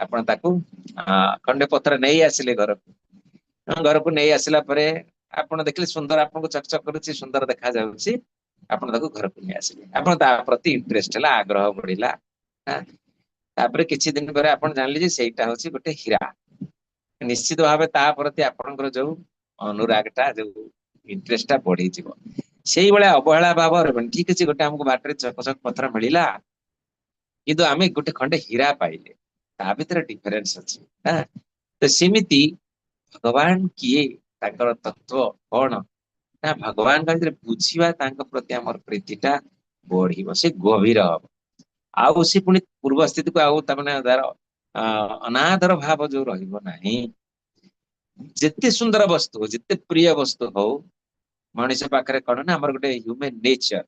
ଆପଣ ତାକୁ ଖଣ୍ଡେ ପଥର ନେଇ ଆସିଲେ ଘରକୁ। ଘରକୁ ନେଇ ଆସିଲା ପରେ ଆପଣ ଦେଖିଲେ ସୁନ୍ଦର, ଆପଣଙ୍କୁ ଚକଚକ କରୁଛି, ସୁନ୍ଦର ଦେଖାଯାଉଛି, ଆପଣ ତାକୁ ଘରକୁ ନେଇ ଆସିଲେ, ଆପଣ ତା ପ୍ରତି ଇଣ୍ଟରେଷ୍ଟ ହେଲା, ଆଗ୍ରହ ବଢିଲା। ତାପରେ କିଛି ଦିନ ପରେ ଆପଣ ଜାଣିଲେ ଯେ ସେଇଟା ହଉଛି ଗୋଟେ ହୀରା। ନିଶ୍ଚିତ ଭାବେ ତା ପ୍ରତି ଆପଣଙ୍କର ଯୋଉ ଅନୁରାଗଟା, ଯୋଉ ଇଣ୍ଟରେଷ୍ଟଟା ବଢିଯିବ। ସେଇଭଳିଆ ଅବହେଳା ଭାବ ରହିବନି। ଠିକ ଅଛି, ଗୋଟେ ଆମକୁ ବାଟରେ ଚକଚକ ପଥର ମିଳିଲା, କିନ୍ତୁ ଆମେ ଗୋଟେ ଖଣ୍ଡେ ହୀରା ପାଇଲେ, ତା ଭିତରେ ଡିଫରେନ୍ସ ଅଛି। ତ ସେମିତି ଭଗବାନ କିଏ, ତାଙ୍କର ତତ୍ଵ କଣ ନା, ଭଗବାନଙ୍କ ଭିତରେ ବୁଝିବା, ତାଙ୍କ ପ୍ରତି ଆମର ପ୍ରୀତିଟା ବଢିବ, ସେ ଗଭୀର ହବ। ଆଉ ସେ ପୁଣି ପୂର୍ବ ସ୍ଥିତିକୁ ଆଉ ତାମାନେ ତାର ଅନାଦର ଭାବ ଯୋଉ ରହିବ ନାହିଁ। ଯେତେ ସୁନ୍ଦର ବସ୍ତୁ ହଉ, ଯେତେ ପ୍ରିୟ ବସ୍ତୁ ହଉ, ମଣିଷ ପାଖରେ କଣ ନା ଆମର ଗୋଟେ ହ୍ୟୁମାନ ନେଚର,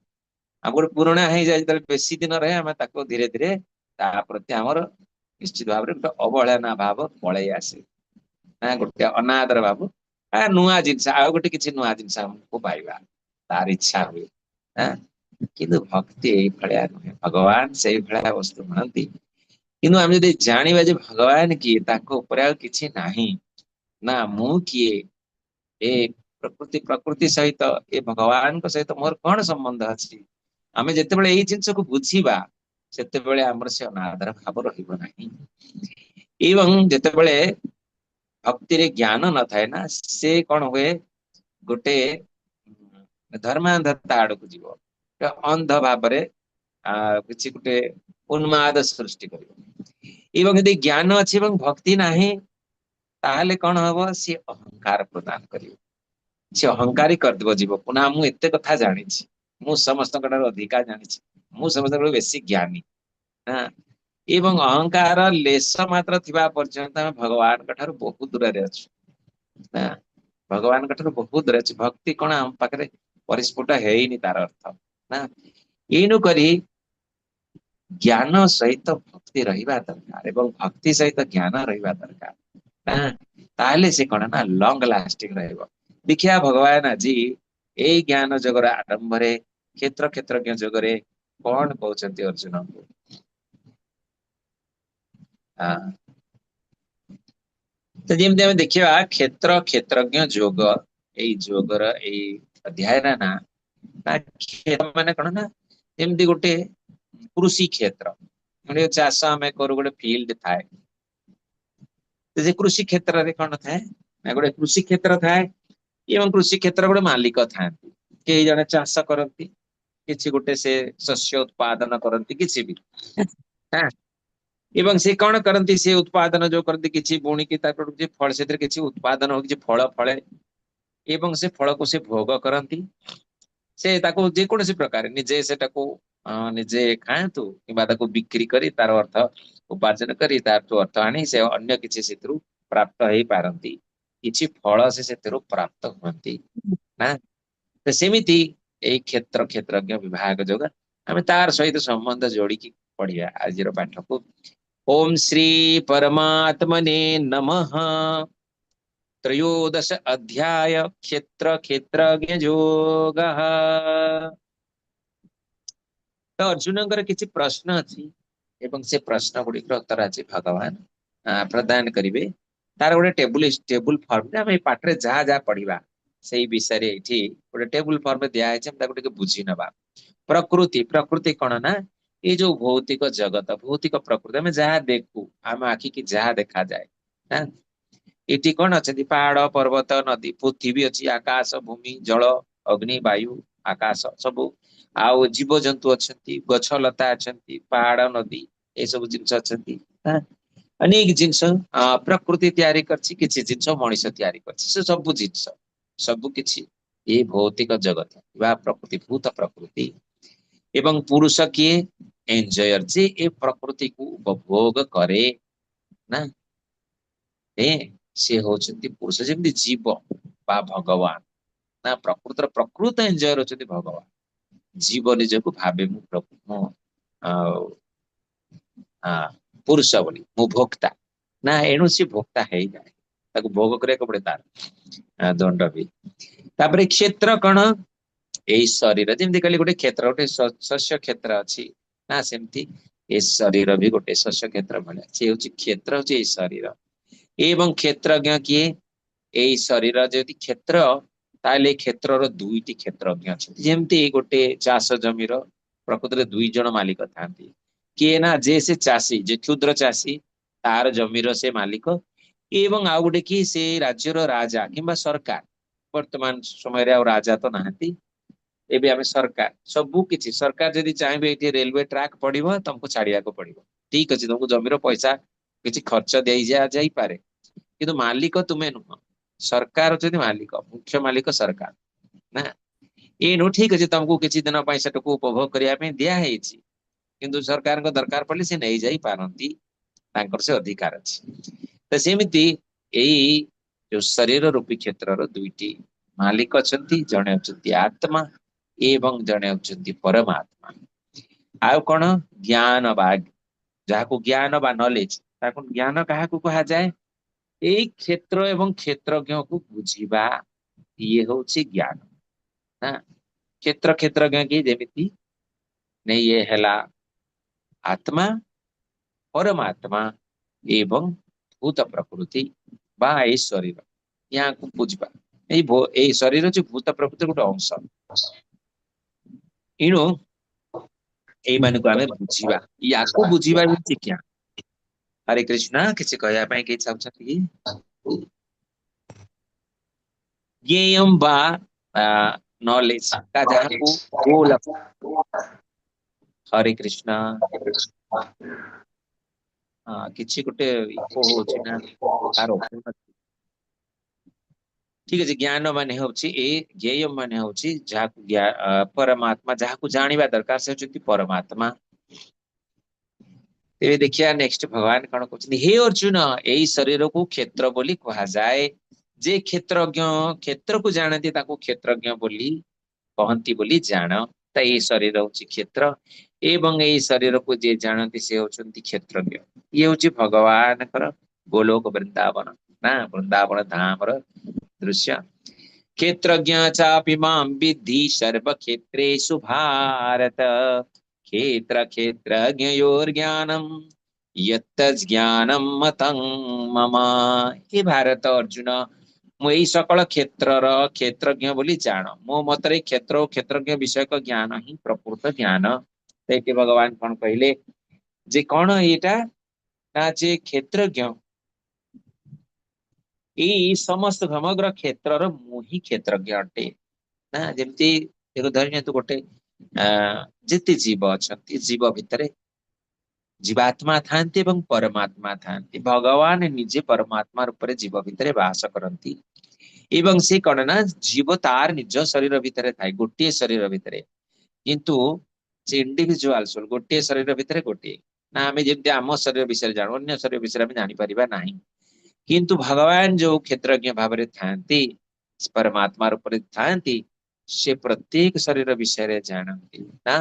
ଆମର ଗୋଟେ ପୁରୁଣା ହେଇଯାଏ ଯେତେବେଳେ ବେଶୀ ଦିନ ରହେ, ଆମେ ତାକୁ ଧୀରେ ଧୀରେ ତା ପ୍ରତି ଆମର ନିଶ୍ଚିତ ଭାବରେ ଗୋଟେ ଅବହେଳନା ଭାବ ପଳେଇ ଆସେ, ନା ଗୋଟେ ଅନାଦର ଭାବ, ନୂଆ ଜିନିଷ ଆଉ ଗୋଟେ କିଛି ନୂଆ ଜିନିଷ ଆମକୁ ପାଇବା ତାର ଇଚ୍ଛା ହୁଏ। କିନ୍ତୁ ଭକ୍ତି ଏଇଭଳିଆ ନୁହେଁ, ଭଗବାନ ସେଇଭଳିଆ ବସ୍ତୁ ନୁହନ୍ତି। କିନ୍ତୁ ଆମେ ଯଦି ଜାଣିବା ଯେ ଭଗବାନ କିଏ, ତାଙ୍କ ଉପରେ ଆଉ କିଛି ନାହିଁ, ନା ମୁଁ କିଏ, ଏ ପ୍ରକୃତି, ପ୍ରକୃତି ସହିତ ଏ ଭଗବାନଙ୍କ ସହିତ ମୋର କଣ ସମ୍ବନ୍ଧ ଅଛି, ଆମେ ଯେତେବେଳେ ଏଇ ଜିନିଷକୁ ବୁଝିବା ସେତେବେଳେ ଆମର ସେ ଅନାଦର ଭାବ ରହିବ ନାହିଁ। ଏବଂ ଯେତେବେଳେ ଭକ୍ତିରେ ଜ୍ଞାନ ନଥାଏ ନା, ସେ କଣ ହୁଏ, ଗୋଟେ ଧର୍ମାନ୍ଧତା ଆଡକୁ ଯିବ, ଅନ୍ଧ ଭାବରେ କିଛି ଗୋଟେ ଉନ୍ମାଦ ସୃଷ୍ଟି କରିବ। ଏବଂ ଯଦି ଜ୍ଞାନ ଅଛି ଏବଂ ଭକ୍ତି ନାହିଁ, ତାହେଲେ କଣ ହବ, ସିଏ ଅହଙ୍କାର ପ୍ରଦାନ କରିବ, ସେ ଅହଙ୍କାରୀ କରିଦେବ ଜୀବକୁ। ନା ମୁଁ ଏତେ କଥା ଜାଣିଛି, ମୁଁ ସମସ୍ତଙ୍କ ଠାରୁ ଅଧିକା ଜାଣିଛି, ମୁଁ ସମସ୍ତଙ୍କ ଠାରୁ ବେଶୀ ଜ୍ଞାନୀ। ଏବଂ ଅହଙ୍କାର ଲେଶ ମାତ୍ର ଥିବା ପର୍ଯ୍ୟନ୍ତ ଆମେ ଭଗବାନଙ୍କ ଠାରୁ ବହୁତ ଦୂରରେ ଅଛୁ। ନା ଭଗବାନଙ୍କ ଠାରୁ ବହୁତ ଦୂରରେ ଅଛି। ଭକ୍ତି କଣ ଆମ ପାଖରେ ପରିସ୍ଫୁଟ ହେଇନି ତାର ଅର୍ଥ ନା। ଏଇନୁ କରି ଜ୍ଞାନ ସହିତ ଭକ୍ତି ରହିବା ଦରକାର ଏବଂ ଭକ୍ତି ସହିତ ଜ୍ଞାନ ରହିବା ଦରକାର। ନା ତାହେଲେ ସେ କଣ ନା ଲଙ୍ଗ ଲାଷ୍ଟିଂ ରହିବ। ଦେଖିବା ଭଗବାନ ଆଜି ଏଇ ଜ୍ଞାନ ଯୋଗର ଆରମ୍ଭରେ କ୍ଷେତ୍ର କ୍ଷେତ୍ରଜ୍ଞ ଯୋଗରେ କଣ କହୁଛନ୍ତି ଅର୍ଜୁନଙ୍କୁ। ତ ଯେମିତି ଆମେ ଦେଖିବା କ୍ଷେତ୍ର କ୍ଷେତ୍ରଜ୍ଞ ଯୋଗ, ଏଇ ଯୋଗର ଏଇ ଅଧ୍ୟାୟର ନା, ନା କ୍ଷେତ୍ର ମାନେ କଣ ନା ଯେମିତି ଗୋଟେ କୃଷି କ୍ଷେତ୍ର, ମାନେ ଚାଷ ଆମେ କରୁ, ଗୋଟେ ଫିଲ୍ଡ ଥାଏ। ସେ କୃଷି କ୍ଷେତ୍ରରେ କଣ ଥାଏ ନା ଗୋଟେ କୃଷି କ୍ଷେତ୍ର ଥାଏ ଏବଂ କୃଷି କ୍ଷେତ୍ର ଗୋଟେ ମାଲିକ ଥାନ୍ତି, କେହି ଜଣେ ଚାଷ କରନ୍ତି, କିଛି ଗୋଟେ ସେ ଶସ୍ୟ ଉତ୍ପାଦନ କରନ୍ତି, କିଛି ବି। ଏବଂ ସେ କଣ କରନ୍ତି, ସେ ଉତ୍ପାଦନ ଯୋଉ କରନ୍ତି କିଛି ବୁଣିକି ତାକୁ କିଛି ଫଳ, ସେଥିରେ କିଛି ଉତ୍ପାଦନ ହଉ, କିଛି ଫଳ ଫଳେ ଏବଂ ସେ ଫଳକୁ ସେ ଭୋଗ କରନ୍ତି। ସେ ତାକୁ ଯେକୌଣସି ପ୍ରକାର ନିଜେ ସେଟାକୁ ନିଜେ ଖାଆନ୍ତୁ କିମ୍ବା ତାକୁ ବିକ୍ରି କରି ତାର ଅର୍ଥ ଉପାର୍ଜନ କରି ତାଠୁ ଅର୍ଥ ଆଣି ସେ ଅନ୍ୟ କିଛି ସେଥିରୁ ପ୍ରାପ୍ତ ହେଇପାରନ୍ତି, କିଛି ଫଳ ସେ ସେଥିରୁ ପ୍ରାପ୍ତ ହୁଅନ୍ତି ନା। ତ ସେମିତି ଏଇ କ୍ଷେତ୍ର କ୍ଷେତ୍ରଜ୍ଞ ବିଭାଗ ଯୋଗ ଆମେ ତାର ସହିତ ସମ୍ବନ୍ଧ ଯୋଡିକି ପଢିବା ଆଜିର ପାଠକୁ। ଓମ୍ ଶ୍ରୀ ପରମାତ୍ମନେ ନମଃ। त्रयोदश अध्याय क्षेत्र क्षेत्रज्ञ ଯୋଗ। ତ ଅର୍ଜୁନଙ୍କର କିଛି ପ୍ରଶ୍ନ ଅଛି ଏବଂ ସେ ପ୍ରଶ୍ନ ଗୁଡିକର ଉତ୍ତର ଆଜି ଭଗବାନ ପ୍ରଦାନ କରିବେ। ତାର ଗୋଟେ ଟେବୁଲ ଫର୍ମରେ ଆମେ ଏଇ ପାଠରେ ଯାହା ଯାହା ପଢିବା ସେଇ ବିଷୟରେ ଏଇଠି ଗୋଟେ ଟେବୁଲ ଫର୍ମରେ ଦିଆହେଇଛି, ଆମେ ତାକୁ ଟିକେ ବୁଝି ନବା। ପ୍ରକୃତି, ପ୍ରକୃତି କଣ ନା ଏଇ ଯୋଉ ଭୌତିକ ଜଗତ, ଭୌତିକ ପ୍ରକୃତି, ଆମେ ଯାହା ଦେଖୁ, ଆମ ଆଖିକି ଯାହା ଦେଖାଯାଏ। ଏଠି କଣ ଅଛନ୍ତି? ପାହାଡ, ପର୍ବତ, ନଦୀ, ପୃଥିବୀ ଅଛି, ଆକାଶ, ଭୂମି, ଜଳ, ଅଗ୍ନି, ବାୟୁ, ଆକାଶ ସବୁ, ଆଉ ଜୀବଜନ୍ତୁ ଅଛନ୍ତି, ଗଛ ଲତା ଅଛନ୍ତି, ପାହାଡ, ନଦୀ, ଏସବୁ ଜିନିଷ ଅଛନ୍ତି। ଅନେକ ଜିନିଷ ପ୍ରକୃତି ତିଆରି କରିଛି, କିଛି ଜିନିଷ ମଣିଷ ତିଆରି କରିଛି। ସେ ସବୁ ଜିନିଷ ସବୁ କିଛି ଏ ଭୌତିକ ଜଗତ ବା ପ୍ରକୃତି, ଭୂତ ପ୍ରକୃତି। ଏବଂ ପୁରୁଷ କିଏ? ଏନ୍ଜୟର, ଯେ ଏ ପ୍ରକୃତିକୁ ଉପଭୋଗ କରେ ନା, ସେ ହଉଛନ୍ତି ପୁରୁଷ। ଯେମିତି ଜୀବ ବା ଭଗବାନ ନା, ପ୍ରକୃତର ପ୍ରକୃତ ଏନ୍ଜୟର ହଉଛନ୍ତି ଭଗବାନ। ଜୀବ ନିଜକୁ ଭାବେ ମୁଁ ମୁଁ ପୁରୁଷ ବୋଲି, ମୁଁ ଭୋକ୍ତା ନା, ଏଣୁ ସେ ଭୋକ୍ତା ହେଇଯାଏ, ତାକୁ ଭୋଗ କରିବାକୁ ପଡେ ତାର ଦଣ୍ଡ ବି। ତାପରେ କ୍ଷେତ୍ର କଣ? ଏଇ ଶରୀର, ଯେମିତି କହିଲି ଗୋଟେ କ୍ଷେତ୍ର, ଗୋଟେ ଶସ୍ୟ କ୍ଷେତ୍ର ଅଛି ନା, ସେମିତି ଏ ଶରୀର ବି ଗୋଟେ ଶସ୍ୟ କ୍ଷେତ୍ର ଭଳିଆ। ସେ ହଉଛି କ୍ଷେତ୍ର, ହଉଛି ଏଇ ଶରୀର। ଏବଂ କ୍ଷେତ୍ରଜ୍ଞ କିଏ? ଏଇ ଶରୀର ଯଦି କ୍ଷେତ୍ର, ତାହେଲେ ଏଇ କ୍ଷେତ୍ରର ଦୁଇଟି କ୍ଷେତ୍ରଜ୍ଞ ଅଛନ୍ତି। ଯେମିତି ଗୋଟେ ଚାଷ ଜମିର ପ୍ରକୃତରେ ଦୁଇ ଜଣ ମାଲିକ ଥାନ୍ତି। କିଏ ନା ଯେ ସେ ଚାଷୀ, ଯେ କ୍ଷୁଦ୍ର ଚାଷୀ, ତାର ଜମିର ସେ ମାଲିକ, ଏବଂ ଆଉ ଗୋଟେ କି ସେ ରାଜ୍ୟର ରାଜା କିମ୍ବା ସରକାର। ବର୍ତ୍ତମାନ ସମୟରେ ଆଉ ରାଜା ତ ନାହାନ୍ତି, ଏବେ ଆମେ ସରକାର ସବୁ କିଛି। ସରକାର ଯଦି ଚାହିଁବେ ଏଇଠି ରେଲୱେ ଟ୍ରାକ୍ ପଡିବ, ତମକୁ ଛାଡିବାକୁ ପଡିବ। ଠିକ ଅଛି, ତମକୁ ଜମିର ପଇସା କିଛି ଖର୍ଚ୍ଚ ଦେଇ ଯାଇପାରେ, କିନ୍ତୁ ମାଲିକ ତୁମେ ନୁହଁ, ସରକାର ହଉଛନ୍ତି ମାଲିକ, ମୁଖ୍ୟ ମାଲିକ ସରକାର ନା। ଏଇନୁ ଠିକ ଅଛି, ତମକୁ କିଛି ଦିନ ପାଇଁ ସେଟାକୁ ଉପଭୋଗ କରିବା ପାଇଁ ଦିଆ ହେଇଛି, କିନ୍ତୁ ସରକାରଙ୍କ ଦରକାର ପଡ଼ିଲେ ସେ ନେଇଯାଇ ପାରନ୍ତି, ତାଙ୍କର ସେ ଅଧିକାର ଅଛି। ତ ସେମିତି ଏଇ ଯୋଉ ଶରୀର ରୂପୀ କ୍ଷେତ୍ରର ଦୁଇଟି ମାଲିକ ଅଛନ୍ତି, ଜଣେ ହଉଛନ୍ତି ଆତ୍ମା ଏବଂ ଜଣେ ହଉଛନ୍ତି ପରମାତ୍ମା। ଆଉ କଣ? ଜ୍ଞାନ ବା ଯାହାକୁ ଜ୍ଞାନ ବା ନଲେଜ, ତାକୁ ଜ୍ଞାନ କାହାକୁ କୁହାଯାଏ? ଏଇ କ୍ଷେତ୍ର ଏବଂ କ୍ଷେତ୍ରଜ୍ଞକୁ ବୁଝିବା, ଇଏ ହଉଛି ଜ୍ଞାନ ନା। କ୍ଷେତ୍ର କ୍ଷେତ୍ରଜ୍ଞ କି ଯେମିତି ନେଇ ଇଏ ହେଲା ଆତ୍ମା, ପରମାତ୍ମା ଏବଂ ଭୂତ ପ୍ରକୃତି ବା ଏଇ ଶରୀର, ୟାକୁ ବୁଝିବା। ଏଇ ଏଇ ଶରୀର ହଉଛି ଭୂତ ପ୍ରକୃତିର ଗୋଟେ ଅଂଶ। ଏଣୁ ଏଇମାନଙ୍କୁ ଆମେ ବୁଝିବା, ୟାକୁ ବୁଝିବା ହେଉଛି ଜ୍ଞାନ। ହରେ କୃଷ୍ଣ। କିଛି କହିବା ପାଇଁ କେହି ଚାହୁଁଛନ୍ତି କି? ଜ୍ଞେୟମ ବା ନଲେଜ ଯାହାକୁ ଗୋଲକ। ହରେ କୃଷ୍ଣ। ହଁ, କିଛି ଗୋଟେ ଇକୋ ହଉଛି ନା ତାର? ଠିକ ଅଛି। ଜ୍ଞାନ ମାନେ ହଉଛି ଏ ଜ୍ଞେୟ ମାନେ ହଉଛି ଯାହାକୁ ପରମାତ୍ମା, ଯାହାକୁ ଜାଣିବା ଦରକାର ସେ ହଉଛନ୍ତି ପରମାତ୍ମା। ତେବେ ଦେଖିବା ନେକ୍ସଟ ଭଗବାନ କଣ କହୁଛନ୍ତି। ହେ ଅର୍ଜୁନ, ଏଇ ଶରୀରକୁ କ୍ଷେତ୍ର ବୋଲି କୁହାଯାଏ। ଯେ କ୍ଷେତ୍ରଜ୍ଞ କ୍ଷେତ୍ରକୁ ଜାଣନ୍ତି ତାକୁ କ୍ଷେତ୍ରଜ୍ଞ ବୋଲି କହନ୍ତି ବୋଲି ଜାଣ। ତ ଏଇ ଶରୀର ହଉଛି କ୍ଷେତ୍ର ଏବଂ ଏଇ ଶରୀରକୁ ଯିଏ ଜାଣନ୍ତି ସେ ହଉଛନ୍ତି କ୍ଷେତ୍ରଜ୍ଞ। ଇଏ ହଉଛି ଭଗବାନଙ୍କର ଗୋଲୋକ ବୃନ୍ଦାବନ ନା ବୃନ୍ଦାବନ ଧାମର ଦୃଶ୍ୟ। କ୍ଷେତ୍ରଜ୍ଞ ଚାପି ମାಂ ବିଦ୍ଧି ସର୍ବକ୍ଷେତ୍ରେଷୁ ଭାରତ କ୍ଷେତ୍ର କ୍ଷେତ୍ରଜ୍ଞୟୋର୍ଜ୍ଞାନମ୍ ୟତ୍ତଜ୍ଞାନମ୍ ମତଂ ମମ। ହେ ଭାରତ ଅର୍ଜୁନ, ମୁଁ ଏଇ ସକଳ କ୍ଷେତ୍ରର କ୍ଷେତ୍ରଜ୍ଞ ବୋଲି ଜାଣ। ମୋ ମତରେ କ୍ଷେତ୍ର ଓ କ୍ଷେତ୍ରଜ୍ଞ ବିଷୟକ ଜ୍ଞାନ ହିଁ ପ୍ରକୃତ ଜ୍ଞାନ। ସେଇଠି ଭଗବାନ କଣ କହିଲେ ଯେ କଣ ଏଇଟା ନା ଯେ କ୍ଷେତ୍ରଜ୍ଞ, ଏଇ ସମସ୍ତ ସମଗ୍ର କ୍ଷେତ୍ରର ମୁଁ ହିଁ କ୍ଷେତ୍ରଜ୍ଞ ଅଟେ ନା। ଯେମିତି ଦେଖ, ଧରି ନିଅନ୍ତୁ ଗୋଟେ ଯେତେ ଜୀବ ଅଛନ୍ତି, ଜୀବ ଭିତରେ ଜୀବାତ୍ମା ଥାନ୍ତି ଏବଂ ପରମାତ୍ମା ଥାନ୍ତି। ଭଗବାନ ନିଜେ ପରମାତ୍ମା ରୂପରେ ଜୀବ ଭିତରେ ବାସ କରନ୍ତି ଏବଂ ସେ କଣ ନା ଜୀବ ତାର ନିଜ ଶରୀର ଭିତରେ ଥାଏ, ଗୋଟିଏ ଶରୀର ଭିତରେ, କିନ୍ତୁ ସେ ଇଣ୍ଡିଭିଜୁଆଲ ସୋଲ, ଗୋଟିଏ ଶରୀର ଭିତରେ ଗୋଟିଏ ନା। ଆମେ ଯେମିତି ଆମ ଶରୀର ବିଷୟରେ ଜାଣୁ, ଅନ୍ୟ ଶରୀର ବିଷୟରେ ଆମେ ଜାଣିପାରିବା ନାହିଁ। କିନ୍ତୁ ଭଗବାନ ଯୋଉ କ୍ଷେତ୍ରଜ୍ଞ ଭାବରେ ଥାନ୍ତି, ପରମାତ୍ମା ରୂପରେ ଥାନ୍ତି, ସେ ପ୍ରତ୍ୟେକ ଶରୀର ବିଷୟରେ ଜାଣନ୍ତି ନା।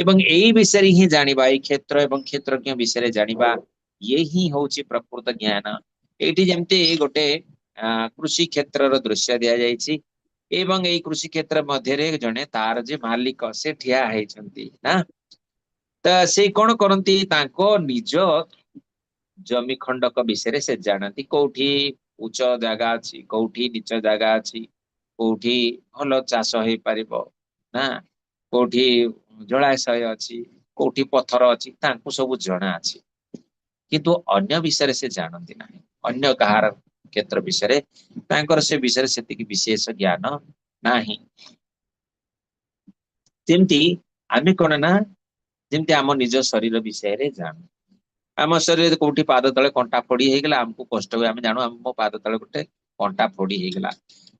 ଏବଂ ଏଇ ବିଷୟରେ ହିଁ ଜାଣିବା, ଏଇ କ୍ଷେତ୍ର ଏବଂ କ୍ଷେତ୍ରଜ୍ଞ ବିଷୟରେ ଜାଣିବା, ଇଏ ହିଁ ହଉଛି ପ୍ରକୃତ ଜ୍ଞାନ। ଏଇଠି ଯେମିତି ଗୋଟେ କୃଷି କ୍ଷେତ୍ରର ଦୃଶ୍ୟ ଦିଆଯାଇଛି ଏବଂ ଏଇ କୃଷି କ୍ଷେତ୍ର ମଧ୍ୟରେ ଜଣେ ତାର ଯେ ମାଲିକ ସେ ଠିଆ ହେଇଛନ୍ତି ନା। ତ ସେ କଣ କରନ୍ତି? ତାଙ୍କ ନିଜ ଜମି ଖଣ୍ଡକ ବିଷୟରେ ସେ ଜାଣନ୍ତି, କୋଉଠି ଉଚ୍ଚ ଜାଗା ଅଛି, କୋଉଠି ନିଚ ଜାଗା ଅଛି, କୋଉଠି ଭଲ ଚାଷ ହେଇପାରିବ ନା, କୋଉଠି ଜଳାଶୟ ଅଛି, କୋଉଠି ପଥର ଅଛି, ତାଙ୍କୁ ସବୁ ଜଣା ଅଛି। କିନ୍ତୁ ଅନ୍ୟ ବିଷୟରେ ସେ ଜାଣନ୍ତି ନାହିଁ। ଅନ୍ୟ କାହାର କ୍ଷେତ୍ର ବିଷୟରେ ତାଙ୍କର ସେ ବିଷୟରେ ସେତିକି ବିଶେଷ ଜ୍ଞାନ ନାହିଁ। ଯେମିତି ଆମେ କଣ ନା ଯେମିତି ଆମ ନିଜ ଶରୀର ବିଷୟରେ ଜାଣୁ, ଆମ ଶରୀରରେ କୋଉଠି ପାଦ ତଳେ କଣ୍ଟା ଫୋଡି ହେଇଗଲା, ଆମକୁ କଷ୍ଟ ହୁଏ, ଆମେ ଜାଣୁ ଆମ ପାଦ ତଳେ ଗୋଟେ କଣ୍ଟା ଫୋଡି ହେଇଗଲା,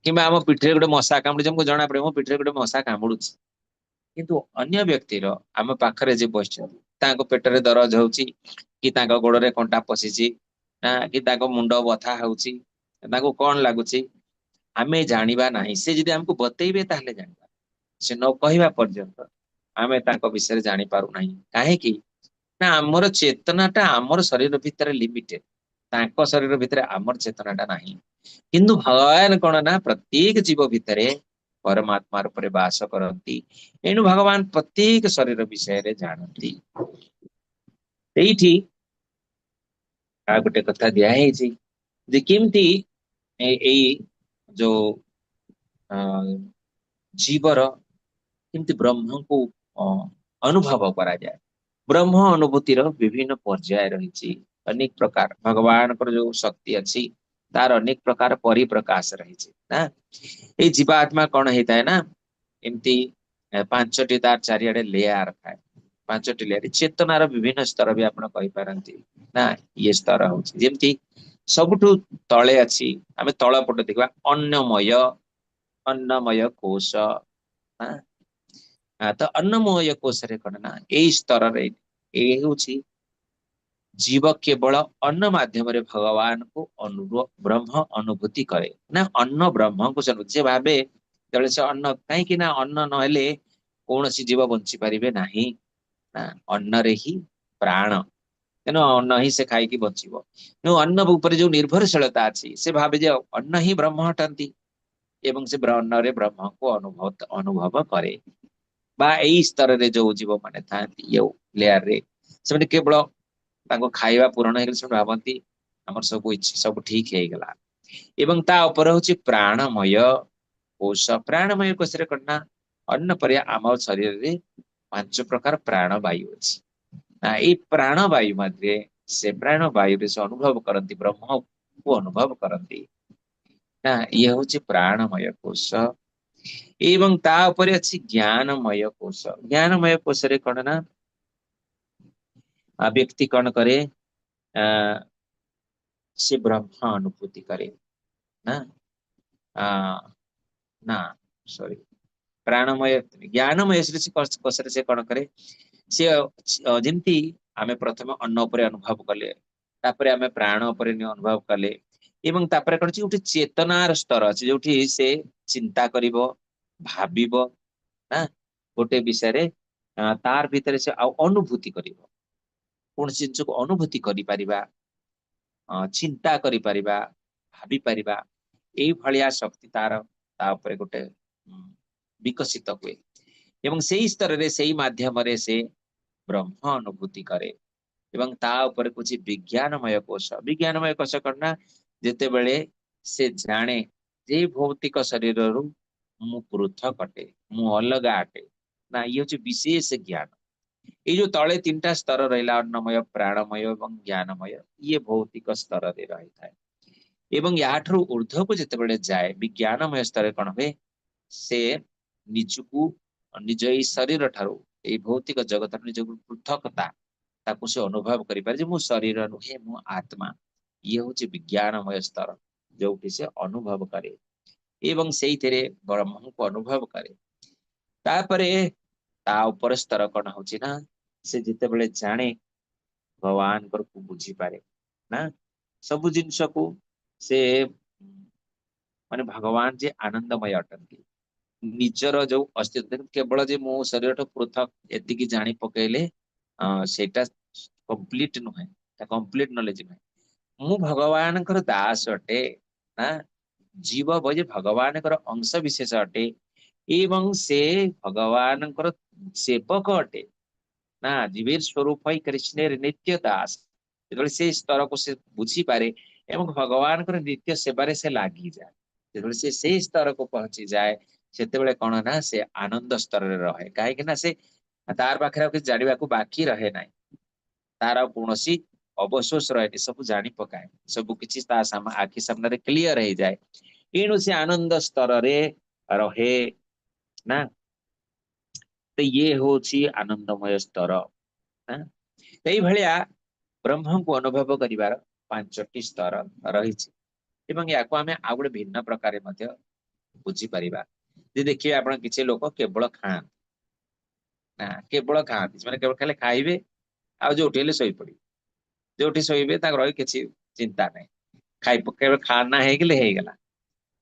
କିମ୍ବା ଆମ ପିଠିରେ ଗୋଟେ ମଶା କାମୁଡିଛି, ଆମକୁ ଜଣା ପଡେ ମୋ ପିଠିରେ ଗୋଟେ ମଶା କାମୁଡୁଛି। କିନ୍ତୁ ଅନ୍ୟ ବ୍ୟକ୍ତିର, ଆମ ପାଖରେ ଯିଏ ବସିଛନ୍ତି, ତାଙ୍କ ପେଟରେ ଦରଜ ହଉଛି କି ତାଙ୍କ ଗୋଡରେ କଣ୍ଟା ପଶିଛି ନା କି ତାଙ୍କ ମୁଣ୍ଡ ବଥା ହଉଛି, ତାଙ୍କୁ କଣ ଲାଗୁଛି ଆମେ ଜାଣିବା ନାହିଁ। ସେ ଯଦି ଆମକୁ ବତେଇବେ ତାହେଲେ ଜାଣିବା, ସେ ନ କହିବା ପର୍ଯ୍ୟନ୍ତ ଆମେ ତାଙ୍କ ବିଷୟରେ ଜାଣିପାରୁନାହିଁ। କାହିଁକି ନା ଆମର ଚେତନା ଟା ଆମର ଶରୀର ଭିତରେ ଲିମିଟେଡ, ତାଙ୍କ ଶରୀର ଭିତରେ ଆମର ଚେତନା ଟା ନାହିଁ। କିନ୍ତୁ ଭଗବାନ କଣ ନା ପ୍ରତ୍ୟେକ ଜୀବ ଭିତରେ ପରମାତ୍ମା ରୂପରେ ବାସ କରନ୍ତି। ଏଣୁ ଭଗବାନ ପ୍ରତ୍ୟେକ ଶରୀର ବିଷୟରେ ଜାଣନ୍ତି। ଏଇଠି ଆଉ ଗୋଟେ କଥା ଦିଆ ହେଇଛି ଯେ କେମିତି ଏଇ ଯୋଉ ଅ ଜୀବର କେମିତି ବ୍ରହ୍ମକୁ ଅନୁଭବ କରାଯାଏ। ବ୍ରହ୍ମ ଅନୁଭୂତିର ବିଭିନ୍ନ ପର୍ଯ୍ୟାୟ ରହିଛି, ଅନେକ ପ୍ରକାର ଭଗବାନଙ୍କର ଯୋଉ ଶକ୍ତି ଅଛି ତାର ଅନେକ ପ୍ରକାର ପରିପ୍ରକାଶ ରହିଛି ନା। ଏଇ ଜୀବାତ୍ମା କଣ ହେଇଥାଏ ନା, ଏମିତି 5ଟି ତାର ଚାରିଆଡେ ଲେୟାର ଥାଏ, 5ଟି ଲେୟାର ଚେତନାର ବିଭିନ୍ନ ସ୍ତର ବି ଆପଣ କହିପାରନ୍ତି ନା। ଇଏ ସ୍ତର ହଉଛି ଯେମିତି ସବୁଠୁ ତଳେ ଅଛି, ଆମେ ତଳ ପଟ ଦେଖିବା ଅନ୍ନମୟ, ଅନ୍ନମୟ କୋଷ। ତ ଅନ୍ନମୟ କୋଷରେ କଣ ନା ଏଇ ସ୍ତରରେ ଏଇ ହଉଛି ଜୀବ କେବଳ ଅନ୍ନ ମାଧ୍ୟମରେ ଭଗବାନଙ୍କୁ ବ୍ରହ୍ମ ଅନୁଭୂତି କରେ ନା, ଅନ୍ନ ବ୍ରହ୍ମକୁ ସେ ଭାବେ ଯେତେବେଳେ ସେ ଅନ୍ନ, କାହିଁକି ନା ଅନ୍ନ ନହେଲେ କୌଣସି ଜୀବ ବଞ୍ଚି ପାରିବେ ନାହିଁ ନା, ଅନ୍ନରେ ହିଁ ପ୍ରାଣ, ତେଣୁ ଅନ୍ନ ହିଁ ସେ ଖାଇକି ବଞ୍ଚିବ। ତେଣୁ ଅନ୍ନ ଉପରେ ଯୋଉ ନିର୍ଭରଶୀଳତା ଅଛି ସେ ଭାବେ ଯେ ଅନ୍ନ ହିଁ ବ୍ରହ୍ମ ଅଟନ୍ତି ଏବଂ ସେ ଅନ୍ନରେ ବ୍ରହ୍ମକୁ ଅନୁଭବ କରେ। ବା ଏଇ ସ୍ତରରେ ଯୋଉ ଜୀବ ମାନେ ଥାଆନ୍ତି ଯୋଉ ଲେୟାରରେ, ସେମାନେ କେବଳ ତାଙ୍କୁ ଖାଇବା ପୂରଣ ହେଇଗଲେ ସେମାନେ ଭାବନ୍ତି ଆମର ସବୁ ଇଚ୍ଛା ସବୁ ଠିକ ହେଇଗଲା। ଏବଂ ତା ଉପରେ ହଉଛି ପ୍ରାଣମୟ କୋଷ। ପ୍ରାଣମୟ କୋଷରେ କଣ ନା ଅନ୍ନ ପରି ଆମ ଶରୀରରେ 5 ପ୍ରକାର ପ୍ରାଣବାୟୁ ଅଛି ନା, ଏଇ ପ୍ରାଣବାୟୁ ମଧ୍ୟରେ ସେ ପ୍ରାଣବାୟୁରେ ସେ ଅନୁଭବ କରନ୍ତି, ବ୍ରହ୍ମକୁ ଅନୁଭବ କରନ୍ତି ନା। ଇଏ ହଉଛି ପ୍ରାଣମୟ କୋଷ। ଏବଂ ତା ଉପରେ ଅଛି ଜ୍ଞାନମୟ କୋଷ। ଜ୍ଞାନମୟ କୋଷରେ କଣ ନା ବ୍ୟକ୍ତି କଣ କରେ, ସେ ବ୍ରହ୍ମ ଅନୁଭୂତି କରେ ନା, ନା ସରି ପ୍ରାଣମୟ ଜ୍ଞାନମୟ କୋଷରେ ସେ କଣ କରେ, ସେ ଯେମିତି ଆମେ ପ୍ରଥମେ ଅନ୍ନ ଉପରେ ଅନୁଭବ କଲେ, ତାପରେ ଆମେ ପ୍ରାଣ ଉପରେ ଅନୁଭବ କଲେ, ଏବଂ ତାପରେ କଣ ଅଛି ଗୋଟେ ଚେତନାର ସ୍ତର ଅଛି ଯୋଉଠି ସେ ଚିନ୍ତା କରିବ, ଭାବିବ ନା ଗୋଟେ ବିଷୟରେ, ତାର ଭିତରେ ସେ ଆଉ ଅନୁଭୂତି କରିବ, କୌଣସି ଜିନିଷକୁ ଅନୁଭୂତି କରିପାରିବା, ଚିନ୍ତା କରିପାରିବା, ଭାବିପାରିବା, ଏଇଭଳିଆ ଶକ୍ତି ତାର ତା ଉପରେ ଗୋଟେ ବିକଶିତ ହୁଏ। ଏବଂ ସେଇ ସ୍ତରରେ ସେଇ ମାଧ୍ୟମରେ ସେ ବ୍ରହ୍ମ ଅନୁଭୂତି କରେ। ଏବଂ ତା ଉପରେ କହୁଛି ବିଜ୍ଞାନମୟ କୋଷ। ବିଜ୍ଞାନମୟ କୋଷ କଣ ନା ଯେତେବେଳେ ସେ ଜାଣେ ଯେ ଭୌତିକ ଶରୀରରୁ ମୁଁ ପୃଥକ ଅଟେ, ମୁଁ ଅଲଗା ଅଟେ ନା, ଇଏ ହଉଛି ବିଶେଷ ଜ୍ଞାନ। ଏଇ ଯୋଉ ତଳେ 3ଟା ସ୍ତର ରହିଲା ଅନ୍ନମୟ, ପ୍ରାଣମୟ ଏବଂ ଜ୍ଞାନମୟ, ଇଏ ଭୌତିକ ସ୍ତରରେ ରହିଥାଏ। ଏବଂ ୟାଠାରୁ ଉର୍ଦ୍ଧ୍ୱକୁ ଯେତେବେଳେ ଯାଏ ବିଜ୍ଞାନମୟ ସ୍ତରରେ କଣ ହୁଏ, ସେ ନିଜକୁ ନିଜ ଏଇ ଶରୀର ଠାରୁ ଏଇ ଭୌତିକ ଜଗତରୁ ନିଜକୁ ପୃଥକତା ତାକୁ ସେ ଅନୁଭବ କରିପାରେ ଯେ ମୁଁ ଶରୀର ନୁହେଁ, ମୁଁ ଆତ୍ମା। ଇଏ ହଉଛି ବିଜ୍ଞାନମୟ ସ୍ତର ଯୋଉଠି ସେ ଅନୁଭବ କରେ ଏବଂ ସେଇଥିରେ ବ୍ରହ୍ମକୁ ଅନୁଭବ କରେ। ତାପରେ ତା ଉପର ସ୍ତର କଣ ହଉଛି ନା ସେ ଯେତେବେଳେ ଜାଣେ ଭଗବାନଙ୍କର ବୁଝିପାରେ ନା, ସବୁ ଜିନିଷକୁ ସେ ମାନେ ଭଗବାନ ଯେ ଆନନ୍ଦମୟ ଅଟନ୍ତି, ନିଜର ଯୋଉ ଅସ୍ତିତ୍ୱ କେବଳ ଯେ ମୋ ଶରୀରଠୁ ପୃଥକ ଏତିକି ଜାଣି ପକେଇଲେ ସେଇଟା କମ୍ପ୍ଲିଟ ନୁହେଁ, କମ୍ପ୍ଲିଟ ନଲେଜ ନୁହେଁ। ମୁଁ ଭଗବାନଙ୍କର ଦାସ ଅଟେ ନା, ଜୀବ ଯେ ଭଗବାନଙ୍କର ଅଂଶ ବିଶେଷ ଅଟେ ଏବଂ ସେ ଭଗବାନଙ୍କର ସେବକ ଅଟେ ନା, ଜୀବୀର ସ୍ୱରୂପ ହୋଇ କୃଷ୍ଣେର ନିତ୍ୟ ଦାସ। ଯେତେବେଳେ ସେ ସ୍ତରକୁ ସେ ବୁଝିପାରେ ଏବଂ ଭଗବାନଙ୍କର ନିତ୍ୟ ସେବାରେ ସେ ଲାଗିଯାଏ, ଯେତେବେଳେ ସେ ସେଇ ସ୍ତରକୁ ପହଞ୍ଚିଯାଏ ସେତେବେଳେ କଣ ନା ସେ ଆନନ୍ଦ ସ୍ତରରେ ରହେ। କାହିଁକି ନା ସେ ତାର ପାଖରେ ଆଉ କିଛି ଜାଣିବାକୁ ବାକି ରହେ ନାହିଁ, ତାର ଆଉ କୌଣସି ଅବଶୋଷ ରହେନି, ସବୁ ଜାଣି ପକାଏ, ସବୁ କିଛି ତା ଆଖି ସାମ୍ନାରେ କ୍ଲିୟର ହେଇଯାଏ। ଏଣୁ ସେ ଆନନ୍ଦ ସ୍ତରରେ ରହେ ନା। ତ ଇଏ ହଉଛି ଆନନ୍ଦମୟ ସ୍ତର। ଏଇଭଳିଆ ବ୍ରହ୍ମକୁ ଅନୁଭବ କରିବାର 5ଟି ସ୍ତର ରହିଛି ଏବଂ ୟାକୁ ଆମେ ଆଉ ଗୋଟେ ଭିନ୍ନ ପ୍ରକାରେ ମଧ୍ୟ ବୁଝିପାରିବା। ଯେ ଦେଖିବେ ଆପଣ କିଛି ଲୋକ କେବଳ ଖାଆନ୍ତି ନା, କେବଳ ଖାଆନ୍ତି, ସେମାନେ କେବଳ ଖାଲି ଖାଇବେ ଆଉ ଯୋଉଠି ହେଲେ ଶୋଇପଡିବେ, ଯୋଉଠି ଶୋଇବେ ତାଙ୍କର କିଛି ଚିନ୍ତା ନାହିଁ, ଖାଇ ପକେଇବେ, ଖାନା ହେଇଗଲେ ହେଇଗଲା।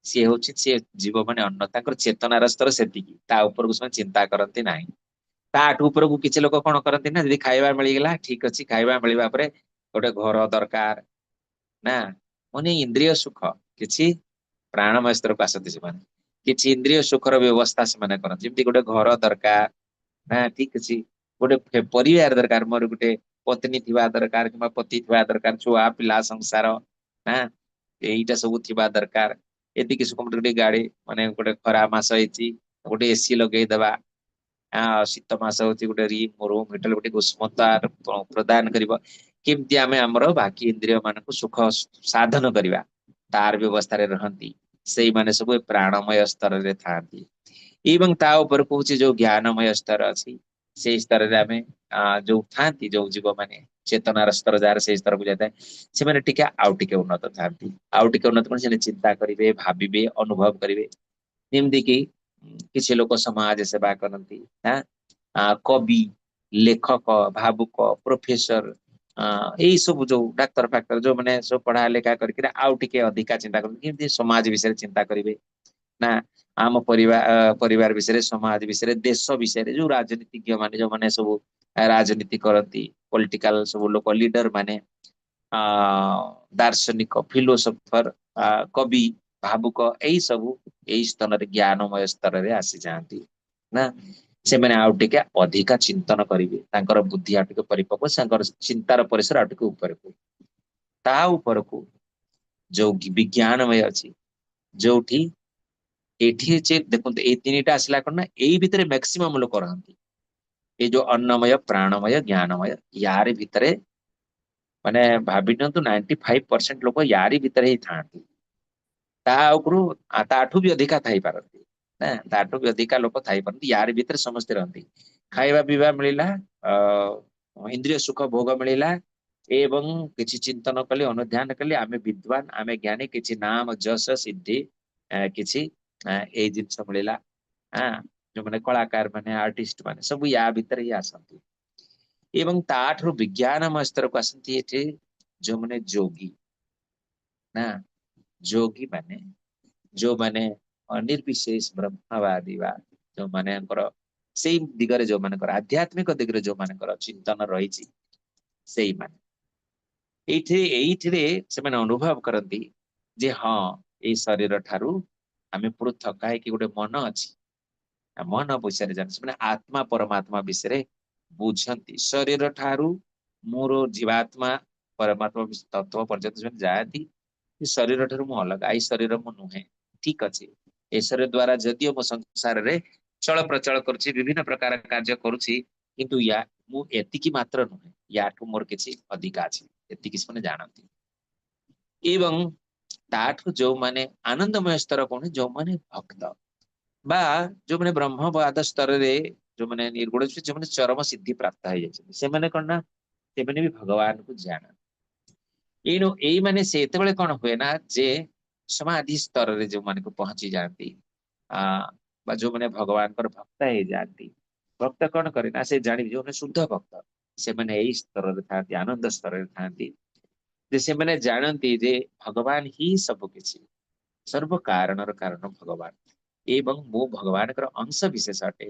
ସିଏ ହଉଛି ସିଏ ଜୀବ ମାନେ ଅନ୍ନ, ତାଙ୍କର ଚେତନାର ସ୍ତର ସେତିକି, ତା ଉପରକୁ ସେମାନେ ଚିନ୍ତା କରନ୍ତି ନାହିଁ। ତାଠୁ ଉପରକୁ କିଛି ଲୋକ କଣ କରନ୍ତି ନା, ଯଦି ଖାଇବା ମିଳିଗଲା ଠିକ ଅଛି, ଖାଇବା ମିଳିବା ପରେ ଗୋଟେ ଘର ଦରକାର ନା, ମାନେ ଇନ୍ଦ୍ରିୟ ସୁଖ, କିଛି ପ୍ରାଣମୟ ସ୍ତରକୁ ଆସନ୍ତି ସେମାନେ, କିଛି ଇନ୍ଦ୍ରିୟ ସୁଖର ବ୍ୟବସ୍ଥା ସେମାନେ କରନ୍ତି। ଯେମିତି ଗୋଟେ ଘର ଦରକାର ନା, ଠିକ ଅଛି, ଗୋଟେ ପରିବାର ଦରକାର, ମୋର ଗୋଟେ ପତ୍ନୀ ଥିବା ଦରକାର କିମ୍ବା ପତି ଥିବା ଦରକାର, ଛୁଆ ପିଲା ସଂସାର, ହଁ, ଏଇଟା ସବୁ ଥିବା ଦରକାର। ଏତିକି ସୁଖ, ଗୋଟେ ଗାଡି, ମାନେ ଗୋଟେ ଖରା ମାସ ହେଇଛି, ଗୋଟେ ଏସି ଲଗେଇଦବା, ଶୀତ ମାସ ହଉଛି, ଗୋଟେ ରୁମ ହିଟର, ଗୋଟେ ଉଷ୍ମତା ପ୍ରଦାନ କରିବ। କେମିତି ଆମେ ଆମର ବାକି ଇନ୍ଦ୍ରିୟ ମାନଙ୍କୁ ସୁଖ ସାଧନ କରିବା, ତାର ବ୍ୟବସ୍ଥାରେ ରହନ୍ତି। ସେଇମାନେ ସବୁ ପ୍ରାଣମୟ ସ୍ତରରେ ଥାଆନ୍ତି। ଏବଂ ତା ଉପରେ କହୁଛି ଯୋଉ ଜ୍ଞାନମୟ ସ୍ତର ଅଛି, ସେଇ ସ୍ତରରେ ଆମେ ଯୋଉ ଥାଆନ୍ତି, ଯୋଉ ଜୀବ ମାନେ ଚେତନାର ସ୍ତର ଯାହାର ସେଇ ସ୍ତରକୁ ଯାଇଥାଏ, ସେମାନେ ଟିକେ ଆଉ ଟିକେ ଉନ୍ନତ ଥାଆନ୍ତି। ଆଉ ଟିକେ ଉନ୍ନତ କଣ, ସେମାନେ ଚିନ୍ତା କରିବେ, ଭାବିବେ, ଅନୁଭବ କରିବେ। ଯେମିତି କିି କିଛି ଲୋକ ସମାଜ ସେବା କରନ୍ତି, କବି, ଲେଖକ, ଭାବୁକ, ପ୍ରଫେସର, ଏଇ ସବୁ ଯୋଉ ଡାକ୍ତର ଫାକ୍ତର, ଯୋଉମାନେ ସବୁ ପଢା ଲେଖା କରିକି ଆଉ ଟିକେ ଅଧିକା ଚିନ୍ତା କରନ୍ତି, କେମିତି ସମାଜ ବିଷୟରେ ଚିନ୍ତା କରିବେ ନା, ଆମ ପରିବାର ବିଷୟରେ, ସମାଜ ବିଷୟରେ, ଦେଶ ବିଷୟରେ। ଯୋଉ ରାଜନୀତିଜ୍ଞ ମାନେ, ଯୋଉମାନେ ସବୁ ରାଜନୀତି କରନ୍ତି, ପଲିଟିକାଲ ସବୁ ଲୋକ, ଲିଡର ମାନେ, ଦାର୍ଶନିକ, ଫିଲୋସଫର, କବି, ଭାବୁକ, ଏଇ ସବୁ ଏଇ ସ୍ତରରେ, ଜ୍ଞାନମୟ ସ୍ତରରେ ଆସିଯାଆନ୍ତି ନା। ସେମାନେ ଆଉ ଟିକେ ଅଧିକା ଚିନ୍ତନ କରିବେ, ତାଙ୍କର ବୁଦ୍ଧି ଆଉ ଟିକେ ପରିପକ୍ୱ, ତାଙ୍କର ଚିନ୍ତାର ପରିସର ଆଉ ଟିକେ ଉପରକୁ। ତା ଉପରକୁ ଯୋଉ ବିଜ୍ଞାନମୟ ଅଛି, ଯୋଉଠି ଏଠି ଯେ ଦେଖନ୍ତୁ, ଏଇ ତିନିଟା ଆସିଲା କଣ ନା, ଏଇ ଭିତରେ ମ୍ୟାକ୍ସିମମ୍ ଲୋକ ରହନ୍ତି। ଏଇ ଯୋଉ ଅନ୍ନମୟ, ପ୍ରାଣମୟ, ଜ୍ଞାନମୟ, ୟାରି ଭିତରେ, ମାନେ ଭାବି ନିଅନ୍ତୁ 95% ଲୋକ ୟାରି ଭିତରେ ହିଁ ଥାଆନ୍ତି। ତା ଉପରୁ ତାଠୁ ବି ଅଧିକା ଥାଇପାରନ୍ତି ନା, ତାଠୁ ବି ଅଧିକା ଲୋକ ଥାଇପାରନ୍ତି। ୟାରି ଭିତରେ ସମସ୍ତେ ରହନ୍ତି। ଖାଇବା ପିଇବା ମିଳିଲା, ଇନ୍ଦ୍ରିୟ ସୁଖ ଭୋଗ ମିଳିଲା, ଏବଂ କିଛି ଚିନ୍ତନ କଲି, ଅନୁଧ୍ୟାନ କଲି, ଆମେ ବିଦ୍ୱାନ, ଆମେ ଜ୍ଞାନୀ, କିଛି ନାମ ଯଶ ସିଦ୍ଧି, କିଛି ଏଇ ଜିନିଷ ମିଳିଲା। ଯୋଉମାନେ କଳାକାର ମାନେ, ଆର୍ଟିଷ୍ଟ ମାନେ, ସବୁ ୟା ଭିତରେ ହିଁ ଆସନ୍ତି। ଏବଂ ତାଠାରୁ ବିଜ୍ଞାନମୟ ସ୍ତରକୁ ଆସନ୍ତି ଏଠି ଯୋଉମାନେ ଯୋଗୀ ନା, ଯୋଗୀ ମାନେ ଯୋଉମାନେ ନିର୍ବିଶେଷ ବ୍ରହ୍ମବାଦୀ, ବା ଯୋଉମାନଙ୍କର ସେଇ ଦିଗରେ, ଯୋଉମାନଙ୍କର ଆଧ୍ୟାତ୍ମିକ ଦିଗରେ ଯୋଉମାନଙ୍କର ଚିନ୍ତନ ରହିଛି, ସେଇମାନେ ଏଇଥିରେ ସେମାନେ ଅନୁଭବ କରନ୍ତି ଯେ ହଁ, ଏଇ ଶରୀର ଠାରୁ ଆମେ ପୃଥକ। କାହିଁକି? ଗୋଟେ ମନ ଅଛି, ମନ ବିଷୟରେ ଜାଣି ସେମାନେ ଆତ୍ମା ପରମାତ୍ମା ବିଷୟରେ ବୁଝନ୍ତି। ଶରୀର ଠାରୁ ମୋର ଜୀବାତ୍ମା ପରମାତ୍ମା ତତ୍ଵ ପର୍ଯ୍ୟନ୍ତ ସେମାନେ ଯାଆନ୍ତି। ଶରୀର ଠାରୁ ମୁଁ ଅଲଗା, ଏଇ ଶରୀର ମୁଁ ନୁହେଁ। ଠିକ ଅଛି, ଏ ଶରୀର ଦ୍ଵାରା ଯଦିଓ ମୋ ସଂସାରରେ ଚଳ ପ୍ରଚଳ କରୁଛି, ବିଭିନ୍ନ ପ୍ରକାର କାର୍ଯ୍ୟ କରୁଛି, କିନ୍ତୁ ୟା ମୁଁ ଏତିକି ମାତ୍ର ନୁହେଁ, ୟାଠୁ ମୋର କିଛି ଅଧିକା ଅଛି, ଏତିକି ସେମାନେ ଜାଣନ୍ତି। ଏବଂ ତାଠୁ ଯୋଉମାନେ ଆନନ୍ଦମୟ ସ୍ତର କଣ, ଯୋଉମାନେ ଭକ୍ତ ବା ଯୋଉମାନେ ବ୍ରହ୍ମବାଦ ସ୍ତରରେ, ଯୋଉମାନେ ନିର୍ଗୁଣ, ଯୋଉମାନେ ଚରମ ସିଦ୍ଧି ପ୍ରାପ୍ତ ହେଇଯାଇଛନ୍ତି, ସେମାନେ କଣ ନା, ସେମାନେ ବି ଭଗବାନଙ୍କୁ ଜାଣନ୍ତି। ଏଣୁ ଏଇମାନେ ସେ ଏତେବେଳେ କଣ ହୁଏ ନା, ଯେ ସମାଧି ସ୍ତରରେ ଯୋଉମାନଙ୍କୁ ପହଞ୍ଚି ଯାଆନ୍ତି, ବା ଯୋଉମାନେ ଭଗବାନଙ୍କର ଭକ୍ତ ହେଇଯାଆନ୍ତି, ଭକ୍ତ କଣ କରେ ନା, ସେ ଜାଣିବେ, ଯୋଉମାନେ ଶୁଦ୍ଧ ଭକ୍ତ, ସେମାନେ ଏଇ ସ୍ତରରେ ଥାଆନ୍ତି, ଆନନ୍ଦ ସ୍ତରରେ ଥାଆନ୍ତି, ଯେ ସେମାନେ ଜାଣନ୍ତି ଯେ ଭଗବାନ ହିଁ ସବୁ କିଛି, ସର୍ବ କାରଣର କାରଣ ଭଗବାନ, ଏବଂ ମୁଁ ଭଗବାନଙ୍କର ଅଂଶ ବିଶେଷ ଅଟେ।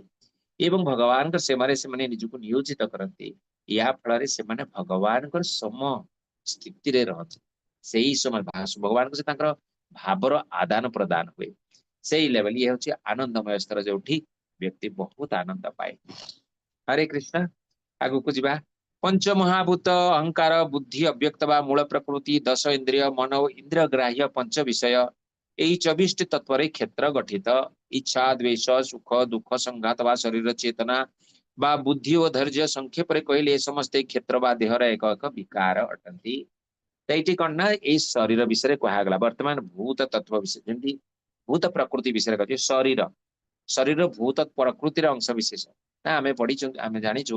ଏବଂ ଭଗବାନଙ୍କ ସେବାରେ ସେମାନେ ନିଜକୁ ନିୟୋଜିତ କରନ୍ତି। ଏହା ଫଳରେ ସେମାନେ ଭଗବାନଙ୍କର ସମ ସ୍ଥିତିରେ ରହନ୍ତି। ସେଇ ସମୟ ଭଗବାନଙ୍କ ସହ ତାଙ୍କର ଭାବର ଆଦାନ ପ୍ରଦାନ ହୁଏ ସେଇ ଲେଭେଲ। ଇଏ ହଉଛି ଆନନ୍ଦମୟ ସ୍ତର, ଯୋଉଠି ବ୍ୟକ୍ତି ବହୁତ ଆନନ୍ଦ ପାଏ। ହରେ କୃଷ୍ଣ। ଆଗକୁ ଯିବା। ପଞ୍ଚ ମହାଭୂତ, ଅହଙ୍କାର, ବୁଦ୍ଧି, ଅବ୍ୟକ୍ତ ବା ମୂଳ ପ୍ରକୃତି, ଦଶ ଇନ୍ଦ୍ରିୟ, ମନ ଓ ଇନ୍ଦ୍ରିୟ ଗ୍ରାହ୍ୟ ପଞ୍ଚ ବିଷୟ, ଏଇ 24ଟି ତତ୍ତ୍ୱରେ କ୍ଷେତ୍ର ଗଠିତ। ଇଚ୍ଛା, ଦ୍ୱେଷ, ସୁଖ, ଦୁଃଖ, ସଂଘାତ ବା ଶରୀର ଚେତନା ବା ବୁଦ୍ଧି ଓ ଧୈର୍ଯ୍ୟ, ସଂକ୍ଷେପରେ କହିଲେ ଏ ସମସ୍ତେ କ୍ଷେତ୍ର ବା ଦେହର ଏକ ଏକ ବିକାର ଅଟନ୍ତି। ତ ଏଇଠି କଣ ନା, ଏଇ ଶରୀର ବିଷୟରେ କୁହାଗଲା। ବର୍ତ୍ତମାନ ଭୂତ ତତ୍ତ୍ୱ ବିଷୟ, ଯେମିତି ଭୂତ ପ୍ରକୃତି ବିଷୟରେ କହୁଛି, ଶରୀର ଭୂତ ପ୍ରକୃତିର ଅଂଶ ବିଶେଷ ନା। ଆମେ ପଢିଛୁ, ଆମେ ଜାଣିଛୁ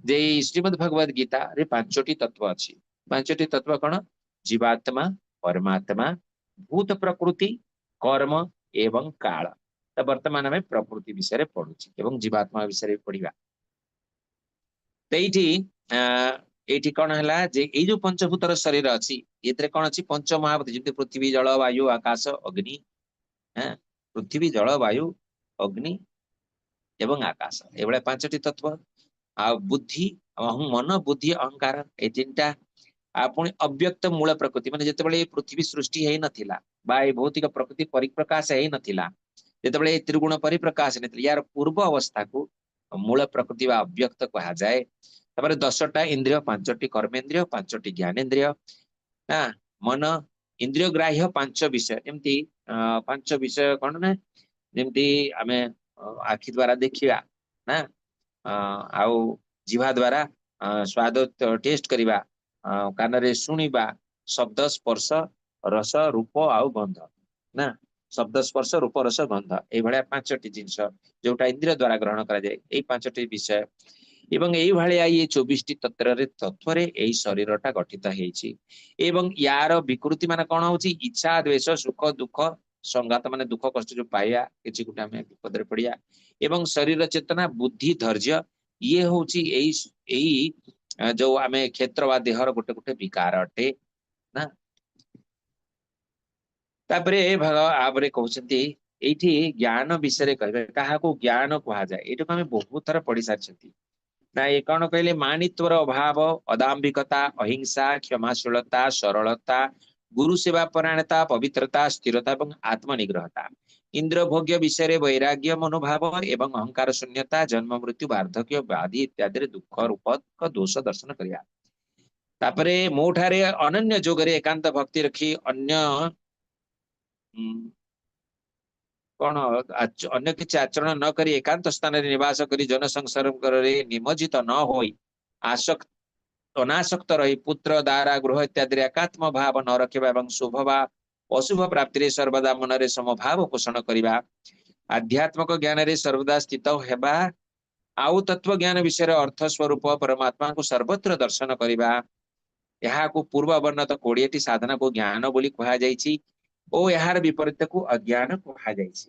ଯେ ଏଇ ଶ୍ରୀମଦ୍ ଭଗବତ ଗୀତାରେ 5ଟି ତତ୍ତ୍ୱ ଅଛି। 5ଟି ତତ୍ତ୍ୱ କଣ? ଜୀବାତ୍ମା, ପରମାତ୍ମା, ଭୂତ ପ୍ରକୃତି, କର୍ମ ଏବଂ କାଳ। ତ ବର୍ତ୍ତମାନ ଆମେ ପ୍ରକୃତି ବିଷୟରେ ପଢୁଛୁ ଏବଂ ଜୀବାତ୍ମା ବିଷୟରେ ପଢିବା। ତ ଏଇଠି କଣ ହେଲା ଯେ ଏଇ ଯୋଉ ପଞ୍ଚଭୂତର ଶରୀର ଅଛି, ଏଥିରେ କଣ ଅଛି? ପଞ୍ଚ ମହାଭୂତ, ଯେମିତି ପୃଥିବୀ, ଜଳ, ବାୟୁ, ଆକାଶ, ଅଗ୍ନି। ପୃଥିବୀ, ଜଳ, ବାୟୁ, ଅଗ୍ନି ଏବଂ ଆକାଶ, ଏଇଭଳିଆ 5ଟି ତତ୍ତ୍ୱ। ଆଉ ବୁଦ୍ଧି, ମନ, ବୁଦ୍ଧି, ଅହଙ୍କାର, ଏଇ ତିନିଟା। ଆଉ ପୁଣି ଅବ୍ୟକ୍ତ ମୂଳ ପ୍ରକୃତି, ମାନେ ଯେତେବେଳେ ଏଇ ପୃଥିବୀ ସୃଷ୍ଟି ହେଇନଥିଲା ବା ଏଇ ଭୌତିକ ପ୍ରକୃତି ପରିପ୍ରକାଶ ହେଇନଥିଲା, ଯେତେବେଳେ ଏଇ ତ୍ରିଗୁଣ ପରିପ୍ରକାଶ ହେଇନଥିଲା, ୟାର ପୂର୍ବ ଅବସ୍ଥାକୁ ମୂଳ ପ୍ରକୃତି ବା ଅବ୍ୟକ୍ତ କୁହାଯାଏ। ତାପରେ 10ଟା ଇନ୍ଦ୍ରିୟ, 5ଟି କର୍ମେନ୍ଦ୍ରିୟ, 5ଟି ଜ୍ଞାନେନ୍ଦ୍ରିୟ ନା। ମନ ଇନ୍ଦ୍ରିୟ ଗ୍ରାହ୍ୟ 5 ବିଷୟ, ଏମିତି 5 ବିଷୟ କଣ ନା ଯେମିତି ଆମେ ଆଖି ଦ୍ଵାରା ଦେଖିବା ନା, ଆଉ ଜିଭା ଦ୍ଵାରା ସ୍ଵାଦ ଟେଷ୍ଟ କରିବା, କାନରେ ଶୁଣିବା, ଶବ୍ଦ, ସ୍ପର୍ଶ, ରସ, ରୂପ ଆଉ ଗନ୍ଧ ନା। ଶବ୍ଦ, ସ୍ପର୍ଶ, ରୂପ, ରସ, ଗନ୍ଧ, ଏଇଭଳିଆ 5ଟି ଜିନିଷ ଯୋଉଟା ଇନ୍ଦ୍ରିୟ ଦ୍ଵାରା ଗ୍ରହଣ କରାଯାଏ, ଏଇ 5ଟି ବିଷୟ। ଏବଂ ଏଇଭଳିଆ ଇଏ 24ଟି ତତ୍ଵରେ ଏଇ ଶରୀରଟା ଗଠିତ ହେଇଛି। ଏବଂ ୟାର ବିକୃତି ମାନେ କଣ ହଉଛି? ଇଚ୍ଛା, ଦ୍ୱେଷ, ସୁଖ, ଦୁଃଖ, ସଂଘାତ ମାନେ ଦୁଃଖ କଷ୍ଟ ଯୋଉ ପାଇବା, କିଛି ଗୋଟେ ଆମେ ବିପଦରେ ପଡିବା, ଏବଂ ଶରୀର ଚେତନା, ବୁଦ୍ଧି, ଧୈର୍ଯ୍ୟ, ଇଏ ହଉଛି ଏଇ ଏଇ ଯୋଉ ଆମେ କ୍ଷେତ୍ର ବା ଦେହର ଗୋଟେ ଗୋଟେ ବିକାର ଅଟେ ନା। ତାପରେ ଭାଗ କହୁଛନ୍ତି ଏଇଠି ଜ୍ଞାନ ବିଷୟରେ କହିବେ, କାହାକୁ ଜ୍ଞାନ କୁହାଯାଏ? ଏଇଟାକୁ ଆମେ ବହୁତ ଥର ପଢି ସାରିଛନ୍ତି ନା। ଏ କଣ କହିଲେ? ମାନିତ୍ୱର ଅଭାବ, ଅଦାମ୍ଭିକତା, ଅହିଂସା, କ୍ଷମାଶୀଳତା, ସରଳତା, ଗୁରୁ ସେବା ପରାୟଣତା, ପବିତ୍ରତା, ସ୍ଥିରତା ଏବଂ ଆତ୍ମନିଗ୍ରହତା, ଇନ୍ଦ୍ରଭୋଗ୍ୟ ବିଷୟରେ ବୈରାଗ୍ୟ ମନୋଭାବ ଏବଂ ଅହଙ୍କାର ଶୂନ୍ୟତା, ଜନ୍ମ, ମୃତ୍ୟୁ, ବାର୍ଦ୍ଧକ୍ୟ, ବ୍ୟାଧି ଇତ୍ୟାଦିରେ ଦୁଃଖ ରୂପକ ଦୋଷ ଦର୍ଶନ କରିବା। ତାପରେ ମୋ ଠାରେ ଅନନ୍ୟ ଯୋଗରେ ଏକାନ୍ତ ଭକ୍ତି ରଖି ଅନ୍ୟ କଣ ଅନ୍ୟ କିଛି ଆଚରଣ ନ କରି ଏକାନ୍ତ ସ୍ଥାନରେ ନିବାସ କରି ଜନସଂସର୍ଗରେ ନିମଜ୍ଜିତ ନ ହୋଇ ଆସକ୍ତ ଅନାସକ୍ତ ରହି ପୁତ୍ର, ଦାରା, ଗୃହ ଇତ୍ୟାଦିରେ ଏକାତ୍ମ ଭାବ ନ ରଖିବା ଏବଂ ଶୁଭ ବା ଅଶୁଭ ପ୍ରାପ୍ତିରେ ସର୍ବଦା ମନରେ ସମଭାବ ପୋଷଣ କରିବା, ଆଧ୍ୟାତ୍ମିକ ଜ୍ଞାନରେ ସର୍ବଦା ସ୍ଥିତ ହେବା, ଆଉ ତତ୍ଵ ଜ୍ଞାନ ବିଷୟରେ ଅର୍ଥ ସ୍ୱରୂପ ପରମାତ୍ମାଙ୍କୁ ସର୍ବତ୍ର ଦର୍ଶନ କରିବା। ଏହାକୁ ପୂର୍ବ ବର୍ଣ୍ଣିତ 20ଟି ସାଧନାକୁ ଜ୍ଞାନ ବୋଲି କୁହାଯାଇଛି ଓ ଏହାର ବିପରୀତକୁ ଅଜ୍ଞାନ କୁହାଯାଇଛି।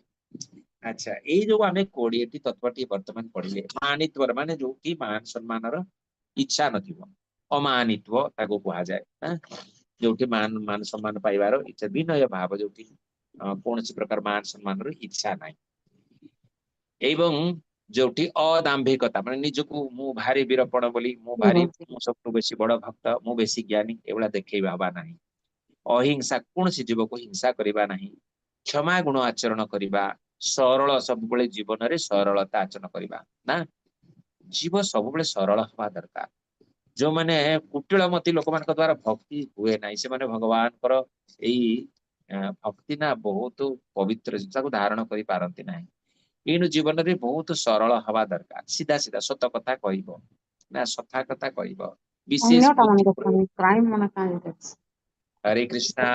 ଆଚ୍ଛା, ଏଇ ଯୋଉ ଆମେ 20ଟି ତତ୍ଵଟି ବର୍ତ୍ତମାନ ପଢିଲେ, ମାନିତ୍ୱର ମାନେ ଯୋଉଠି ମାନ ସମ୍ମାନର ଇଚ୍ଛା ନଥିବ, ଅମାନିତ୍ୱ ତାକୁ କୁହାଯାଏ। ଯୋଉଠି ମାନ ମାନ ସମ୍ମାନ ପାଇବାର ଇଚ୍ଛା, ବିନୟ ଭାବ, ଯୋଉଠି କୌଣସି ପ୍ରକାର ମାନ ସମ୍ମାନର ଇଚ୍ଛା ନାହିଁ, ଏବଂ ଯୋଉଠି ଅଦାମ୍ଭିକତା ମାନେ ନିଜକୁ ମୁଁ ଭାରି ବୀରପଣ ବୋଲି, ମୁଁ ଭାରି, ମୁଁ ସବୁଠୁ ବେଶୀ ବଡ ଭକ୍ତ, ମୁଁ ବେଶୀ ଜ୍ଞାନୀ, ଏଭଳିଆ ଦେଖେଇବା ହବା ନାହିଁ। ଅହିଂସା, କୌଣସି ଜୀବକୁ ହିଂସା କରିବା ନାହିଁ, କ୍ଷମା ଗୁଣ ଆଚରଣ କରିବା, ସରଳ, ସବୁବେଳେ ଜୀବନରେ ସରଳତା ଆଚରଣ କରିବା ନା। ଜୀବ ସବୁବେଳେ ସରଳ ହବା ଦରକାର। ଯୋଉମାନେ କୁଟିଳମତି ଲୋକମାନଙ୍କ ଦ୍ଵାରା ଭକ୍ତି ହୁଏ ନାହିଁ, ସେମାନେ ଭଗବାନଙ୍କର ଏଇ ଭକ୍ତି ନା ବହୁତ ପବିତ୍ର ଜିନିଷ, ତାକୁ ଧାରଣ କରିପାରନ୍ତି ନାହିଁ। ଏଣୁ ଜୀବନରେ ବହୁତ ସରଳ ହବା ଦରକାର, ସିଧା ସିଧା ସତ କଥା କହିବ ନା, ସଫା କଥା କହିବ, ବିଶେଷ ଅନ୍ୟଟା ବୁଦ୍ଧି ମାନେ ପ୍ରୟୋଗ। ଦେଖୁନି କ୍ରାଇମ ମାନେ କାଇଁ ଦେଖୁଛି। ହରେ କୃଷ୍ଣା।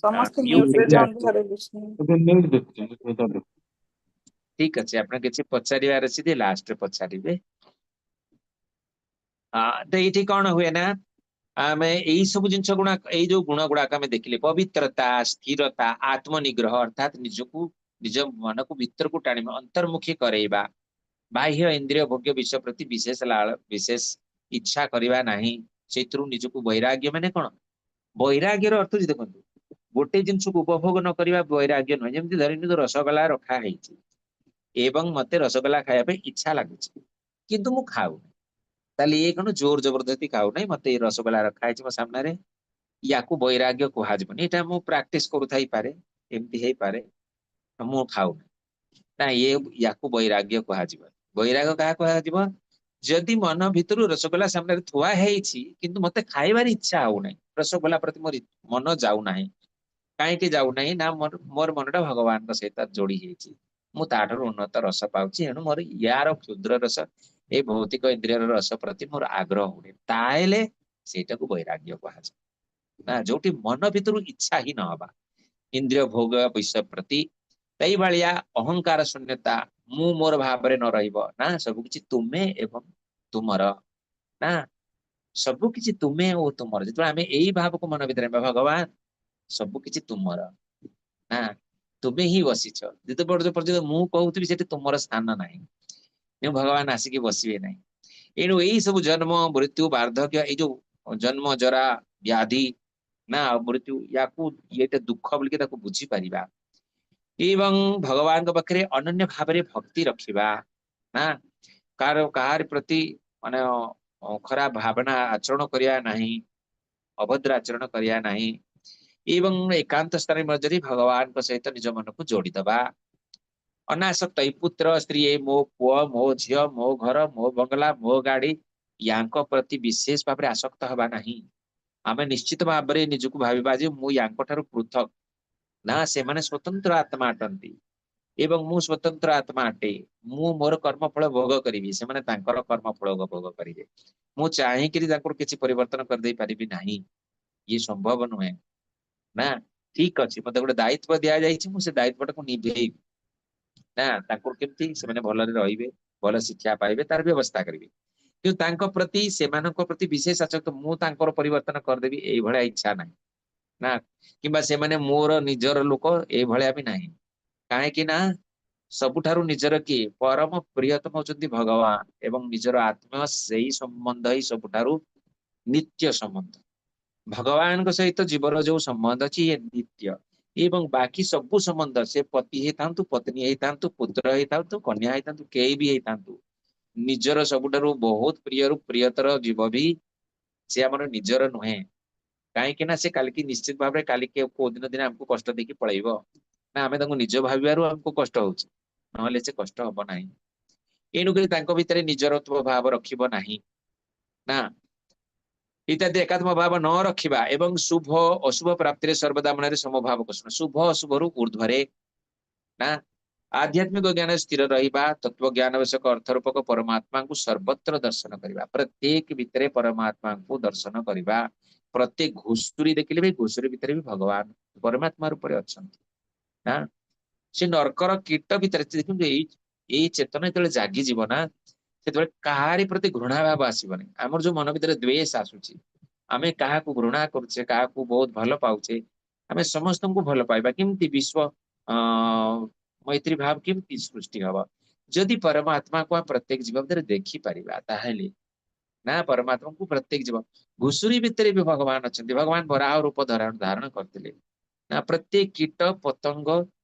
ସମସ୍ତେ ମ୍ୟୁଟ ମ୍ୟୁଟ ରେ ଯାଆନ୍ତୁ। ହରେ କୃଷ୍ଣ। ଏବେ ନ୍ୟୁଜ ଦେଖୁଛନ୍ତି ସେଇଟା ଦେଖ। ଠିକ ଅଛି, ଆପଣ କିଛି ପଚାରିବାର ଅଛି ଯଦି ଲାଷ୍ଟରେ ପଚାରିବେ। ତ ଏଇଠି କଣ ହୁଏ ନା, ଆମେ ଏଇ ସବୁ ଜିନିଷ ଗୁଣା, ଏଇ ଯୋଉ ଗୁଣ ଗୁଡାକ ଆମେ ଦେଖିଲେ, ପବିତ୍ରତା, ସ୍ଥିରତା, ଆତ୍ମନିଗ୍ରହ, ଅର୍ଥାତ ନିଜକୁ ନିଜ ମନକୁ ଭିତରକୁ ଟାଣିବା, ଅନ୍ତର୍ମୁଖୀ କରେଇବା, ବାହ୍ୟ ଇନ୍ଦ୍ରିୟ ଭୋଗ୍ୟ ବିଷୟ ପ୍ରତି ବିଶେଷ ଲାଳ ବିଶେଷ ଇଚ୍ଛା କରିବା ନାହିଁ, ସେଇଥିରୁ ନିଜକୁ ବୈରାଗ୍ୟ ମାନେ କଣ? ବୈରାଗ୍ୟର ଅର୍ଥ ହଉଛି, ଦେଖନ୍ତୁ, ଗୋଟେ ଜିନିଷକୁ ଉପଭୋଗ ନ କରିବା ବୈରାଗ୍ୟ ନୁହେଁ। ଯେମିତି ଧରି ନିଅନ୍ତୁ ରସଗୋଲା ରଖା ହେଇଛି ଏବଂ ମତେ ରସଗୋଲା ଖାଇବା ପାଇଁ ଇଚ୍ଛା ଲାଗୁଛି, କିନ୍ତୁ ମୁଁ ଖାଉନି, ତାହେଲେ ଇଏ କଣ ଜୋର ଜବରଦସ୍ତି ଖାଉନାହିଁ, ମତେ ଏଇ ରସଗୋଲା ରଖା ହେଇଛି ମୋ ସାମ୍ନାରେ, ୟାକୁ ବୈରାଗ୍ୟ କୁହାଯିବନି। ଏଇଟା ମୁଁ ପ୍ରାକ୍ଟିସ କରୁଥାଇପାରେ, ଏମିତି ହେଇପାରେ, ମୁଁ ଖାଉନି ନା, ଇଏ ୟାକୁ ବୈରାଗ୍ୟ କୁହାଯିବ। ବୈରାଗ୍ୟ କାହା କୁହାଯିବ? ଯଦି ମନ ଭିତରୁ ରସଗୋଲା ସାମ୍ନାରେ ଥୁଆ ହେଇଛି କିନ୍ତୁ ମତେ ଖାଇବାର ଇଚ୍ଛା ହଉନାହିଁ, ରସଗୋଲା ପ୍ରତି ମୋର ମନ ଯାଉନାହିଁ, କାହିଁକି ଯାଉନାହିଁ ନା ମୋର ମନଟା ଭଗବାନଙ୍କ ସହିତ ଯୋଡି ହେଇଛି, ମୁଁ ତାଠାରୁ ଉନ୍ନତ ରସ ପାଉଛି, ଏଣୁ ମୋର ୟାର କ୍ଷୁଦ୍ର ରସ, ଏଇ ଭୌତିକ ଇନ୍ଦ୍ରିୟର ରସ ପ୍ରତି ମୋର ଆଗ୍ରହ ହଉନି, ତାହେଲେ ସେଇଟାକୁ ବୈରାଗ୍ୟ କୁହାଯାଏ ନା। ଯୋଉଠି ମନ ଭିତରୁ ଇଚ୍ଛା ହିଁ ନହବା ଇନ୍ଦ୍ରିୟ ଭୋଗ ବିଷୟ ପ୍ରତି, ସେଇଭଳିଆ ଅହଙ୍କାର ଶୂନ୍ୟତା, ମୁଁ ମୋର ଭାବରେ ନ ରହିବ ନା, ସବୁ କିଛି ତୁମେ ଏବଂ ତୁମର ନା, ସବୁ କିଛି ତୁମେ ଓ ତୁମର। ଯେତେବେଳେ ଆମେ ଏଇ ଭାବକୁ ମନ ଭିତରେ ଆଣିବା, ଭଗବାନ ସବୁ କିଛି ତୁମର ନା, ତୁମେ ହିଁ ବସିଛ, ଯେତେ ପର୍ଯ୍ୟନ୍ତ ମୁଁ କହୁଥିବି ସେଠି ତୁମର ସ୍ଥାନ ନାହିଁ, ତେଣୁ ଭଗବାନ ଆସିକି ବସିବେ ନାହିଁ। ଏଣୁ ଏଇ ସବୁ ଜନ୍ମ, ମୃତ୍ୟୁ, ବାର୍ଦ୍ଧକ୍ୟ, ଏଇ ଯୋଉ ଜନ୍ମ, ଜରା, ବ୍ୟାଧି ନା ମୃତ୍ୟୁ, ୟାକୁ ଇଏଟା ଦୁଃଖ ବୋଲିକି ତାକୁ ବୁଝିପାରିବା ଏବଂ ଭଗବାନଙ୍କ ପାଖରେ ଅନନ୍ୟ ଭାବରେ ଭକ୍ତି ରଖିବା ନା, କାହାର କାହାରି ପ୍ରତି ମାନେ ଖରାପ ଭାବନା ଆଚରଣ କରିବା ନାହିଁ, ଅଭଦ୍ର ଆଚରଣ କରିବା ନାହିଁ, ଏବଂ ଏକାନ୍ତ ସ୍ଥାନରେ ମଧ୍ୟରେ ଭଗବାନଙ୍କ ସହିତ ନିଜ ମନକୁ ଯୋଡିଦବା। ଅନାସକ୍ତ, ଏଇ ପୁତ୍ର, ସ୍ତ୍ରୀ, ଏ ମୋ ପୁଅ, ମୋ ଝିଅ, ମୋ ଘର, ମୋ ବଙ୍ଗଲା, ମୋ ଗାଡି, ୟାଙ୍କ ପ୍ରତି ବିଶେଷ ଭାବରେ ଆସକ୍ତ ହେବା ନାହିଁ। ଆମେ ନିଶ୍ଚିତ ଭାବରେ ନିଜକୁ ଭାବିବା ଯେ ମୁଁ ୟାଙ୍କ ଠାରୁ ପୃଥକ ନା, ସେମାନେ ସ୍ୱତନ୍ତ୍ର ଆତ୍ମା ଅଟନ୍ତି ଏବଂ ମୁଁ ସ୍ୱତନ୍ତ୍ର ଆତ୍ମା ଅଟେ। ମୁଁ ମୋର କର୍ମଫଳ ଭୋଗ କରିବି, ସେମାନେ ତାଙ୍କର କର୍ମଫଳ ଭୋଗ କରିବେ। ମୁଁ ଚାହିଁକିରି ତାଙ୍କର କିଛି ପରିବର୍ତ୍ତନ କରିଦେଇ ପାରିବି ନାହିଁ, ଇଏ ସମ୍ଭବ ନୁହେଁ ନା। ଠିକ ଅଛି, ମତେ ଗୋଟେ ଦାୟିତ୍ୱ ଦିଆଯାଇଛି, ମୁଁ ସେ ଦାୟିତ୍ୱଟାକୁ ନିଭେଇବି ନା। ତାଙ୍କର କେମିତି ସେମାନେ ଭଲରେ ରହିବେ, ଭଲ ଶିକ୍ଷା ପାଇବେ, ତାର ବ୍ୟବସ୍ଥା କରିବି। କିନ୍ତୁ ତାଙ୍କ ପ୍ରତି, ସେମାନଙ୍କ ପ୍ରତି ବିଶେଷ ଆସକ୍ତ, ମୁଁ ତାଙ୍କର ପରିବର୍ତ୍ତନ କରିଦେବି ଏଇଭଳିଆ ଇଚ୍ଛା ନାହିଁ ନା, କିମ୍ବା ସେମାନେ ମୋର ନିଜର ଲୋକ ଏଇଭଳିଆ ବି ନାହିଁ। କାହିଁକି ନା ସବୁଠାରୁ ନିଜର କିଏ? ପରମ ପ୍ରିୟତମ ହଉଛନ୍ତି ଭଗବାନ, ଏବଂ ନିଜର ଆତ୍ମା, ସେଇ ସମ୍ବନ୍ଧ ହିଁ ସବୁଠାରୁ ନିତ୍ୟ ସମ୍ବନ୍ଧ। ଭଗବାନଙ୍କ ସହିତ ଜୀବର ଯୋଉ ସମ୍ବନ୍ଧ ଅଛି ଇଏ ନିତ୍ୟ, ଏବଂ ବାକି ସବୁ ସମ୍ବନ୍ଧ, ସେ ପତି ହେଇଥାନ୍ତୁ, ପତ୍ନୀ ହେଇଥାନ୍ତୁ, ପୁତ୍ର ହେଇଥାନ୍ତୁ, କନ୍ୟା ହେଇଥାନ୍ତୁ, କେହି ବି ହେଇଥାନ୍ତୁ, ନିଜର ସବୁଠାରୁ ବହୁତ ପ୍ରିୟରୁ ପ୍ରିୟତର ଜୀବ ବି ସେ ଆମର ନିଜର ନୁହେଁ। କାହିଁକି ନା ସେ କାଲିକି ନିଶ୍ଚିତ ଭାବରେ କାଲି କୋଉ ଦିନ ଦିନ ଆମକୁ କଷ୍ଟ ଦେଇକି ପଳେଇବ ନା। ଆମେ ତାଙ୍କୁ ନିଜ ଭାବିବାରୁ ଆମକୁ କଷ୍ଟ ହଉଛି, ନହେଲେ ସେ କଷ୍ଟ ହବ ନାହିଁ। ଏଣୁକରି ତାଙ୍କ ଭିତରେ ନିଜରତ୍ୱ ଭାବ ରଖିବ ନାହିଁ ନା, ଇତ୍ୟାଦି ଏକାତ୍ମ ଭାବ ନ ରଖିବା, ଏବଂ ଶୁଭ ଅଶୁଭ ପ୍ରାପ୍ତିରେ ସର୍ବଦା ମନରେ ସମଭାବ ପୋଷଣ, ଶୁଭ ଅଶୁଭରୁ ଊର୍ଦ୍ଧ୍ୱରେ ନା, ଆଧ୍ୟାତ୍ମିକ ଜ୍ଞାନ ସ୍ଥିର ରହିବା, ତତ୍ଵ ଜ୍ଞାନ ଆବଶ୍ୟକ ଅର୍ଥ ରୂପକ ପରମାତ୍ମାଙ୍କୁ ସର୍ବତ୍ର ଦର୍ଶନ କରିବା, ପ୍ରତ୍ୟେକ ଭିତରେ ପରମାତ୍ମାଙ୍କୁ ଦର୍ଶନ କରିବା। ପ୍ରତ୍ୟେକ ଘୁଷୁରୀ ଦେଖିଲେ ବି ଘୁଷୁରୀ ଭିତରେ ବି ଭଗବାନ ପରମାତ୍ମା ରୂପରେ ଅଛନ୍ତି ନା। ସେ ନର୍କର କୀଟ ଭିତରେ ଦେଖନ୍ତୁ, ଏଇ ଚେତନା ଯେତେବେଳେ ଜାଗିଯିବ ନା, ସେତେବେଳେ କାହାରି ପ୍ରତି ଘୃଣା ଭାବ ଆସିବନି। ଆମର ଯୋଉ ମନ ଭିତରେ ଦ୍ୱେଷ ଆସୁଛି, ଆମେ କାହାକୁ ଘୃଣା କରୁଛେ, କାହାକୁ ବହୁତ ଭଲ ପାଉଛେ, ଆମେ ସମସ୍ତଙ୍କୁ ଭଲ ପାଇବା କେମିତି? ବିଶ୍ୱ ମୈତ୍ରୀ ଭାବ କେମିତି ସୃଷ୍ଟି ହବ? ଯଦି ପରମାତ୍ମାକୁ ଆମେ ପ୍ରତ୍ୟେକ ଜୀବ ଭିତରେ ଦେଖିପାରିବା, ତାହେଲେ ନା ପରମାତ୍ମାଙ୍କୁ ପ୍ରତ୍ୟେକ ଜୀବ, ଘୁଷୁରୀ ଭିତରେ ବି ଭଗବାନ ଅଛନ୍ତି। ଭଗବାନ ବରାହ ରୂପ ଧାରଣ କରିଥିଲେ ନା। ପ୍ରତ୍ୟେକ କୀଟ ପତଙ୍ଗ,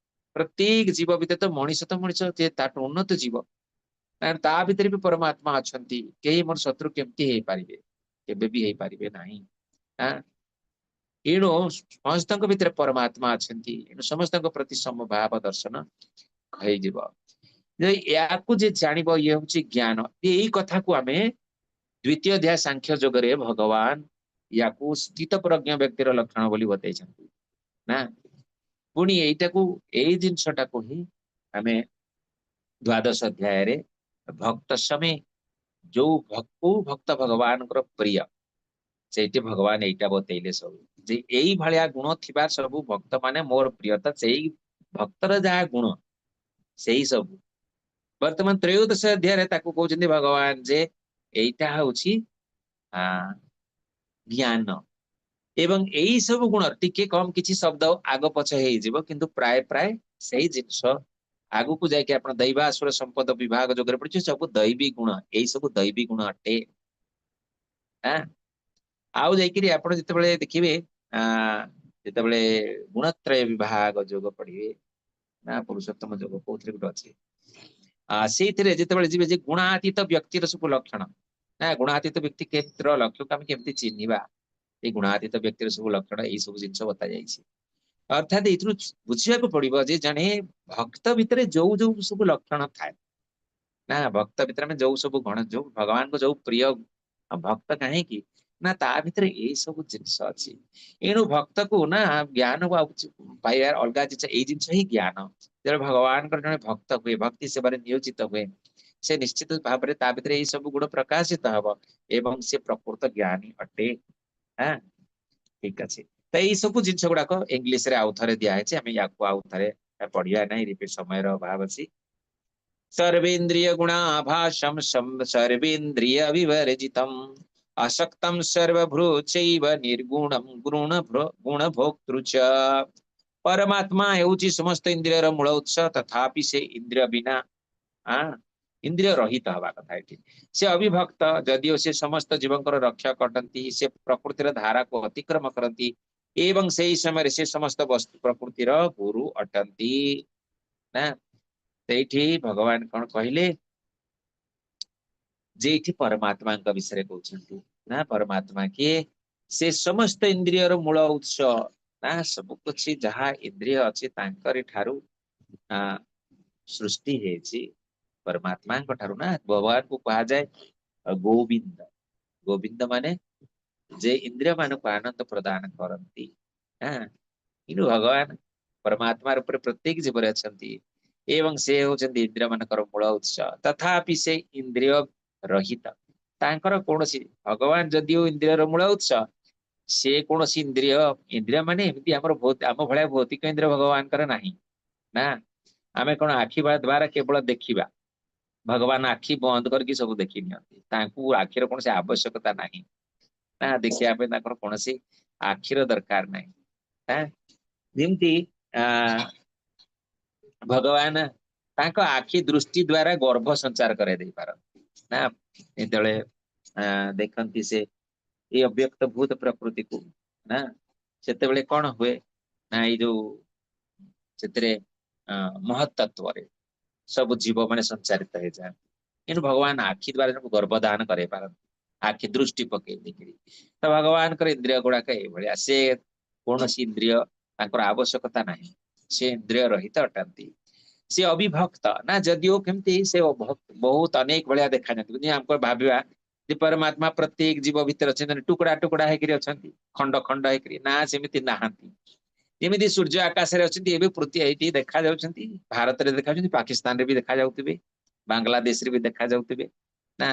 ପ୍ରତ୍ୟେକ ଜୀବ ଭିତରେ ତ ମଣିଷ ତ ମଣିଷ, ତାଠୁ ଉନ୍ନତ ଜୀବ, ତା ଭିତରେ ବି ପରମାତ୍ମା ଅଛନ୍ତି। କେହି ମୋର ଶତ୍ରୁ କେମିତି ହେଇପାରିବେ? କେବେ ବି ହେଇପାରିବେ ନାହିଁ। ଏଣୁ ସମସ୍ତଙ୍କ ଭିତରେ ପରମାତ୍ମା ଅଛନ୍ତି, ଏଣୁ ସମସ୍ତଙ୍କ ପ୍ରତି ସମଭାବ ଦର୍ଶନ ହେଇଯିବ। ଏହାକୁ ଯେ ଜାଣିବ, ଇଏ ହଉଛି ଜ୍ଞାନ। ଏଇ କଥାକୁ ଆମେ ଦ୍ୱିତୀୟ ଅଧ୍ୟାୟ ସାଂଖ୍ୟ ଯୋଗରେ ଭଗବାନ ୟାକୁ ସ୍ଥିତପ୍ରଜ୍ଞ ବ୍ୟକ୍ତିର ଲକ୍ଷଣ ବୋଲି ବତେଇଛନ୍ତି ନା। ପୁଣି ଏଇଟାକୁ, ଏଇ ଜିନିଷଟାକୁ ହିଁ ଆମେ ଦ୍ୱାଦଶ ଅଧ୍ୟାୟରେ ଭକ୍ତ ସମେ, ଯୋଉ କୋଉ ଭକ୍ତ ଭଗବାନଙ୍କର ପ୍ରିୟ, ସେଇଠି ଭଗବାନ ଏଇଟା ବତେଇଲେ ସବୁ, ଯେ ଏଇଭଳିଆ ଗୁଣ ଥିବା ସବୁ ଭକ୍ତ ମାନେ ମୋର ପ୍ରିୟ। ତ ସେଇ ଭକ୍ତର ଯାହା ଗୁଣ ସେଇ ସବୁ ବର୍ତ୍ତମାନ ତ୍ରୟୋଦଶ ଅଧ୍ୟାୟରେ ତାକୁ କହୁଛନ୍ତି ଭଗବାନ ଯେ ଏଇଟା ହଉଛି ଜ୍ଞାନ। ଏବଂ ଏଇ ସବୁ ଗୁଣ ଟିକେ କମ କିଛି ଶବ୍ଦ ଆଗ ପଛ ହେଇଯିବ, କିନ୍ତୁ ପ୍ରାୟ ପ୍ରାୟ ସେଇ ଜିନିଷ ଆଗକୁ ଯାଇକି ଆପଣ ଦୈବାସୁର ସମ୍ପଦ ବିଭାଗ ଯୋଗରେ ପଡିଛି, ସବୁ ଦୈବୀ ଗୁଣ, ଏଇ ସବୁ ଦୈବୀ ଗୁଣ ଅଟେ। ଆଉ ଯାଇକିରି ଆପଣ ଯେତେବେଳେ ଦେଖିବେ, ଯେତେବେଳେ ଗୁଣତ୍ରୟ ବିଭାଗ ଯୋଗ ପଢିବେ ନା, ପୁରୁଷୋତ୍ତମ ଯୋଗ କୋଉଥିରେ ଗୋଟେ ଅଛି, ସେଇଥିରେ ଯେତେବେଳେ ଯିବେ ଯେ ଗୁଣାତୀତ ବ୍ୟକ୍ତିର ସବୁ ଲକ୍ଷଣ ନା, ଗୁଣାତୀତ ବ୍ୟକ୍ତି କ୍ଷେତ୍ର ଲକ୍ଷ୍ୟକୁ ଆମେ କେମିତି ଚିହ୍ନିବା, ଏଇ ଗୁଣାତୀତ ବ୍ୟକ୍ତିର ସବୁ ଲକ୍ଷଣ, ଏଇ ସବୁ ଜିନିଷ ବତାଯାଇଛି। ଅର୍ଥାତ୍ ଏଇଥିରୁ ବୁଝିବାକୁ ପଡିବ ଯେ ଜଣେ ଭକ୍ତ ଭିତରେ ଯୋଉ ଯୋଉ ସବୁ ଲକ୍ଷଣ ଥାଏ ନା, ଭକ୍ତ ଭିତରେ ଆମେ ଯୋଉ ସବୁ ଗଣ, ଯୋଉ ଭଗବାନଙ୍କ ଯୋଉ ପ୍ରିୟ ଭକ୍ତ, କାହିଁକି ନା ତା ଭିତରେ ଏଇ ସବୁ ଜିନିଷ ଅଛି। ଏଣୁ ଭକ୍ତକୁ ନା ଜ୍ଞାନକୁ ଆଉ କିଛି ପାଇବା ଅଲଗା ଜିନିଷ, ଏଇ ଜିନିଷ ହିଁ ଜ୍ଞାନ। ଯେତେବେଳେ ଭଗବାନଙ୍କର ଜଣେ ଭକ୍ତ ହୁଏ, ଭକ୍ତି ସେବାରେ ନିୟୋଜିତ ହୁଏ, ସେ ନିଶ୍ଚିତ ଭାବରେ ତା ଭିତରେ ଏଇ ସବୁ ଗୁଣ ପ୍ରକାଶିତ ହବ ଏବଂ ସେ ପ୍ରକୃତ ଜ୍ଞାନୀ ଅଟେ। ହଁ, ଠିକ ଅଛି। ତ ଏଇ ସବୁ ଜିନିଷ ଗୁଡାକ ଇଂଲିଶ ରେ ଆଉ ଥରେ ଦିଆହେଇଛି, ଆମେ ୟାକୁ ଆଉ ଥରେ ପଢିବା ନାହିଁ, ରିପିଟ ସମୟର ଅଭାବ ଅଛି। ସର୍ବେନ୍ଦ୍ରିୟ ଗୁଣାଭାସಂ ସର୍ବେନ୍ଦ୍ରିୟ ବିବର୍ଜିତಂ ଅସକ୍ତಂ ସର୍ବଭୃଚୈବ ନିର୍ଗୁଣಂ ଗୁଣଭୋକ୍ତୃ ଚ। ପରମାତ୍ମା ହେଉଛି ସମସ୍ତ ଇନ୍ଦ୍ରିୟର ମୂଳ ଉତ୍ସ, ତଥାପି ସେ ଇନ୍ଦ୍ରିୟ ବିନା ଇନ୍ଦ୍ରିୟ ରହିତ ହବା କଥା ଏଠି। ସେ ଅବିଭକ୍ତ, ଯଦିଓ ସେ ସମସ୍ତ ଜୀବଙ୍କର ରକ୍ଷକ ଅଟନ୍ତି, ସେ ପ୍ରକୃତିର ଧାରାକୁ ଅତିକ୍ରମ କରନ୍ତି ଏବଂ ସେଇ ସମୟରେ ସେ ସମସ୍ତ ବସ୍ତୁ ପ୍ରକୃତିର ଗୁରୁ ଅଟନ୍ତି ନା। ସେଇଠି ଭଗବାନ କଣ କହିଲେ ଯେ ଏଇଠି ପରମାତ୍ମାଙ୍କ ବିଷୟରେ କହୁଛନ୍ତି ନା। ପରମାତ୍ମା କିଏ? ସେ ସମସ୍ତ ଇନ୍ଦ୍ରିୟର ମୂଳ ଉତ୍ସ ନା, ସବୁ କିଛି ଯାହା ଇନ୍ଦ୍ରିୟ ଅଛି ତାଙ୍କରି ଠାରୁ ସୃଷ୍ଟି ହେଇଛି, ପରମାତ୍ମାଙ୍କ ଠାରୁ ନା। ଭଗବାନଙ୍କୁ କୁହାଯାଏ ଗୋବିନ୍ଦ। ଗୋବିନ୍ଦ ମାନେ ଯେ ଇନ୍ଦ୍ରିୟ ମାନଙ୍କୁ ଆନନ୍ଦ ପ୍ରଦାନ କରନ୍ତି। ହଁ, କିନ୍ତୁ ଭଗବାନ ପରମାତ୍ମା ରୂପରେ ପ୍ରତ୍ୟେକ ଜୀବରେ ଅଛନ୍ତି ଏବଂ ସେ ହଉଛନ୍ତି ଇନ୍ଦ୍ରିୟ ମାନଙ୍କର ମୂଳ ଉତ୍ସ। ତଥାପି ସେ ଇନ୍ଦ୍ରିୟ ରହିତ, ତାଙ୍କର କୌଣସି, ଭଗବାନ ଯଦିଓ ଇନ୍ଦ୍ରିୟର ମୂଳ ଉତ୍ସ, ସେ କୌଣସି ଇନ୍ଦ୍ରିୟ, ଇନ୍ଦ୍ରିୟ ମାନେ ଏମିତି ଆମର ଆମ ଭଳିଆ ଭୌତିକ ଇନ୍ଦ୍ରିୟ ଭଗବାନଙ୍କର ନାହିଁ ନା। ଆମେ କଣ ଆଖି ଦ୍ଵାରା କେବଳ ଦେଖିବା, ଭଗବାନ ଆଖି ବନ୍ଦ କରିକି ସବୁ ଦେଖି ନିଅନ୍ତି। ତାଙ୍କୁ ଆଖିର କୌଣସି ଆବଶ୍ୟକତା ନାହିଁ ନା, ଦେଖିବା ପାଇଁ ତାଙ୍କର କୌଣସି ଆଖିର ଦରକାର ନାହିଁ। ଯେମିତି ଭଗବାନ ତାଙ୍କ ଆଖି ଦୃଷ୍ଟି ଦ୍ଵାରା ଗର୍ଭ ସଞ୍ଚାର କରାଇ ଦେଇ ପାରନ୍ତି ନା। ଯେତେବେଳେ ଦେଖନ୍ତି ସେ ଏଇ ଅବ୍ୟକ୍ତ ଭୂତ ପ୍ରକୃତିକୁ ନା, ସେତେବେଳେ କଣ ହୁଏ ନା, ଏଇ ଯୋଉ ସେଥିରେ ମହତ୍ତତ୍ଵରେ ସବୁ ଜୀବ ମାନେ ସଞ୍ଚାରିତ ହେଇଯାଆନ୍ତି। କିନ୍ତୁ ଭଗବାନ ଆଖି ଦ୍ଵାରା ତାଙ୍କୁ ଗର୍ଭଦାନ କରାଇ ପାରନ୍ତି, ଆଖି ଦୃଷ୍ଟି ପକେଇ ଦେଇକିରି। ତ ଭଗବାନଙ୍କର ଇନ୍ଦ୍ରିୟ ଗୁଡାକ ଏଇଭଳିଆ, ସେ କୌଣସି ଇନ୍ଦ୍ରିୟ ତାଙ୍କର ଆବଶ୍ୟକତା ନାହିଁ, ସେ ଇନ୍ଦ୍ରିୟ ରହିତ ଅଟନ୍ତି। ସେ ଅବିଭକ୍ତ ନା, ଯଦିଓ କେମିତି ସେ ବହୁତ ଅନେକ ଭଳିଆ ଦେଖାଯାନ୍ତି। ଆମକୁ ଭାବିବା ଯେ ପରମାତ୍ମା ପ୍ରତ୍ୟେକ ଜୀବ ଭିତରେ ଅଛନ୍ତି, ଟୁକୁଡା ଟୁକୁଡା ହେଇକିରି ଅଛନ୍ତି, ଖଣ୍ଡ ଖଣ୍ଡ ହେଇକିରି ନା, ସେମିତି ନାହାନ୍ତି। ଯେମିତି ସୂର୍ଯ୍ୟ ଆକାଶରେ ଅଛନ୍ତି, ଏବେ ପୃଥିବୀ ଏଇଠି ଦେଖା ଯାଉଛନ୍ତି, ଭାରତରେ ଦେଖାଯାଉଛନ୍ତି, ପାକିସ୍ତାନରେ ବି ଦେଖା ଯାଉଥିବେ, ବାଂଲାଦେଶରେ ବି ଦେଖା ଯାଉଥିବେ ନା,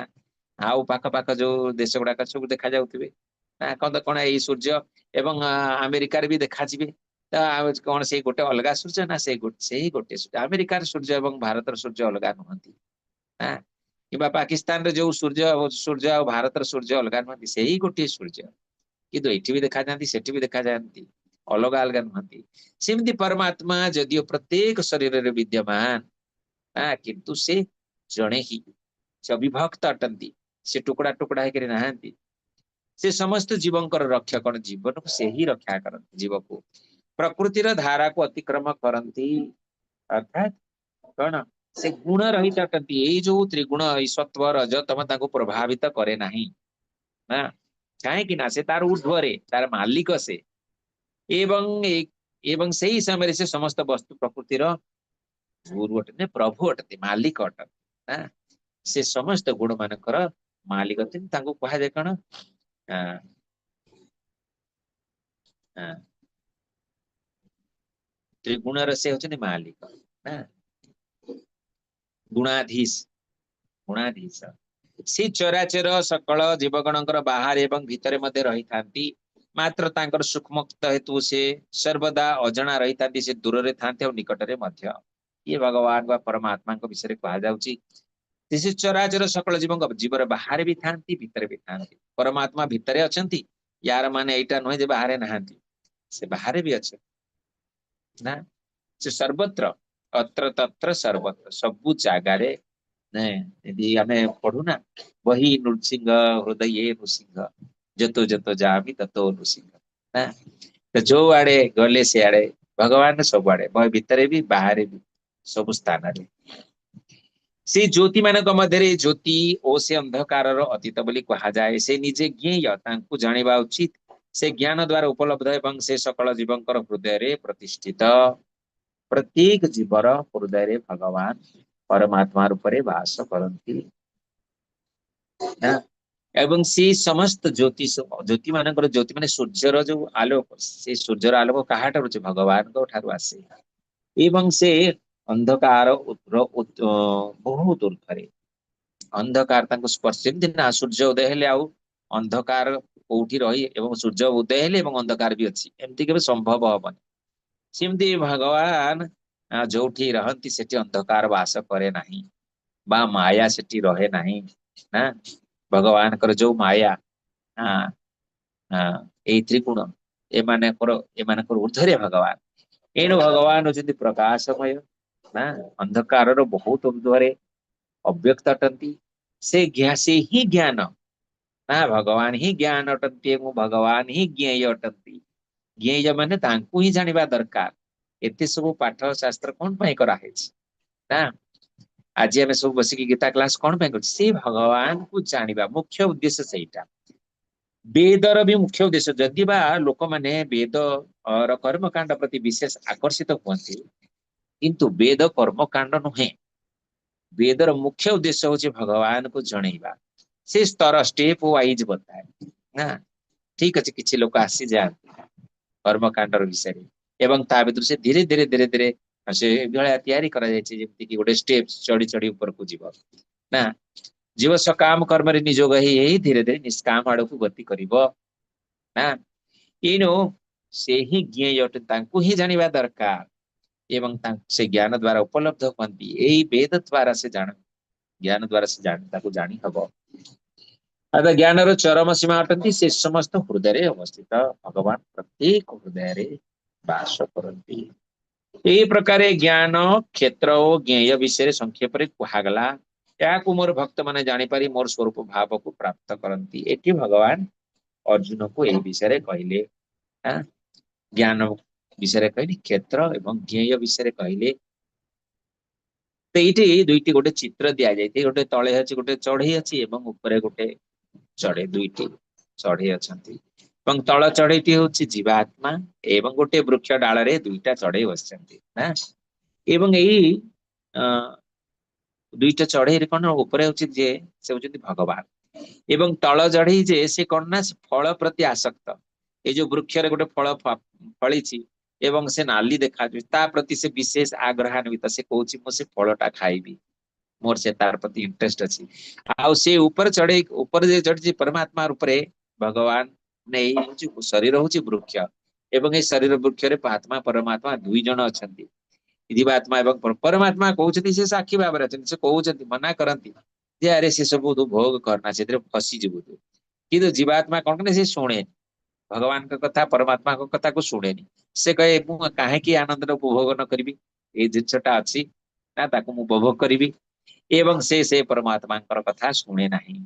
ଆଉ ପାଖ ପାଖ ଯୋଉ ଦେଶ ଗୁଡାକ ସବୁ ଦେଖା ଯାଉଥିବେ ନା। କଣ କଣ ଏଇ ସୂର୍ଯ୍ୟ ଏବଂ ଆମେରିକାରେ ବି ଦେଖାଯିବେ। ତ କଣ ସେଇ ଗୋଟେ ଅଲଗା ସୂର୍ଯ୍ୟ ନା ସେଇ ଗୋଟେ ସୂର୍ଯ୍ୟ? ଆମେରିକାର ସୂର୍ଯ୍ୟ ଏବଂ ଭାରତର ସୂର୍ଯ୍ୟ ଅଲଗା ନୁହନ୍ତି ନା, କିମ୍ବା ପାକିସ୍ତାନରେ ଯୋଉ ସୂର୍ଯ୍ୟ ସୂର୍ଯ୍ୟ ଆଉ ଭାରତର ସୂର୍ଯ୍ୟ ଅଲଗା ନୁହନ୍ତି, ସେଇ ଗୋଟିଏ ସୂର୍ଯ୍ୟ। କିନ୍ତୁ ଏଠି ବି ଦେଖାଯାଆନ୍ତି, ସେଠି ବି ଦେଖାଯାଆନ୍ତି, ଅଲଗା ଅଲଗା ନୁହନ୍ତି। ସେମିତି ପରମାତ୍ମା ଯଦିଓ ପ୍ରତ୍ୟେକ ଶରୀରରେ ବିଦ୍ୟମାନ, କିନ୍ତୁ ସେ ଜଣେ ହିଁ, ସେ ଅବିଭକ୍ତ ଅଟନ୍ତି, ସେ ଟୁକୁଡା ଟୁକୁଡା ହେଇକରି ନାହାନ୍ତି। ସେ ସମସ୍ତ ଜୀବଙ୍କର ରକ୍ଷକ, ଜୀବନକୁ ସେ ହିଁ ରକ୍ଷା କରନ୍ତି, ଜୀବକୁ ପ୍ରକୃତିର ଧାରାକୁ ଅତିକ୍ରମ କରନ୍ତି। ଅର୍ଥାତ୍ କଣ ସେ ଗୁଣ ରହିତ ଅଟନ୍ତି। ଏଇ ଯୋଉ ତ୍ରିଗୁଣ, ଏଇ ସତ୍ଵ ରଜ ତମ ତାଙ୍କୁ ପ୍ରଭାବିତ କରେ ନାହିଁ ନା, କାହିଁକି ନା ସେ ତାର ଊର୍ଦ୍ଧ୍ୱରେ, ତାର ମାଲିକ ସେ। ଏବଂ ଏବଂ ସେଇ ସମୟରେ ସେ ସମସ୍ତ ବସ୍ତୁ ପ୍ରକୃତିର ଗୁରୁ ଅଟନ୍ତି, ପ୍ରଭୁ ଅଟନ୍ତି, ମାଲିକ ଅଟନ୍ତି ନା। ସେ ସମସ୍ତ ଗୁଣ ମାନଙ୍କର ମାଲିକ ଅଟନ୍ତି। ତାଙ୍କୁ କୁହାଯାଏ କଣ, ତ୍ରିଗୁଣର ସେ ହଉଛନ୍ତି ମାଲିକ ନା, ଗୁଣାଧୀଶ, ଗୁଣାଧୀଶ। ସେ ଚରାଚର ସକଳ ଜୀବଗଣଙ୍କର ବାହାରେ ଏବଂ ଭିତରେ ମଧ୍ୟ ରହିଥାନ୍ତି, ମାତ୍ର ତାଙ୍କର ସୂକ୍ଷ୍ମତ୍ୱ ହେତୁ ସେ ସର୍ବଦା ଅଜଣା ରହିଥାନ୍ତି। ସେ ଦୂରରେ ଥାନ୍ତି ଆଉ ନିକଟରେ ମଧ୍ୟ। ଇଏ ଭଗବାନ ବା ପରମାତ୍ମାଙ୍କ ବିଷୟରେ କୁହାଯାଉଛି। ସେ ଚରାଚର ସକଳ ଜୀବଙ୍କ ଜୀବର ବାହାରେ ବି ଥାନ୍ତି, ଭିତରେ ବି ଥାନ୍ତି। ପରମାତ୍ମା ଭିତରେ ଅଛନ୍ତି, ୟାର ମାନେ ଏଇଟା ନୁହେଁ ଯେ ବାହାରେ ନାହାନ୍ତି, ସେ ବାହାରେ ବି ଅଛନ୍ତି ନା। ସେ ସର୍ବତ୍ର, ଅତ୍ର ତତ୍ର ସର୍ବତ୍ର, ସବୁ ଜାଗାରେ। ଯଦି ଆମେ ପଢୁନା ବହି ନୃସିଂହ ହୃଦୟ ନୃସିଂହ ଯତୋ ଯତୋ ଯାମି ତତୋ ନୃସିଂହ ନା, ତ ଯୋଉ ଆଡେ ଗଲେ ସିଆଡେ ଭଗବାନ, ସବୁଆଡେ, ବହି ଭିତରେ ବି ବାହାରେ ବି, ସବୁ ସ୍ଥାନରେ। ସେ ଜ୍ୟୋତି ମାନଙ୍କ ମଧ୍ୟରେ ଜ୍ୟୋତି ଓ ସେ ଅନ୍ଧକାରର ଅତୀତ ବୋଲି କୁହାଯାଏ। ସେ ନିଜେ ଜ୍ଞେୟ, ତାଙ୍କୁ ଜାଣିବା ଉଚିତ। ସେ ଜ୍ଞାନ ଦ୍ଵାରା ଉପଲବ୍ଧ ଏବଂ ସେ ସକଳ ଜୀବଙ୍କର ହୃଦୟରେ ପ୍ରତିଷ୍ଠିତ। ପ୍ରତ୍ୟେକ ଜୀବର ହୃଦୟରେ ଭଗବାନ ପରମାତ୍ମା ରୂପରେ ବାସ କରନ୍ତି ନା। ଏବଂ ସେ ସମସ୍ତ ଜ୍ୟୋତି, ଜ୍ୟୋତି ମାନଙ୍କର ଜ୍ୟୋତି ମାନେ ସୂର୍ଯ୍ୟର ଯୋଉ ଆଲୋକ, ସେ ସୂର୍ଯ୍ୟର ଆଲୋକ କାହାଠାରୁ ଅଛି? ଭଗବାନଙ୍କ ଠାରୁ ଆସେ। ଏବଂ ସେ ଅନ୍ଧକାର ବହୁତ ଊର୍ଦ୍ଧ୍ୱରେ, ଅନ୍ଧକାର ତାଙ୍କୁ ସ୍ପର୍ଶ, ଯେମିତି ନା ସୂର୍ଯ୍ୟ ଉଦୟ ହେଲେ ଆଉ ଅନ୍ଧକାର କୋଉଠି ରହି, ଏବଂ ସୂର୍ଯ୍ୟ ଉଦୟ ହେଲେ ଏବଂ ଅନ୍ଧକାର ବି ଅଛି, ଏମିତି କେବେ ସମ୍ଭବ ହବନି। ସେମିତି ଭଗବାନ ଯୋଉଠି ରହନ୍ତି ସେଠି ଅନ୍ଧକାର ବାସ କରେ ନାହିଁ ବା ମାୟା ସେଠି ରହେ ନାହିଁ ନା। ଭଗବାନଙ୍କର ଯୋଉ ମାୟା, ଏଇ ତ୍ରିଗୁଣ ଏମାନଙ୍କର ଊର୍ଦ୍ଧ୍ୱରେ ଭଗବାନ। ଏଣୁ ଭଗବାନ ହଉଛନ୍ତି ପ୍ରକାଶମୟ ନା, ଅନ୍ଧକାରର ବହୁତ ଊର୍ଦ୍ଧ୍ୱରେ ଅବ୍ୟକ୍ତ ଅଟନ୍ତି। ସେ ହିଁ ଜ୍ଞାନ ନା, ଭଗବାନ ହିଁ ଜ୍ଞାନ ଅଟନ୍ତି ଏବଂ ଭଗବାନ ହିଁ ଜ୍ଞେୟ ଅଟନ୍ତି। ଜ୍ଞେୟ ମାନେ ତାଙ୍କୁ ହିଁ ଜାଣିବା ଦରକାର। ଏତେ ସବୁ ପାଠ ଶାସ୍ତ୍ର କଣ ପାଇଁ କରାହେଇଛି ନା? ଆଜି ଆମେ ସବୁ ବସିକି ଗୀତା କ୍ଲାସ କଣ ପାଇଁ କରୁଛୁ? ସେ ଭଗବାନଙ୍କୁ ଜାଣିବା ମୁଖ୍ୟ ଉଦ୍ଦେଶ୍ୟ ସେଇଟା। ବେଦର ବି ମୁଖ୍ୟ ଉଦ୍ଦେଶ୍ୟ, ଯଦି ବା ଲୋକମାନେ ବେଦ ର କର୍ମକାଣ୍ଡ ପ୍ରତି ବିଶେଷ ଆକର୍ଷିତ ହୁଅନ୍ତି, କିନ୍ତୁ ବେଦ କର୍ମକାଣ୍ଡ ନୁହେଁ। ବେଦର ମୁଖ୍ୟ ଉଦ୍ଦେଶ୍ୟ ହଉଛି ଭଗବାନଙ୍କୁ ଜଣେଇବା। ସେ ସ୍ତର ଷ୍ଟେପ ୱାଇଜ ବତାଏ ନା। ଠିକ ଅଛି, କିଛି ଲୋକ ଆସିଯାଆନ୍ତି କର୍ମକାଣ୍ଡର ବିଷୟରେ ଏବଂ ତା ଭିତରୁ ସେ ଧୀରେ ଧୀରେ ଧୀରେ ଧୀରେ ସେ ଭଳିଆ ତିଆରି କରାଯାଇଛି, ଯେମିତି କି ଗୋଟେ ଷ୍ଟେପ ଚଢି ଚଢି ଉପରକୁ ଯିବ ନା। ଜୀବ ସକାମ କର୍ମରେ ନିଯୋଗ ହେଇ ହେଇ ଧୀରେ ଧୀରେ ନିଷ୍କାମ ଆଡକୁ ଗତି କରିବ ନା। ଏଣୁ ସେ ହିଁ ଜ୍ଞେୟ ଅଟେ, ତାଙ୍କୁ ହିଁ ଜାଣିବା ଦରକାର ଏବଂ ସେ ଜ୍ଞାନ ଦ୍ଵାରା ଉପଲବ୍ଧ ହୁଅନ୍ତି। ଏଇ ବେଦ ଦ୍ଵାରା ସେ ଜାଣ, ଜ୍ଞାନ ଦ୍ଵାରା ସେ ଜାଣ, ତାକୁ ଜାଣି ହବ। ଅର୍ଥାତ୍ ଜ୍ଞାନର ଚରମ ସୀମା ଅଟନ୍ତି ସେ ସମସ୍ତ ହୃଦୟରେ ଅବସ୍ଥିତ। ଭଗବାନ ପ୍ରତ୍ୟେକ ହୃଦୟରେ ବାସ କରନ୍ତି। ଏଇ ପ୍ରକାରେ ଜ୍ଞାନ କ୍ଷେତ୍ର ଓ ଜ୍ଞେୟ ବିଷୟରେ ସଂକ୍ଷେପରେ କୁହାଗଲା। ଏହାକୁ ମୋର ଭକ୍ତ ମାନେ ଜାଣିପାରି ମୋର ସ୍ୱରୂପ ଭାବକୁ ପ୍ରାପ୍ତ କରନ୍ତି। ଏଠି ଭଗବାନ ଅର୍ଜୁନକୁ ଏଇ ବିଷୟରେ କହିଲେ, ଜ୍ଞାନ ବିଷୟରେ କହିଲେ, କ୍ଷେତ୍ର ଏବଂ ଜ୍ଞେୟ ବିଷୟରେ କହିଲେ। ତ ଏଇଠି ଦୁଇଟି ଗୋଟେ ଚିତ୍ର ଦିଆଯାଇଛି। ଗୋଟେ ତଳେ ଅଛି ଗୋଟେ ଚଢେଇ ଅଛି ଏବଂ ଉପରେ ଗୋଟେ ଚଢେଇ, ଦୁଇଟି ଚଢେଇ ଅଛନ୍ତି। ଏବଂ ତଳ ଚଢେଇଟି ହଉଛି ଜୀବାତ୍ମା ଏବଂ ଗୋଟେ ବୃକ୍ଷ ଡାଳରେ ଦୁଇଟା ଚଢେଇ ବସିଛନ୍ତି ନା। ଏବଂ ଏଇ ଦୁଇଟା ଚଢେଇରେ କଣ, ଉପରେ ହଉଛି ଯେ ସେ ହଉଛନ୍ତି ଭଗବାନ ଏବଂ ତଳ ଚଢେଇ ଯେ ସେ କଣ ନା ଫଳ ପ୍ରତି ଆସକ୍ତ। ଏଇ ଯୋଉ ବୃକ୍ଷରେ ଗୋଟେ ଫଳ ଫଳିଛି ଏବଂ ସେ ନାଲି ଦେଖାଯାଉଛି, ତା ପ୍ରତି ସେ ବିଶେଷ ଆଗ୍ରହାନ୍ୱିତ। ସେ କହୁଛି ମୁଁ ସେ ଫଳଟା ଖାଇବି, ମୋର ସେ ତାର ପ୍ରତି ଇଣ୍ଟରେଷ୍ଟ ଅଛି। ଆଉ ସେ ଉପରେ ଚଢେଇ ଉପରେ ଯେ ଚଢିଛି ପରମାତ୍ମା ଉପରେ ଭଗବାନ ଏଇ ହଉଛି ଶରୀର ହଉଛି ବୃକ୍ଷ ଏବଂ ଏଇ ଶରୀର ବୃକ୍ଷରେ ଆତ୍ମା ପରମାତ୍ମା ଦୁଇ ଜଣ ଅଛନ୍ତି, ଜୀବାତ୍ମା ଏବଂ ପରମାତ୍ମା। କହୁଛନ୍ତି ସେ ସାକ୍ଷୀ ଭାବରେ ଅଛନ୍ତି। ସେ କହୁଛନ୍ତି, ମନା କରନ୍ତି ଯେ ଆରେ ସେ ସବୁ ତୁ ଭୋଗ କରନା, ସେଥିରେ ଫସିଯିବୁ ତୁ। କିନ୍ତୁ ଜୀବାତ୍ମା କଣ କରେ, ସେ ଶୁଣେନି ଭଗବାନଙ୍କ କଥା, ପରମାତ୍ମାଙ୍କ କଥାକୁ ଶୁଣେନି। ସେ କହେ ମୁଁ କାହିଁକି ଆନନ୍ଦର ଉପଭୋଗ ନ କରିବି, ଏଇ ଜିନିଷଟା ଅଛି ନା, ତାକୁ ମୁଁ ଉପଭୋଗ କରିବି। ଏବଂ ସେ ସେ ପରମାତ୍ମାଙ୍କର କଥା ଶୁଣେ ନାହିଁ।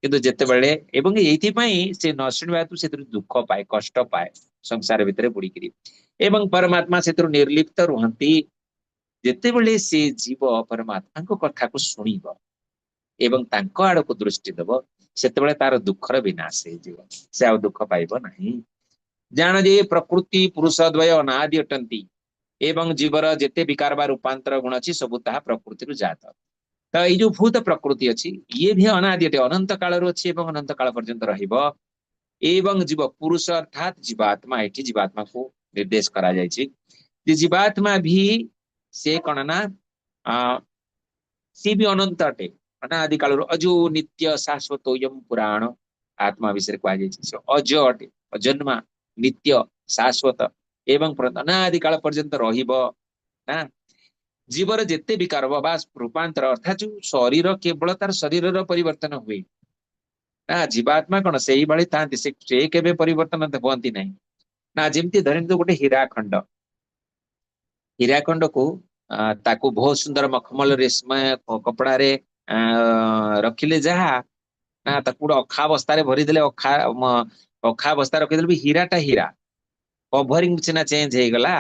କିନ୍ତୁ ଯେତେବେଳେ ଏବଂ ଏଇଥିପାଇଁ ସେ ନ ଶୁଣିବା ହେତୁ ସେଥିରୁ ଦୁଃଖ ପାଏ, କଷ୍ଟ ପାଏ ସଂସାର ଭିତରେ ବୁଡିକିରି ଏବଂ ପରମାତ୍ମା ସେଥିରୁ ନିର୍ଲିପ୍ତ ରୁହନ୍ତି। ଯେତେବେଳେ ସେ ଜୀବ ପରମାତ୍ମାଙ୍କ କଥାକୁ ଶୁଣିବ ଏବଂ ତାଙ୍କ ଆଡକୁ ଦୃଷ୍ଟି ଦବ, ସେତେବେଳେ ତାର ଦୁଃଖର ବିନାଶ ହେଇଯିବ, ସେ ଆଉ ଦୁଃଖ ପାଇବ ନାହିଁ। ଜାଣ ଯେ ପ୍ରକୃତି ପୁରୁଷ ଦ୍ୱୟ ଅନାଦି ଅଟନ୍ତି ଏବଂ ଜୀବର ଯେତେ ବିକାର ବା ରୂପାନ୍ତର ଗୁଣ ଅଛି ସବୁ ତାହା ପ୍ରକୃତିରୁ ଜାତ। ତ ଏଇ ଯୋଉ ଭୂତ ପ୍ରକୃତି ଅଛି ଇଏ ବି ଅନାଦି ଅଟେ, ଅନନ୍ତ କାଳରୁ ଅଛି ଏବଂ ଅନନ୍ତ କାଳ ପର୍ଯ୍ୟନ୍ତ ରହିବ। ଏବଂ ଜୀବ ପୁରୁଷ ଅର୍ଥାତ୍ ଜୀବାତ୍ମା, ଏଠି ଜୀବାତ୍ମାକୁ ନିର୍ଦ୍ଦେଶ କରାଯାଇଛି ଯେ ଜୀବାତ୍ମା ବି ସେ କଣ ନା ସିଏ ବି ଅନନ୍ତ ଅଟେ, ଅନାଦି କାଳରୁ। ଅଜୋ ନିତ୍ୟ ଶାଶ୍ୱତୋୟମ ପୁରାଣ, ଆତ୍ମା ବିଷୟରେ କୁହାଯାଇଛି ସେ ଅଜ ଅଟେ, ଅଜନ୍ମା, ନିତ୍ୟ, ଶାଶ୍ୱତ ଏବଂ ଅନାଦି କାଳ ପର୍ଯ୍ୟନ୍ତ ରହିବ ନା। ଜୀବର ଯେତେ ବିକାର ବା ରୂପାନ୍ତର ଅର୍ଥାତ୍ ଯୋଉ ଶରୀର, କେବଳ ତାର ଶରୀରର ପରିବର୍ତ୍ତନ ହୁଏ ନା, ଜୀବାତ୍ମା କଣ ସେଇଭଳି ଥାନ୍ତି, ସେ କେବେ ପରିବର୍ତ୍ତନ ହୁଅନ୍ତି ନାହିଁ ନା। ଯେମିତି ଧରିନିଅନ୍ତୁ ଗୋଟେ ହୀରାଖଣ୍ଡ, ହୀରାଖଣ୍ଡକୁ ତାକୁ ବହୁତ ସୁନ୍ଦର ମଖମଲ ରେଶମ କପଡାରେ ରଖିଲେ ଯାହା ନା, ତାକୁ ଗୋଟେ ଅଖା ବସ୍ତାରେ ଭରିଦେଲେ, ଅଖା ଅଖା ବସ୍ତା ରଖିଦେଲେ ବି ହୀରାଟା ହୀରା, କଭରିଂ ସିନା ଚେଞ୍ଜ ହେଇଗଲା।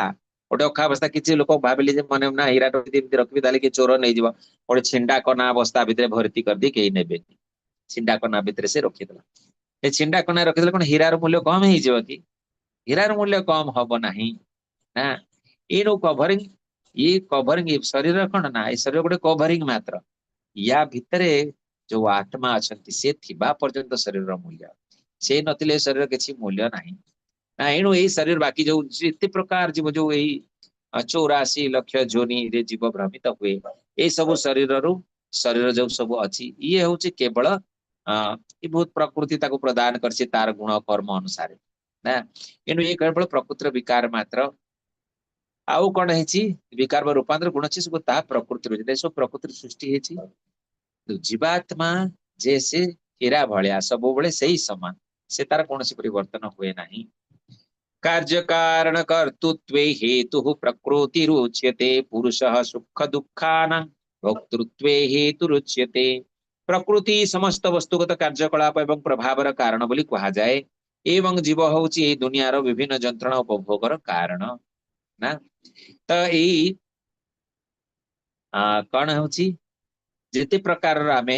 ଗୋଟେ ଅଖା ବସ୍ତା, କିଛି ଲୋକ ଭାବିଲେ ଯେ ମନେ ନା ହୀରାଟା ଏମିତି ରଖିବି ତାହେଲେ କିଏ ଚୋର ନେଇଯିବ, ଗୋଟେ ଛିଣ୍ଡା କନା ବସ୍ତା ଭିତରେ ଭର୍ତ୍ତି କରିଦେଇ କେହି ନେବେନି, ଛିଣ୍ଡା କନା ଭିତରେ ସେ ରଖିଦେଲା। ଏ ଛିଣ୍ଡା କନା ରଖିଦେଲେ କଣ ହୀରାର ମୂଲ୍ୟ କମ ହେଇଯିବ କି? ହୀରାର ମୂଲ୍ୟ କମ ହବ ନାହିଁ ନା। ଏଇ ଯୋଉ କଭରିଂ, ଇଏ କଭରିଂ ଶରୀର କଣ ନା ଏ ଶରୀର ଗୋଟେ କଭରିଂ ମାତ୍ର, ୟା ଭିତରେ ଯୋଉ ଆତ୍ମା ଅଛନ୍ତି ସେ ଥିବା ପର୍ଯ୍ୟନ୍ତ ଶରୀରର ମୂଲ୍ୟ, ସେ ନଥିଲେ ଶରୀର କିଛି ମୂଲ୍ୟ ନାହିଁ ନା। ଏଣୁ ଏଇ ଶରୀର ବାକି ଯୋଉ ଯେତେ ପ୍ରକାର ଜୀବ ଯୋଉ ଏଇ 84 ଲକ୍ଷ ଯୋନିରେ ଜୀବ ଭ୍ରମିତ ହୁଏ, ଏଇ ସବୁ ଶରୀରରୁ ଶରୀର ଯୋଉ ସବୁ ଅଛି ଇଏ ହଉଛି କେବଳ ଏ ବହୁତ ପ୍ରକୃତି ତାକୁ ପ୍ରଦାନ କରିଛି ତାର ଗୁଣ କର୍ମ ଅନୁସାରେ ନା। ଏଣୁ ଇଏ କେବଳ ପ୍ରକୃତିର ବିକାର ମାତ୍ର। ଆଉ କଣ ହେଇଛି ବିକାର ବା ରୂପାନ୍ତର ଗୁଣ ଅଛି ସବୁ ତାହା ପ୍ରକୃତିରୁ, ସବୁ ପ୍ରକୃତିରୁ ସୃଷ୍ଟି ହେଇଛି। ଜୀବାତ୍ମା ଯେ ସେ ହୀରା ଭଳିଆ ସବୁବେଳେ ସେଇ ସମାନ, ସେ ତାର କୌଣସି ପରିବର୍ତ୍ତନ ହୁଏ ନାହିଁ। କାର୍ଯ୍ୟ କାରଣ କର୍ତ୍ତୃତ୍ୱେ ହେତୁ ପ୍ରକୃତିରୁଚ୍ୟତେ ପୁରୁଷ ସୁଖ ଦୁଃଖାନାଂ ଭୋକ୍ତୃତ୍ୱେ ହେତୁରୁଚ୍ୟତେ। ପ୍ରକୃତି ସମସ୍ତ ବସ୍ତୁଗତ କାର୍ଯ୍ୟକଳାପ ଏବଂ ପ୍ରଭାବର କାରଣ ବୋଲି କୁହାଯାଏ ଏବଂ ଜୀବ ହଉଛି ଏଇ ଦୁନିଆର ବିଭିନ୍ନ ଯନ୍ତ୍ରଣା ଉପଭୋଗର କାରଣ ନା। ତ ଏଇ କଣ ହଉଛି ଯେତେ ପ୍ରକାରର ଆମେ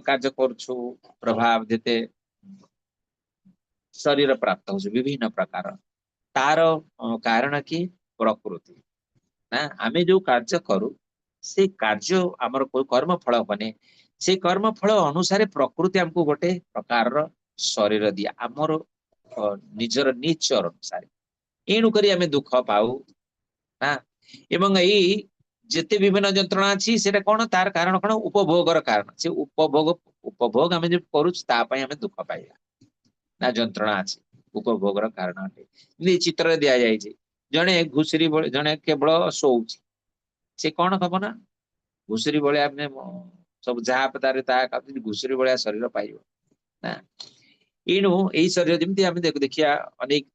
କାର୍ଯ୍ୟ କରୁଛୁ, ପ୍ରଭାବ ଯେତେ ଶରୀର ପ୍ରାପ୍ତ ହଉଛି ବିଭିନ୍ନ ପ୍ରକାର, ତାର କାରଣ କି ପ୍ରକୃତି ନା। ଆମେ ଯୋଉ କାର୍ଯ୍ୟ କରୁ ସେ କାର୍ଯ୍ୟ ଆମର କୋଉ କର୍ମ ଫଳ ବନେ, ସେଇ କର୍ମ ଫଳ ଅନୁସାରେ ପ୍ରକୃତି ଆମକୁ ଗୋଟେ ପ୍ରକାରର ଶରୀର ଦିଏ, ଆମର ନିଜର ନେଚର ଅନୁସାରେ। ଏଣୁ କରି ଆମେ ଦୁଃଖ ପାଉ ନା। ଏବଂ ଏଇ ଯେତେ ବିଭିନ୍ନ ଯନ୍ତ୍ରଣା ଅଛି, ସେଇଟା କଣ? ତାର କାରଣ କଣ? ଉପଭୋଗର କାରଣ। ସେ ଉପଭୋଗ ଆମେ ଯୋଉ କରୁଛୁ, ତା ପାଇଁ ଆମେ ଦୁଃଖ ପାଇବା ନା ଯନ୍ତ୍ରଣା ଅଛି, ଉପଭୋଗର କାରଣ ଅଟେ। ଯେମିତି ଚିତ୍ରରେ ଦିଆଯାଇଛି, ଜଣେ ଘୁଷୁରୀ ଭଳି, ଜଣେ କେବଳ ଶୋଉଛି, ସେ କଣ ହବ ନା ଘୁଷୁରୀ ଭଳିଆ ଆମେ ସବୁ ଯାହା ତାର ତାହା ଖାଉଛନ୍ତି, ଘୁଷୁରୀ ଭଳିଆ ଶରୀର ପାଇବ ନା। ଏଣୁ ଏଇ ଶରୀର ଯେମିତି ଆମେ ଦେଖିବା ଅନେକ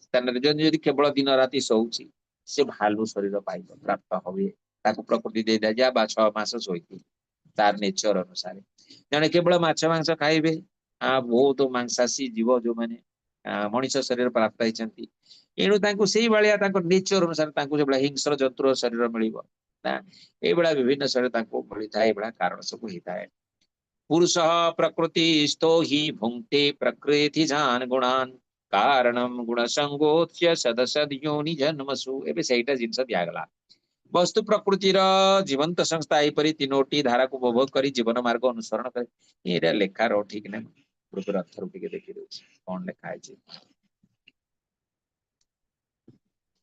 ସ୍ଥାନରେ, ଯଦି କେବଳ ଦିନ ରାତି ଶୋଉଛି, ସେ ଭାଲୁ ଶରୀର ପାଇବ, ପ୍ରାପ୍ତ ହୁଏ ତାକୁ, ପ୍ରକୃତି ଦେଇଦିଆଯାଏ ବା 6 ମାସ ଶୋଇଥିବ ତାର ନେଚର ଅନୁସାରେ। ଜଣେ କେବଳ ମାଛ ମାଂସ ଖାଇବେ, ବହୁତ ମାଂସାଶୀ ଜୀବ ଯୋଉମାନେ ମଣିଷ ଶରୀର ପ୍ରାପ୍ତ ହେଇଛନ୍ତି, ଏଣୁ ତାଙ୍କୁ ସେଇଭଳିଆ ତାଙ୍କ ନେଚର ଅନୁସାରେ ତାଙ୍କୁ ସେଭଳିଆ ହିଂସ୍ର ଜନ୍ତୁର ଶରୀର ମିଳିବ ନା। ଏଇଭଳିଆ ବିଭିନ୍ନ ଶରୀର ତାଙ୍କୁ ମିଳିଥାଏ, ଏଇଭଳିଆ କାରଣ ସବୁ ହେଇଥାଏ। ପୁରୁଷ ପ୍ରକୃତିସ୍ଥୋ ହି ଭୁଙ୍କ୍ତେ ପ୍ରକୃତିଜାନ୍ ଗୁଣାନ୍ କାରଣମ ଗୁଣ ସଙ୍ଗୋତ୍ୟ ସଦସଦ ଯୋନି ଜନ୍ମସୁ। ଏବେ ସେଇଟା ଜିନିଷ ଦିଆଗଲା। ବସ୍ତୁ ପ୍ରକୃତିର ଜୀବନ୍ତ ସଂସ୍ଥା ଏହିପରି ତିନୋଟି ଧାରାକୁ ଉପଭୋଗ କରି ଜୀବନ ମାର୍ଗ ଅନୁସରଣ କରେ। ଏଇଟା ଲେଖାର ଠିକ ନାହିଁ, ଗ୍ରନ୍ଥରୁ ଟିକେ ଦେଖି ଦଉଛି କଣ ଲେଖା ହେଇଛି।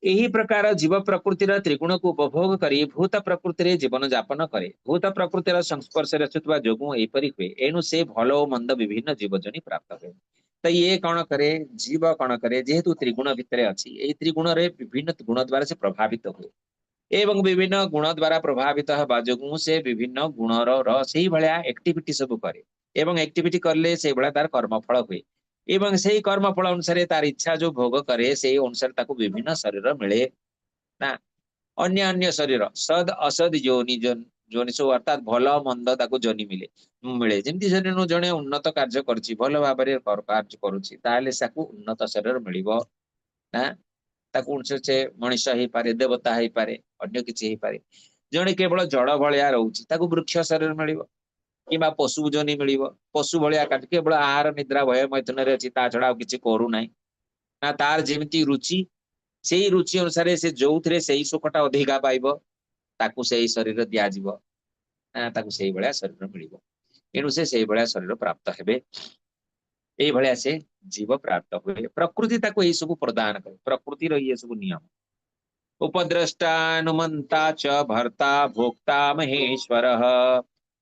ଏହି ପ୍ରକାର ଜୀବ ପ୍ରକୃତିର ତ୍ରିଗୁଣକୁ ଉପଭୋଗ କରି ଭୂତ ପ୍ରକୃତିରେ ଜୀବନ ଯାପନ କରେ। ଭୂତ ପ୍ରକୃତିର ସଂସ୍ପର୍ଶରେ ଆସୁଥିବା ଯୋଗୁଁ ଏହିପରି ହୁଏ। ଏଣୁ ସେ ଭଲ ଓ ମନ୍ଦ ବିଭିନ୍ନ ଜୀବଜନି ପ୍ରାପ୍ତ ହୁଏ। ତ ଇଏ କଣ କରେ? ଜୀବ କଣ କରେ? ଯେହେତୁ ତ୍ରିଗୁଣ ଭିତରେ ଅଛି, ଏଇ ତ୍ରିଗୁଣରେ ବିଭିନ୍ନ ଗୁଣ ଦ୍ଵାରା ସେ ପ୍ରଭାବିତ ହୁଏ ଏବଂ ବିଭିନ୍ନ ଗୁଣ ଦ୍ଵାରା ପ୍ରଭାବିତ ହେବା ଯୋଗୁଁ ସେ ବିଭିନ୍ନ ଗୁଣର ସେଇଭଳିଆ ଆକ୍ଟିଭିଟି ସବୁ କରେ ଏବଂ ଆକ୍ଟିଭିଟି କଲେ ସେଇଭଳିଆ ତାର କର୍ମଫଳ ହୁଏ ଏବଂ ସେଇ କର୍ମଫଳ ଅନୁସାରେ ତାର ଇଚ୍ଛା ଯୋଉ ଭୋଗ କରେ, ସେଇ ଅନୁସାରେ ତାକୁ ବିଭିନ୍ନ ଶରୀର ମିଳେ ନା। ଅନ୍ୟ ଅନ୍ୟ ଶରୀର, ସଦ୍ ଅସଦ୍ ଯୋନି ଯୋନି ସବୁ, ଅର୍ଥାତ୍ ଭଲ ମନ୍ଦ ତାକୁ ଯୋନି ମିଳେ। ଯେମିତି ଶରୀର ଜଣେ ଉନ୍ନତ କାର୍ଯ୍ୟ କରୁଛି, ଭଲ ଭାବରେ କାର୍ଯ୍ୟ କରୁଛି, ତାହେଲେ ତାକୁ ଉନ୍ନତ ଶରୀର ମିଳିବ ନା। ତାକୁ ସେ ମଣିଷ ହେଇପାରେ, ଦେବତା ହେଇପାରେ, ଅନ୍ୟ କିଛି ହେଇପାରେ। ଜଣେ କେବଳ ଜଳ ଭଳିଆ ରହୁଛି, ତାକୁ ବୃକ୍ଷ ଶରୀର ମିଳିବ କିମ୍ବା ପଶୁ ଯୋନି ମିଳିବ। ପଶୁ ଭଳିଆ କେବଳ ଆହାର, ନିଦ୍ରା, ଭୟ, ମୈଥୁନରେ ଅଛି, ତା ଛଡା ଆଉ କିଛି କରୁନାହିଁ ନା। ତାର ଯେମିତି ରୁଚି, ସେଇ ରୁଚି ଅନୁସାରେ ସେ ଯୋଉଥିରେ ସେଇ ସୁଖଟା ଅଧିକା ପାଇବ, ତାକୁ ସେଇ ଶରୀର ଦିଆଯିବ ନା, ତାକୁ ସେଇଭଳିଆ ଶରୀର ମିଳିବ। ଏଣୁ ସେ ସେଇଭଳିଆ ଶରୀର ପ୍ରାପ୍ତ ହେବେ। ଏଇଭଳିଆ ସେ ଜୀବ ପ୍ରାପ୍ତ ହୁଏ। ପ୍ରକୃତି ତାକୁ ଏଇ ସବୁ ପ୍ରଦାନ କରେ, ପ୍ରକୃତିର ଇଏ ସବୁ ନିୟମ। ଉପଦ୍ରଷ୍ଟାନୁମନ୍ତା ଚ ଭର୍ତ୍ତା ଭୋକ୍ତା ମହେଶ୍ୱର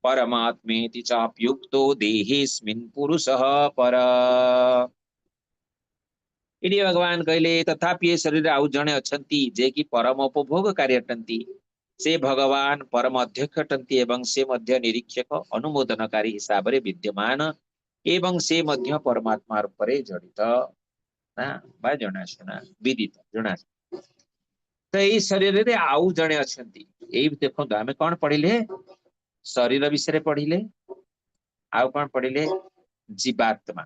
ପରମାତ୍ମେତି ଚାପ୍ୟୁକ୍ତୋ ଦେହେସ୍ମିନ୍ ପୁରୁଷଃ ପର। ଏଠି ଭଗବାନ କହିଲେ, ତଥାପି ଏ ଶରୀରରେ ଆଉ ଜଣେ ଅଛନ୍ତି, ଯେ କି ପରମ ଉପଭୋଗକାରୀ ଅଟନ୍ତି। ସେ ଭଗବାନ ପରମ ଅଧ୍ୟକ୍ଷ ଅଟନ୍ତି ଏବଂ ସେ ମଧ୍ୟ ନିରୀକ୍ଷକ, ଅନୁମୋଦନକାରୀ ହିସାବରେ ବିଦ୍ୟମାନ ଏବଂ ସେ ମଧ୍ୟ ପରମାତ୍ମା ରୂପରେ ଜଡ଼ିତ ନା ବା ଜଣାଶୁଣା, ବିଦିତ, ଜଣାଶୁଣା। ତ ଏଇ ଶରୀରରେ ଆଉ ଜଣେ ଅଛନ୍ତି। ଏଇ ଦେଖନ୍ତୁ, ଆମେ କଣ ପଢିଲେ? ଶରୀର ବିଷୟରେ ପଢିଲେ, ଆଉ କଣ ପଢିଲେ? ଜୀବାତ୍ମା,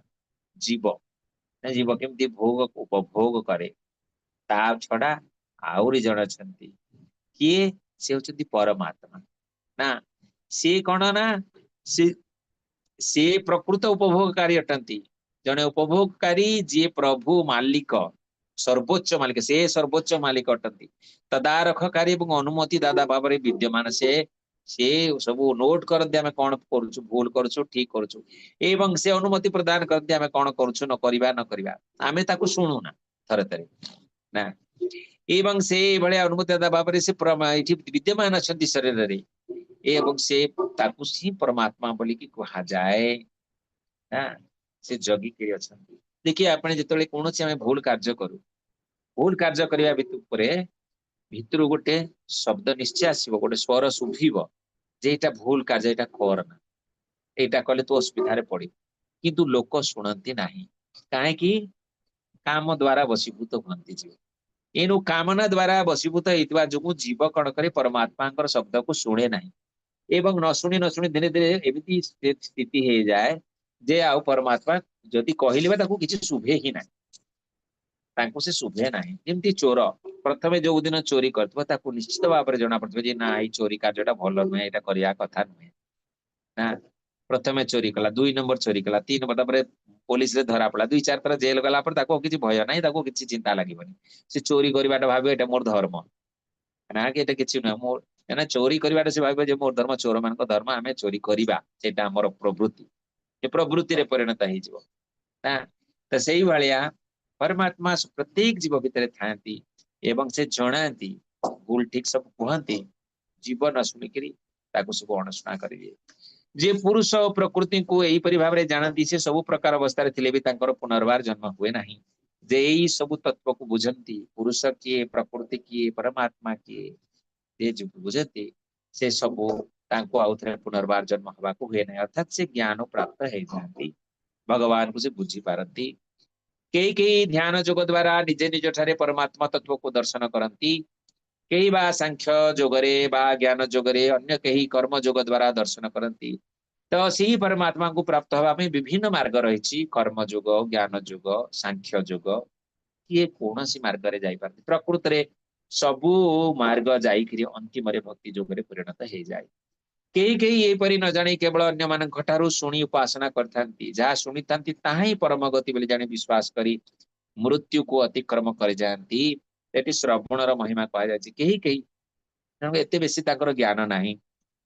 ଜୀବ ନା, ଜୀବ କେମିତି ଭୋଗ ଉପଭୋଗ କରେ। ତା ଛଡା ଆହୁରି ଜଣେ ଅଛନ୍ତି। କିଏ ସେ? ହଉଛନ୍ତି ପରମାତ୍ମା ନା। ସିଏ କଣ ନା ସେ ପ୍ରକୃତ ଉପଭୋଗକାରୀ ଅଟନ୍ତି। ଜଣେ ଉପଭୋଗକାରୀ ଯିଏ ପ୍ରଭୁ, ମାଲିକ, ସର୍ବୋଚ୍ଚ ମାଲିକ, ସେ ସର୍ବୋଚ୍ଚ ମାଲିକ ଅଟନ୍ତି। ତଦାରଖକାରୀ ଏବଂ ଅନୁମତି ଦାତା ଭାବରେ ବିଦ୍ୟମାନ। ସେ ସବୁ ନୋଟ କରନ୍ତି, ଆମେ କଣ କରୁଛୁ, ଭୁଲ କରୁଛୁ, ଠିକ କରୁଛୁ ଏବଂ ସେ ଅନୁମତି ପ୍ରଦାନ କରନ୍ତି, ଆମେ କଣ କରୁଛୁ, ନ କରିବା ନ କରିବା। ଆମେ ତାକୁ ଶୁଣୁନା ଥରେ ଥରେ ନା। ଏବଂ ସେ ଏଇଭଳିଆ ଅନୁମତି ଦାତା ଭାବରେ ସେ ଏଇଠି ବିଦ୍ୟମାନ ଅଛନ୍ତି ଶରୀରରେ ଏବଂ ସେ ତାକୁ ହିଁ ପରମାତ୍ମା ବୋଲିକି କୁହାଯାଏ ନା। ସେ ଜଗିକିରି ଅଛନ୍ତି। ଦେଖିବେ ଆପଣ, ଯେତେବେଳେ କୌଣସି ଆମେ ଭୁଲ କାର୍ଯ୍ୟ କରୁ, ଭୁଲ କାର୍ଯ୍ୟ କରିବା ଉପରେ ଭିତରୁ ଗୋଟେ ଶବ୍ଦ ନିଶ୍ଚୟ ଆସିବ, ଗୋଟେ ସ୍ୱର ଶୁଭିବ ଯେ ଏଇଟା ଭୁଲ କାର୍ଯ୍ୟ, ଏଇଟା କରନା, ଏଇଟା କଲେ ତୁ ଅସୁବିଧାରେ ପଡିବୁ। କିନ୍ତୁ ଲୋକ ଶୁଣନ୍ତି ନାହିଁ। କାହିଁକି? କାମ ଦ୍ଵାରା ବଶୀଭୂତ ହୁଅନ୍ତି ଜୀବ। ଏଣୁ କାମନା ଦ୍ଵାରା ବଶୀଭୂତ ହେଇଥିବା ଯୋଗୁଁ ଜୀବ କଣ କରେ? ପରମାତ୍ମାଙ୍କର ଶବ୍ଦକୁ ଶୁଣେ ନାହିଁ ଏବଂ ନ ଶୁଣି ନ ଶୁଣି ଧୀରେ ଧୀରେ ଏମିତି ସ୍ଥିତି ହେଇଯାଏ ଯେ ଆଉ ପରମାତ୍ମା ଯଦି କହିଲେ ବା ତାକୁ କିଛି ଶୁଭେ ହିଁ ନାହିଁ, ତାଙ୍କୁ ସେ ଶୁଭେ ନାହିଁ। ଯେମିତି ଚୋର ପ୍ରଥମେ ଯୋଉ ଦିନ ଚୋରି କରିଥିବ, ତାକୁ ନିଶ୍ଚିତ ଭାବରେ ଜଣା ପଡିଥିବ ଯେ ନା, ଏଇ ଚୋରି କାର୍ଯ୍ୟଟା ଭଲ ନୁହେଁ, ଏଇଟା କରିବା କଥା ନୁହେଁ ନା। ପ୍ରଥମେ ଚୋରି କଲା, 2 ନମ୍ବର ଚୋରି କଲା, 3 ନମ୍ବର, ତାପରେ ପୋଲିସରେ ଧରା ପଡିଲା, 2-4 ଥର ଜେଲ ଗଲା ପରେ ତାକୁ ଆଉ କିଛି ଭୟ ନାହିଁ, ତାକୁ କିଛି ଚିନ୍ତା ଲାଗିବନି। ସେ ଚୋରି କରିବାଟା ଭାବିବ ଏଇଟା ମୋର ଧର୍ମ ନା କି ଏଇଟା କିଛି ନୁହେଁ ମୋର। କାହିଁକିନା ଚୋରି କରିବାଟା ସେ ଭାବିବ ଯେ ମୋର ଧର୍ମ ଚୋର ମାନଙ୍କ ଧର୍ମ, ଆମେ ଚୋରି କରିବା, ସେଇଟା ଆମର ପ୍ରବୃତ୍ତି, ଏ ପ୍ରବୃତ୍ତିରେ ପରିଣତ ହେଇଯିବ ନା। ତ ସେଇଭଳିଆ ପରମାତ୍ମା ପ୍ରତ୍ୟେକ ଜୀବ ଭିତରେ ଥାଆନ୍ତି ଏବଂ ସେ ଜଣାନ୍ତି, ଭୁଲ ଠିକ ସବୁ କୁହନ୍ତି। ଜୀବ ନ ଶୁଣିକିରି ତାକୁ ସବୁ ଅଣଶୁଣା କରିଦିଏ। ଯେ ପୁରୁଷ ଓ ପ୍ରକୃତିଙ୍କୁ ଏହିପରି ଭାବରେ ଜାଣନ୍ତି, ସେ ସବୁ ପ୍ରକାର ଅବସ୍ଥାରେ ଥିଲେ ବି ତାଙ୍କର ପୁନର୍ବାର ଜନ୍ମ ହୁଏ ନାହିଁ। ଯେ ଏଇ ସବୁ ତତ୍ଵକୁ ବୁଝନ୍ତି, ପୁରୁଷ କିଏ, ପ୍ରକୃତି କିଏ, ପରମାତ୍ମା କିଏ, ଯେ ବୁଝନ୍ତି, ସେ ସବୁ ତାଙ୍କୁ ଆଉ ଥରେ ପୁନର୍ବାର ଜନ୍ମ ହେବାକୁ ହୁଏ ନାହିଁ। ଅର୍ଥାତ ସେ ଜ୍ଞାନ ପ୍ରାପ୍ତ ହେଇଯାଆନ୍ତି, ଭଗବାନଙ୍କୁ ସେ ବୁଝିପାରନ୍ତି। କେହି କେହି ଧ୍ୟାନ ଯୋଗ ଦ୍ଵାରା ନିଜେ ନିଜ ଠାରେ ପରମାତ୍ମା ତତ୍ଵକୁ ଦର୍ଶନ କରନ୍ତି, କେହି ବା ସାଂଖ୍ୟ ଯୋଗରେ ବା ଜ୍ଞାନ ଯୋଗରେ, ଅନ୍ୟ କେହି କର୍ମ ଯୋଗ ଦ୍ଵାରା ଦର୍ଶନ କରନ୍ତି। ତ ସେଇ ପରମାତ୍ମାଙ୍କୁ ପ୍ରାପ୍ତ ହେବା ପାଇଁ ବିଭିନ୍ନ ମାର୍ଗ ରହିଛି, କର୍ମ ଯୋଗ, ଜ୍ଞାନ ଯୋଗ, ସାଂଖ୍ୟ ଯୋଗ, କିଏ କୌଣସି ମାର୍ଗରେ ଯାଇପାରନ୍ତି। ପ୍ରକୃତରେ ସବୁ ମାର୍ଗ ଯାଇକିରି ଅନ୍ତିମରେ ଭକ୍ତି ଯୋଗରେ ପରିଣତ ହେଇଯାଏ। କେହି କେହି ଏପରି ନ ଜାଣି କେବଳ ଅନ୍ୟମାନଙ୍କ ଠାରୁ ଶୁଣି ଉପାସନା କରିଥାନ୍ତି। ଯାହା ଶୁଣିଥାନ୍ତି ତାହା ହିଁ ପରମ ଗତି ବୋଲି ଜାଣି ବିଶ୍ୱାସ କରି ମୃତ୍ୟୁକୁ ଅତିକ୍ରମ କରିଯାଆନ୍ତି। ଏଠି ଶ୍ରବଣର ମହିମା କୁହାଯାଇଛି। କେହି କେହି ତେଣୁ ଏତେ ବେଶୀ ତାଙ୍କର ଜ୍ଞାନ ନାହିଁ,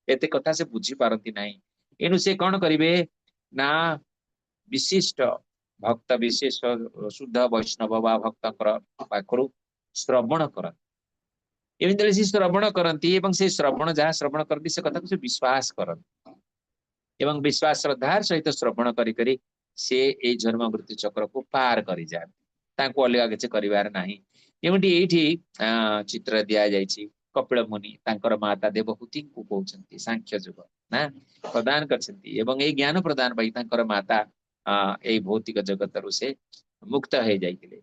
ଏତେ କଥା ସେ ବୁଝିପାରନ୍ତି ନାହିଁ। ଏଣୁ ସେ କଣ କରିବେ ନା ବିଶିଷ୍ଟ ଭକ୍ତ, ବିଶେଷ ଶୁଦ୍ଧ ବୈଷ୍ଣବ ବା ଭକ୍ତଙ୍କର ପାଖରୁ ଶ୍ରବଣ କରନ୍ତି। ଏମିତି ସେ ଶ୍ରବଣ କରନ୍ତି ଏବଂ ସେ ଶ୍ରବଣ ଯାହା ଶ୍ରବଣ କରନ୍ତି ସେ କଥାକୁ ସେ ବିଶ୍ୱାସ କରନ୍ତି ଏବଂ ବିଶ୍ୱାସ ଶ୍ରଦ୍ଧାର ସହିତ ଶ୍ରବଣ କରି କରି ସେ ଏଇ ଜନ୍ମ ମୃତ୍ୟୁ ଚକ୍ରକୁ ପାର କରିଯାଆନ୍ତି। ତାଙ୍କୁ ଅଲଗା କିଛି କରିବାର ନାହିଁ। ଯେମିତି ଏଇଠି ଚିତ୍ର ଦିଆଯାଇଛି, କପିଳ ମୁନି ତାଙ୍କର ମାତା ଦେବହୂତିଙ୍କୁ କହୁଛନ୍ତି ସାଂଖ୍ୟ ଯୋଗ ନା ପ୍ରଦାନ କରିଛନ୍ତି ଏବଂ ଏଇ ଜ୍ଞାନ ପ୍ରଦାନ ପାଇଁ ତାଙ୍କର ମାତା ଏଇ ଭୌତିକ ଜଗତରୁ ସେ ମୁକ୍ତ ହେଇଯାଇଥିଲେ।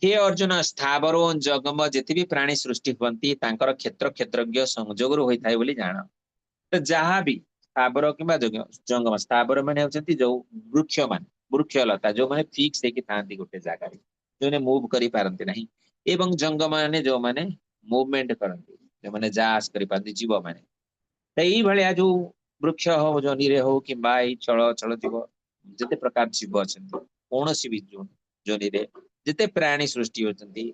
ହେ ଅର୍ଜୁନ, ସ୍ଥାବର ଓ ଜଙ୍ଗମ ଯେତେ ବି ପ୍ରାଣୀ ସୃଷ୍ଟି ହୁଅନ୍ତି ତାଙ୍କର କ୍ଷେତ୍ର କ୍ଷେତ୍ରଜ୍ଞ ସଂଯୋଗରୁ ହୋଇଥାଏ ବୋଲି ଜାଣ। ତ ଯାହା ବି ସ୍ଥାବର କିମ୍ବା ଜଙ୍ଗମ, ସ୍ଥାବର ମାନେ ହଉଛନ୍ତି ଯୋଉ ବୃକ୍ଷ ମାନେ, ବୃକ୍ଷଲତା ଯୋଉମାନେ ଫିକ୍ସ ହେଇକି ଥାଆନ୍ତି ଗୋଟେ ଜାଗାରେ, ଯୋଉମାନେ ମୁଭ୍ କରିପାରନ୍ତି ନାହିଁ, ଏବଂ ଜଙ୍ଗମ ମାନେ ଯୋଉମାନେ ମୁଭମେଣ୍ଟ କରନ୍ତି, ଯୋଉମାନେ ଯା ଆସ କରିପାରନ୍ତି, ଜୀବ ମାନେ। ତ ଏଇଭଳିଆ ଯୋଉ ବୃକ୍ଷ ହଉ, ଜନିରେ ହଉ କିମ୍ବା ଏଇ ଚଳ ଚଳ ଜୀବ, ଯେତେ ପ୍ରକାର ଜୀବ ଅଛନ୍ତି, କୌଣସି ବି ଜନିରେ ଯେତେ ପ୍ରାଣୀ ସୃଷ୍ଟି ହଉଛନ୍ତି,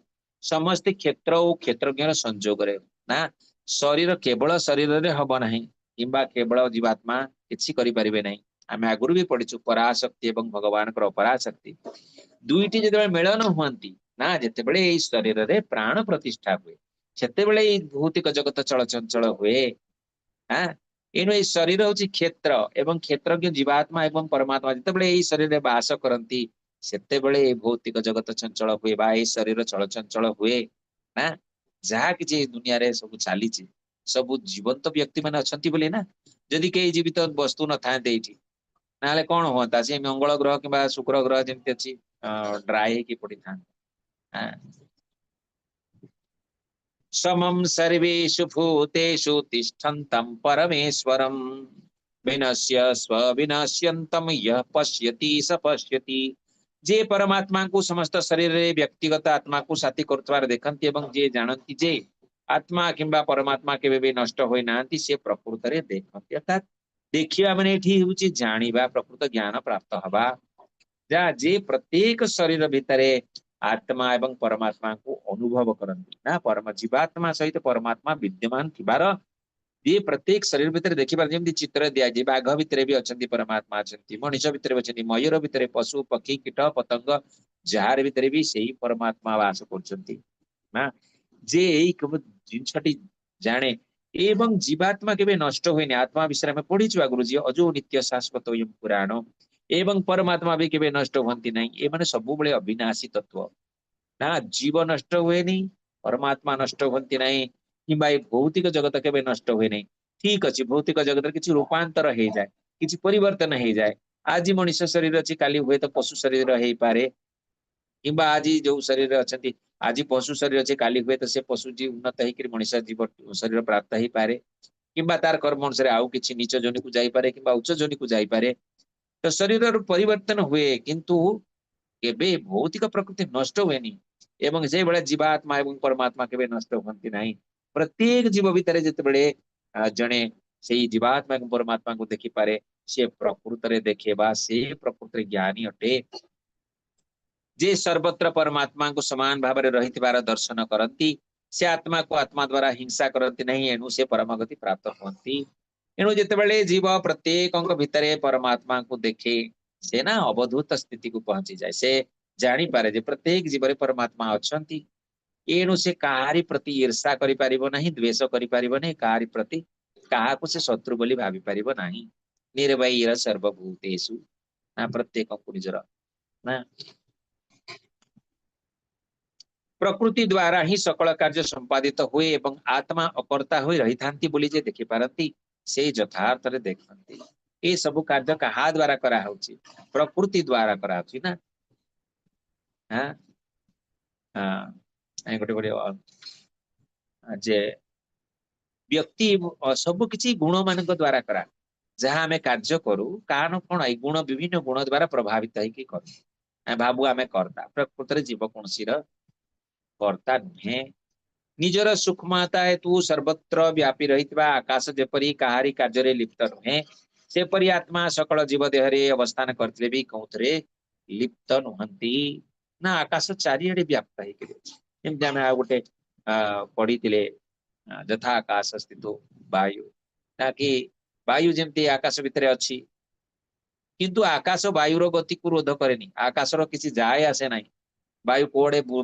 ସମସ୍ତେ କ୍ଷେତ୍ର ଓ କ୍ଷେତ୍ରଜ୍ଞର ସଂଯୋଗରେ ନା। ଶରୀର କେବଳ ଶରୀରରେ ହବ ନାହିଁ କିମ୍ବା କେବଳ ଜୀବାତ୍ମା କିଛି କରିପାରିବେ ନାହିଁ। ଆମେ ଆଗରୁ ବି ପଢିଛୁ ପରାଶକ୍ତି ଏବଂ ଭଗବାନଙ୍କର ଅପରାଶକ୍ତି ଦୁଇଟି ଯେତେବେଳେ ମିଳନ ହୁଅନ୍ତି ନା, ଯେତେବେଳେ ଏଇ ଶରୀରରେ ପ୍ରାଣ ପ୍ରତିଷ୍ଠା ହୁଏ, ସେତେବେଳେ ଏଇ ଭୌତିକ ଜଗତ ଚଳଚଞ୍ଚଳ ହୁଏ। ଏଣୁ ଏଇ ଶରୀର ହଉଛି କ୍ଷେତ୍ର ଏବଂ କ୍ଷେତ୍ରଜ୍ଞ ଜୀବାତ୍ମା ଏବଂ ପରମାତ୍ମା ଯେତେବେଳେ ଏଇ ଶରୀରରେ ବାସ କରନ୍ତି, ସେତେବେଳେ ଏଇ ଭୌତିକ ଜଗତ ଚଞ୍ଚଳ ହୁଏ ବା ଏଇ ଶରୀର ଚଳଚଞ୍ଚଳ ହୁଏ ନା। ଯାହା କିଛି ଏଇ ଦୁନିଆରେ ସବୁ ଚାଲିଛି, ସବୁ ଜୀବନ୍ତ ବ୍ୟକ୍ତି ମାନେ ଅଛନ୍ତି ବୋଲି ନା। ଯଦି କେହି ଜୀବିତ ବସ୍ତୁ ନଥାନ୍ତେ ଏଇଠି, ନହେଲେ କଣ ହୁଅନ୍ତା? ସେ ମଙ୍ଗଳ ଗ୍ରହ କିମ୍ବା ଶୁକ୍ର ଗ୍ରହ ଯେମିତି ଅଛି ଡ୍ରାଏ ହେଇକି ପଡିଥାନ୍ତା। ସମಂ ସର୍ବେଷୁ ଭୂତେଷୁ ତିଷ୍ଠନ୍ତಂ ପରମେଶ୍ୱରಂ ବିନଶ୍ୟ ସ୍ୱବିନଶ୍ୟନ୍ତಂ ୟଃ ପଶ୍ୟତି ସ ପଶ୍ୟତି। ଯେ ପରମାତ୍ମାଙ୍କୁ ସମସ୍ତ ଶରୀରରେ ବ୍ୟକ୍ତିଗତ ଆତ୍ମାକୁ ସାଥୀ କରୁଥିବାର ଦେଖନ୍ତି ଏବଂ ଯିଏ ଜାଣନ୍ତି ଯେ ଆତ୍ମା କିମ୍ବା ପରମାତ୍ମା କେବେ ବି ନଷ୍ଟ ହୋଇନାହାନ୍ତି, ସେ ପ୍ରକୃତରେ ଦେଖନ୍ତି। ଅର୍ଥାତ୍ ଦେଖିବା ମାନେ ଏଠି ହଉଛି ଜାଣିବା, ପ୍ରକୃତ ଜ୍ଞାନ ପ୍ରାପ୍ତ ହବା। ଯାହା ଯେ ପ୍ରତ୍ୟେକ ଶରୀର ଭିତରେ ଆତ୍ମା ଏବଂ ପରମାତ୍ମାଙ୍କୁ ଅନୁଭବ କରନ୍ତି ନା, ପରମ ଜୀବାତ୍ମା ସହିତ ପରମାତ୍ମା ବିଦ୍ୟମାନ ଥିବାର ଯିଏ ପ୍ରତ୍ୟେକ ଶରୀର ଭିତରେ ଦେଖିବାର, ଯେମିତି ଚିତ୍ର ଦିଆଯାଇଛି, ବାଘ ଭିତରେ ବି ଅଛନ୍ତି ପରମାତ୍ମା ଅଛନ୍ତି, ମଣିଷ ଭିତରେ ବି ଅଛନ୍ତି, ମୟୂର ଭିତରେ, ପଶୁ ପକ୍ଷୀ କୀଟ ପତଙ୍ଗ ଯାହାର ଭିତରେ ବି ସେଇ ପରମାତ୍ମା ବାସ କରୁଛନ୍ତି ନା। ଯେ ଏଇ ଜିନିଷଟି ଜାଣେ ଏବଂ ଜୀବାତ୍ମା କେବେ ନଷ୍ଟ ହୁଏନି। ଆତ୍ମା ବିଷୟରେ ଆମେ ପଢିଛୁ ଆଗରୁ, ଯିଏ ଅଜୋ ନିତ୍ୟ ଶାଶ୍ୱତ ପୁରାଣ, ଏବଂ ପରମାତ୍ମା ବି କେବେ ନଷ୍ଟ ହୁଅନ୍ତି ନାହିଁ। ଏମାନେ ସବୁବେଳେ ଅବିନାଶୀ ତତ୍ଵ ନା। ଜୀବ ନଷ୍ଟ ହୁଏନି, ପରମାତ୍ମା ନଷ୍ଟ ହୁଅନ୍ତି ନାହିଁ, କିମ୍ବା ଏ ଭୌତିକ ଜଗତ କେବେ ନଷ୍ଟ ହୁଏ ନାହିଁ। ଠିକ ଅଛି, ଭୌତିକ ଜଗତରେ କିଛି ରୂପାନ୍ତର ହେଇଯାଏ, କିଛି ପରିବର୍ତ୍ତନ ହେଇଯାଏ। ଆଜି ମଣିଷ ଶରୀର ଅଛି, କାଲି ହୁଏତ ପଶୁ ଶରୀର ହେଇପାରେ, କିମ୍ବା ଆଜି ଯୋଉ ଶରୀରରେ ଅଛନ୍ତି, ଆଜି ପଶୁ ଶରୀର ଅଛି, କାଲି ହୁଏତ ସେ ପଶୁ ଜୀବ ଉନ୍ନତ ହେଇକରି ମଣିଷ ଜୀବ ଶରୀର ପ୍ରାପ୍ତ ହେଇପାରେ, କିମ୍ବା ତାର କର୍ମ ଅନୁସାରେ ଆଉ କିଛି ନୀଚ ଯୋନିକୁ ଯାଇପାରେ କିମ୍ବା ଉଚ୍ଚ ଯୋନିକୁ ଯାଇପାରେ। ତ ଶରୀରର ପରିବର୍ତ୍ତନ ହୁଏ, କିନ୍ତୁ କେବେ ଭୌତିକ ପ୍ରକୃତି ନଷ୍ଟ ହୁଏନି। ଏବଂ ସେଇଭଳିଆ ଜୀବାତ୍ମା ଏବଂ ପରମାତ୍ମା କେବେ ନଷ୍ଟ ହୁଅନ୍ତି ନାହିଁ। ପ୍ରତ୍ୟେକ ଜୀବ ଭିତରେ ଯେତେବେଳେ ଜଣେ ସେଇ ଜୀବାତ୍ମା ଏବଂ ପରମାତ୍ମାଙ୍କୁ ଦେଖିପାରେ, ସେ ପ୍ରକୃତରେ ଦେଖେ ବା ସେ ପ୍ରକୃତରେ ଜ୍ଞାନୀ ଅଟେ। ଯେ ସର୍ବତ୍ର ପରମାତ୍ମାଙ୍କୁ ସମାନ ଭାବରେ ରହିଥିବାର ଦର୍ଶନ କରନ୍ତି, ସେ ଆତ୍ମାକୁ ଆତ୍ମା ଦ୍ଵାରା ହିଂସା କରନ୍ତି ନାହିଁ, ଏଣୁ ସେ ପରମଗତି ପ୍ରାପ୍ତ ହୁଅନ୍ତି। ଏଣୁ ଯେତେବେଳେ ଜୀବ ପ୍ରତ୍ୟେକଙ୍କ ଭିତରେ ପରମାତ୍ମାଙ୍କୁ ଦେଖେ, ସେ ନା ଅବଧୂତ ସ୍ଥିତିକୁ ପହଞ୍ଚିଯାଏ। ସେ ଜାଣିପାରେ ଯେ ପ୍ରତ୍ୟେକ ଜୀବରେ ପରମାତ୍ମା ଅଛନ୍ତି। ଏଣୁ ସେ କାହାରି ପ୍ରତି ଈର୍ଷା କରିପାରିବ ନାହିଁ, ଦ୍ୱେଷ କରିପାରିବ ନାହିଁ, କାହାରି ପ୍ରତି କାହାକୁ ସେ ଶତ୍ରୁ ବୋଲି ଭାବି ପାରିବ ନାହିଁ। ନିର୍ବୈର ସର୍ବଭୂତେଷୁ, ନା ପ୍ରତ୍ୟେକଙ୍କୁ ନିଜର ନା ପ୍ରକୃତି ଦ୍ଵାରା ହିଁ ସକଳ କାର୍ଯ୍ୟ ସମ୍ପାଦିତ ହୁଏ ଏବଂ ଆତ୍ମା ଅକର୍ତ୍ତା ହୋଇ ରହିଥାନ୍ତି ବୋଲି ଯେ ଦେଖିପାରନ୍ତି, ସେ ଯଥାର୍ଥରେ ଦେଖନ୍ତି। ଏ ସବୁ କାର୍ଯ୍ୟ କାହା ଦ୍ଵାରା କରାହଉଛି? ପ୍ରକୃତି ଦ୍ଵାରା କରାହଉଛି ନା। ହଁ ହଁ, ଗୋଟେ ଗୋଟେ ଯେ ବ୍ୟକ୍ତି ସବୁ କିଛି ଗୁଣ ମାନଙ୍କ ଦ୍ଵାରା କରା। ଯାହା ଆମେ କାର୍ଯ୍ୟ କରୁ, କାରଣ କଣ, ଏଇ ଗୁଣ ବିଭିନ୍ନ ଗୁଣ ଦ୍ଵାରା ପ୍ରଭାବିତ ହେଇକି କରୁ। ଆମେ ଭାବୁ ଆମେ କର୍ତ୍ତା, ପ୍ରକୃତରେ ଜୀବ କୌଣସିର କର୍ତ୍ତା ନୁହେଁ। ନିଜର ସୂକ୍ଷ୍ମତା ହେତୁ ସର୍ବତ୍ର ବ୍ୟାପୀ ରହିଥିବା ଆକାଶ ଯେପରି କାହାରି କାର୍ଯ୍ୟରେ ଲିପ୍ତ ନୁହେଁ, ସେପରି ଆତ୍ମା ସକଳ ଜୀବ ଦେହରେ ଅବସ୍ଥାନ କରିଥିଲେ ବି କୋଉଥିରେ ଲିପ୍ତ ନୁହନ୍ତି। ନା ଆକାଶ ଚାରିଆଡେ ବ୍ୟାପ୍ତ ହେଇକରି ଅଛି। ଯେମିତି ଆମେ ଆଉ ଗୋଟେ ପଢିଥିଲେ, ଯଥା ଆକାଶ ସ୍ଥିତ ବାୟୁ, ନା କି ବାୟୁ ଯେମିତି ଆକାଶ ଭିତରେ ଅଛି, କିନ୍ତୁ ଆକାଶ ବାୟୁର ଗତିକୁ ରୋଧ କରେନି। ଆକାଶର କିଛି ଯାଏ ଆସେ ନାହିଁ। ବାୟୁ କୁଆଡେ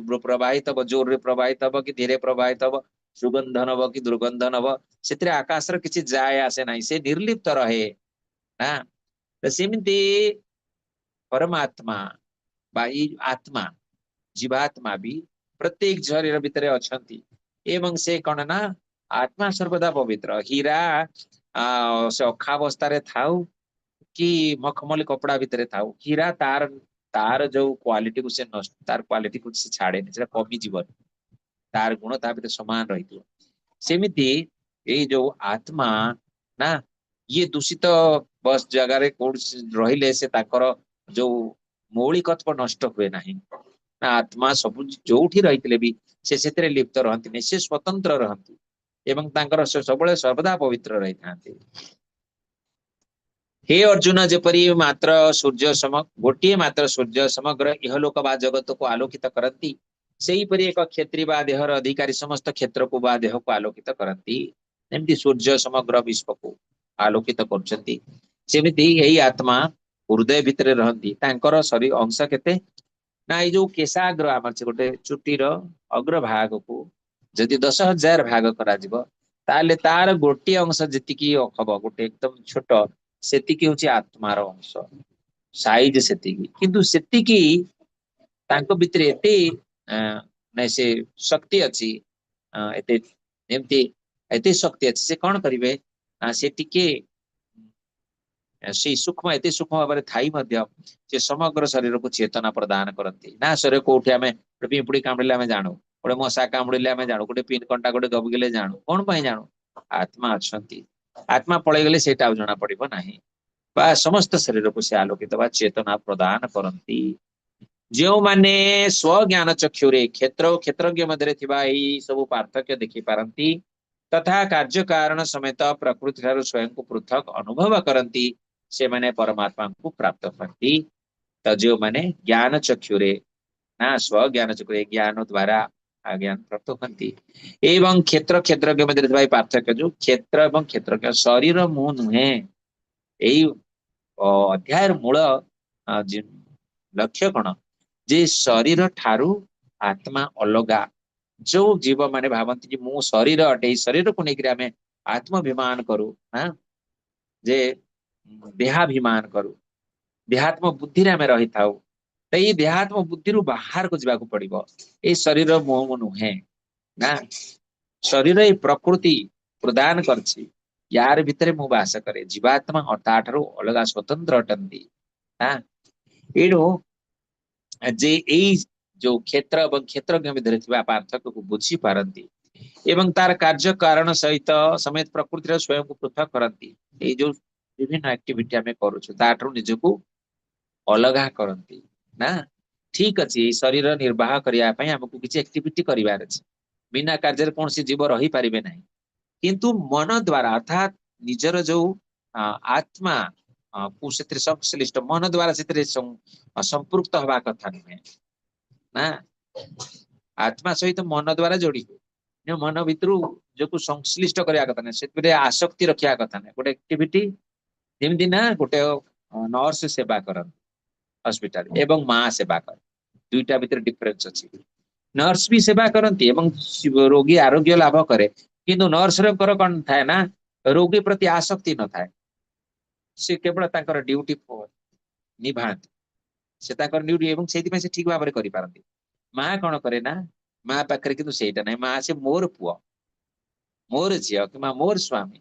ପ୍ରବାହିତ ହବ, ଜୋରରେ ପ୍ରବାହିତ ହବ କି ଧୀରେ ପ୍ରବାହିତ ହବ, ସୁଗନ୍ଧ ନବ କି ଦୁର୍ଗନ୍ଧ ନବ, ସେଥିରେ ଆକାଶର କିଛି ଯାଏ ଆସେ ନାହିଁ, ସେ ନିର୍ଲିପ୍ତ ରହେ ନା। ତ ସେମିତି ପରମାତ୍ମା ବା ଏଇ ଆତ୍ମା ଜୀବାତ୍ମା ବି ପ୍ରତ୍ୟେକ ଶରୀର ଭିତରେ ଅଛନ୍ତି ଏବଂ ସେ କଣ ନା ଆତ୍ମା ସର୍ବଦା ପବିତ୍ର। ହୀରା ସେ ଅଖାବସ୍ଥାରେ ଥାଉ କି ମଖମଲି କପଡା ଭିତରେ ଥାଉ, ହୀରା ତାର ତାର ଯୋଉ କ୍ୱାଲିଟିକୁ ସେ ନଷ୍ଟ, ତାର କ୍ୱାଲିଟିକୁ ସେ ଛାଡେନି, ସେଟା କମିଯିବନି, ତାର ଗୁଣ ତା ଭିତରେ ସମାନ ରହିଥିବ। ସେମିତି ଏଇ ଯୋଉ ଆତ୍ମା ନା, ଇଏ ଦୂଷିତ ବସ୍ ଜାଗାରେ କୋଉଠି ରହିଲେ ସେ ତାଙ୍କର ଯୋଉ ମୌଳିକତ୍ୱ ନଷ୍ଟ ହୁଏ ନାହିଁ ନା। ଆତ୍ମା ସବୁ ଯୋଉଠି ରହିଥିଲେ ବି ସେ ସେଥିରେ ଲିପ୍ତ ରହନ୍ତିନି, ସେ ସ୍ୱତନ୍ତ୍ର ରହନ୍ତି ଏବଂ ତାଙ୍କର ସେ ସବୁବେଳେ ସର୍ବଦା ପବିତ୍ର ରହିଥାନ୍ତି। ହେ ଅର୍ଜୁନ, ଯେପରି ମାତ୍ର ସୂର୍ଯ୍ୟ ସମ ଗୋଟିଏ ମାତ୍ର ସୂର୍ଯ୍ୟ ସମଗ୍ର ଇହଲୋକ ବା ଜଗତକୁ ଆଲୋକିତ କରନ୍ତି, ସେହିପରି ଏକ କ୍ଷେତ୍ରୀ ବା ଦେହର ଅଧିକାରୀ ସମସ୍ତ କ୍ଷେତ୍ରକୁ ବା ଦେହକୁ ଆଲୋକିତ କରନ୍ତି। ଯେମିତି ସୂର୍ଯ୍ୟ ସମଗ୍ର ବିଶ୍ୱକୁ ଆଲୋକିତ କରୁଛନ୍ତି, ସେମିତି ଏଇ ଆତ୍ମା ହୃଦୟ ଭିତରେ ରହନ୍ତି। ତାଙ୍କର ଶରୀର ଅଂଶ କେତେ ନା, ଏଇ ଯୋଉ କେଶାଗ୍ର ଆମର ଅଛି ଗୋଟେ ଚୁଟିର ଅଗ୍ରଭାଗକୁ ଯଦି 10,000 ଭାଗ କରାଯିବ, ତାହେଲେ ତାର ଗୋଟିଏ ଅଂଶ ଯେତିକି ହବ, ଗୋଟେ ଏକଦମ ଛୋଟ, ସେତିକି ହଉଛି ଆତ୍ମାର ଅଂଶ, ସାଇଜ ସେତିକି। କିନ୍ତୁ ସେତିକି ତାଙ୍କ ଭିତରେ ଏତେ ନାଇଁ ସେ ଶକ୍ତି ଅଛି, ଏତେ ଏମିତି ଏତେ ଶକ୍ତି ଅଛି, ସେ କଣ କରିବେ ନା, ସେ ଟିକେ ସେଇ ସୂକ୍ଷ୍ମ, ଏତେ ସୂକ୍ଷ୍ମ ଭାବରେ ଥାଇ ମଧ୍ୟ ସେ ସମଗ୍ର ଶରୀରକୁ ଚେତନା ପ୍ରଦାନ କରନ୍ତି ନା। ଶରୀର କୋଉଠି ଆମେ ଗୋଟେ ପିମ୍ପୁଡି କାମୁଡ଼ିଲେ ଆମେ ଜାଣୁ, ଗୋଟେ ମଶା କାମୁଡ଼ିଲେ ଆମେ ଜାଣୁ, ଗୋଟେ ପିନ୍ କଣ୍ଟା ଗୋଟେ ଦବିଗଲେ ଜାଣୁ। କଣ ପାଇଁ ଜାଣୁ? ଆତ୍ମା ଅଛନ୍ତି। ଆତ୍ମା ପଳେଇଗଲେ ସେଇଟା ଆଉ ଜଣା ପଡିବ ନାହିଁ। ବା ସମସ୍ତ ଶରୀରକୁ ସେ ଆଲୋକିତ ବା ଚେତନା ପ୍ରଦାନ କରନ୍ତି। ଯେଉଁମାନେ ସ୍ୱଜ୍ଞାନ ଚକ୍ଷୁରେ କ୍ଷେତ୍ର ଓ କ୍ଷେତ୍ରଜ୍ଞ ମଧ୍ୟରେ ଥିବା ଏଇ ସବୁ ପାର୍ଥକ୍ୟ ଦେଖିପାରନ୍ତି ତଥା କାର୍ଯ୍ୟ କାରଣ ସମେତ ପ୍ରକୃତି ଠାରୁ ସ୍ୱୟଂକୁ ପୃଥକ ଅନୁଭବ କରନ୍ତି, ସେମାନେ ପରମାତ୍ମାଙ୍କୁ ପ୍ରାପ୍ତ ହୁଅନ୍ତି। ତ ଯେଉଁମାନେ ଜ୍ଞାନ ଚକ୍ଷୁରେ ନା ସ୍ୱଜ୍ଞାନ ଚକ୍ଷୁରେ ଜ୍ଞାନ ଦ୍ଵାରା ଜ୍ଞାନ ପ୍ରାପ୍ତ ହୁଅନ୍ତି ଏବଂ କ୍ଷେତ୍ର କ୍ଷେତ୍ରଜ୍ଞ ମଧ୍ୟରେ ଥିବା ଏଇ ପାର୍ଥକ୍ୟ, ଯୋଉ କ୍ଷେତ୍ର ଏବଂ କ୍ଷେତ୍ରଜ୍ଞ, ଶରୀର ମୁଁ ନୁହେଁ, ଏଇ ଅଧ୍ୟାୟର ମୂଳ ଲକ୍ଷ୍ୟ କଣ, ଯେ ଶରୀର ଠାରୁ ଆତ୍ମା ଅଲଗା। ଯୋଉ ଜୀବ ମାନେ ଭାବନ୍ତି ଯେ ମୁଁ ଶରୀର ଅଟେ, ଏଇ ଶରୀରକୁ ନେଇକରି ଆମେ ଆତ୍ମାଭିମାନ କରୁ ନା, ଯେ ଦେହାଭିମାନ କରୁ, ଦେହାତ୍ମ ବୁଦ୍ଧିରେ ଆମେ ରହିଥାଉ। ତ ଏଇ ଦେହାତ୍ମ ବୁଦ୍ଧିରୁ ବାହାରକୁ ଯିବାକୁ ପଡିବ। ଏଇ ଶରୀର ମୁଁ ନୁହେଁ ନା, ଶରୀର ଏଇ ପ୍ରକୃତି ପ୍ରଦାନ କରିଛି, ୟାର ଭିତରେ ମୁଁ ବାସ କରେ। ଜୀବାତ୍ମା ତାଠାରୁ ଅଲଗା ସ୍ୱତନ୍ତ୍ର ଅଟନ୍ତି ନା। ଏଣୁ ଯେ ଏଇ ଯୋଉ କ୍ଷେତ୍ର ଏବଂ କ୍ଷେତ୍ରଜ୍ଞ ଭିତରେ ଥିବା ପାର୍ଥକ୍ୟକୁ ବୁଝିପାରନ୍ତି ଏବଂ ତାର କାର୍ଯ୍ୟ କାରଣ ସହିତ ସମେତ ପ୍ରକୃତିର ସ୍ୱୟଂକୁ ପୃଥକ କରନ୍ତି, ଏଇ ଯୋଉ ବିଭିନ୍ନ ଆକ୍ଟିଭିଟି ଆମେ କରୁଛୁ ତାଠାରୁ ନିଜକୁ ଅଲଗା କରନ୍ତି ନା। ଠିକ ଅଛି, ଏଇ ଶରୀର ନିର୍ବାହ କରିବା ପାଇଁ ଆମକୁ କିଛି ଆକ୍ଟିଭିଟି କରିବାର ଅଛି, ବିନା କାର୍ଯ୍ୟରେ କୌଣସି ଜୀବ ରହିପାରିବେ ନାହିଁ। କିନ୍ତୁ ମନ ଦ୍ଵାରା ଅର୍ଥାତ୍ ନିଜର ଯୋଉ ଆତ୍ମା କୁ ସେଥିରେ ସଂଶ୍ଳିଷ୍ଟ ମନ ଦ୍ଵାରା ସେଥିରେ ସମ୍ପୃକ୍ତ ହବା କଥା ନୁହେଁ ନା। ଆତ୍ମା ସହିତ ମନ ଦ୍ଵାରା ଯୋଡି ହୁଏ। ମନ ଭିତରୁ ଯୋଉ ସଂଶ୍ଳିଷ୍ଟ କରିବା କଥା ନାହିଁ, ସେଥିରେ ଆସକ୍ତି ରଖିବା କଥା ନାହିଁ। ଗୋଟେ ଆକ୍ଟିଭିଟି ଯେମିତି ନା ଗୋଟେ ନର୍ସ ସେବା କରନ୍ତି ହସ୍ପିଟାଲ ଏବଂ ମା ସେବା କରେ, ଦୁଇଟା ଭିତରେ ଡିଫରେନ୍ସ ଅଛି। ନର୍ସ ବି ସେବା କରନ୍ତି ଏବଂ ରୋଗୀ ଆରୋଗ୍ୟ ଲାଭ କରେ, କିନ୍ତୁ ନର୍ସଙ୍କର କଣ ଥାଏ ନା ରୋଗୀ ପ୍ରତି ଆସକ୍ତି ନଥାଏ, ସେ କେବଳ ତାଙ୍କର ଡ୍ୟୁଟି ନିଭାନ୍ତି, ସେ ତାଙ୍କର ଡ୍ୟୁଟି ଏବଂ ସେଇଥିପାଇଁ ସେ ଠିକ ଭାବରେ କରିପାରନ୍ତି। ମା କଣ କରେ ନା ମା ପାଖରେ କିନ୍ତୁ ସେଇଟା ନାହିଁ, ମା ସେ ମୋର ପୁଅ ମୋର ଝିଅ କିମ୍ବା ମୋର ସ୍ୱାମୀ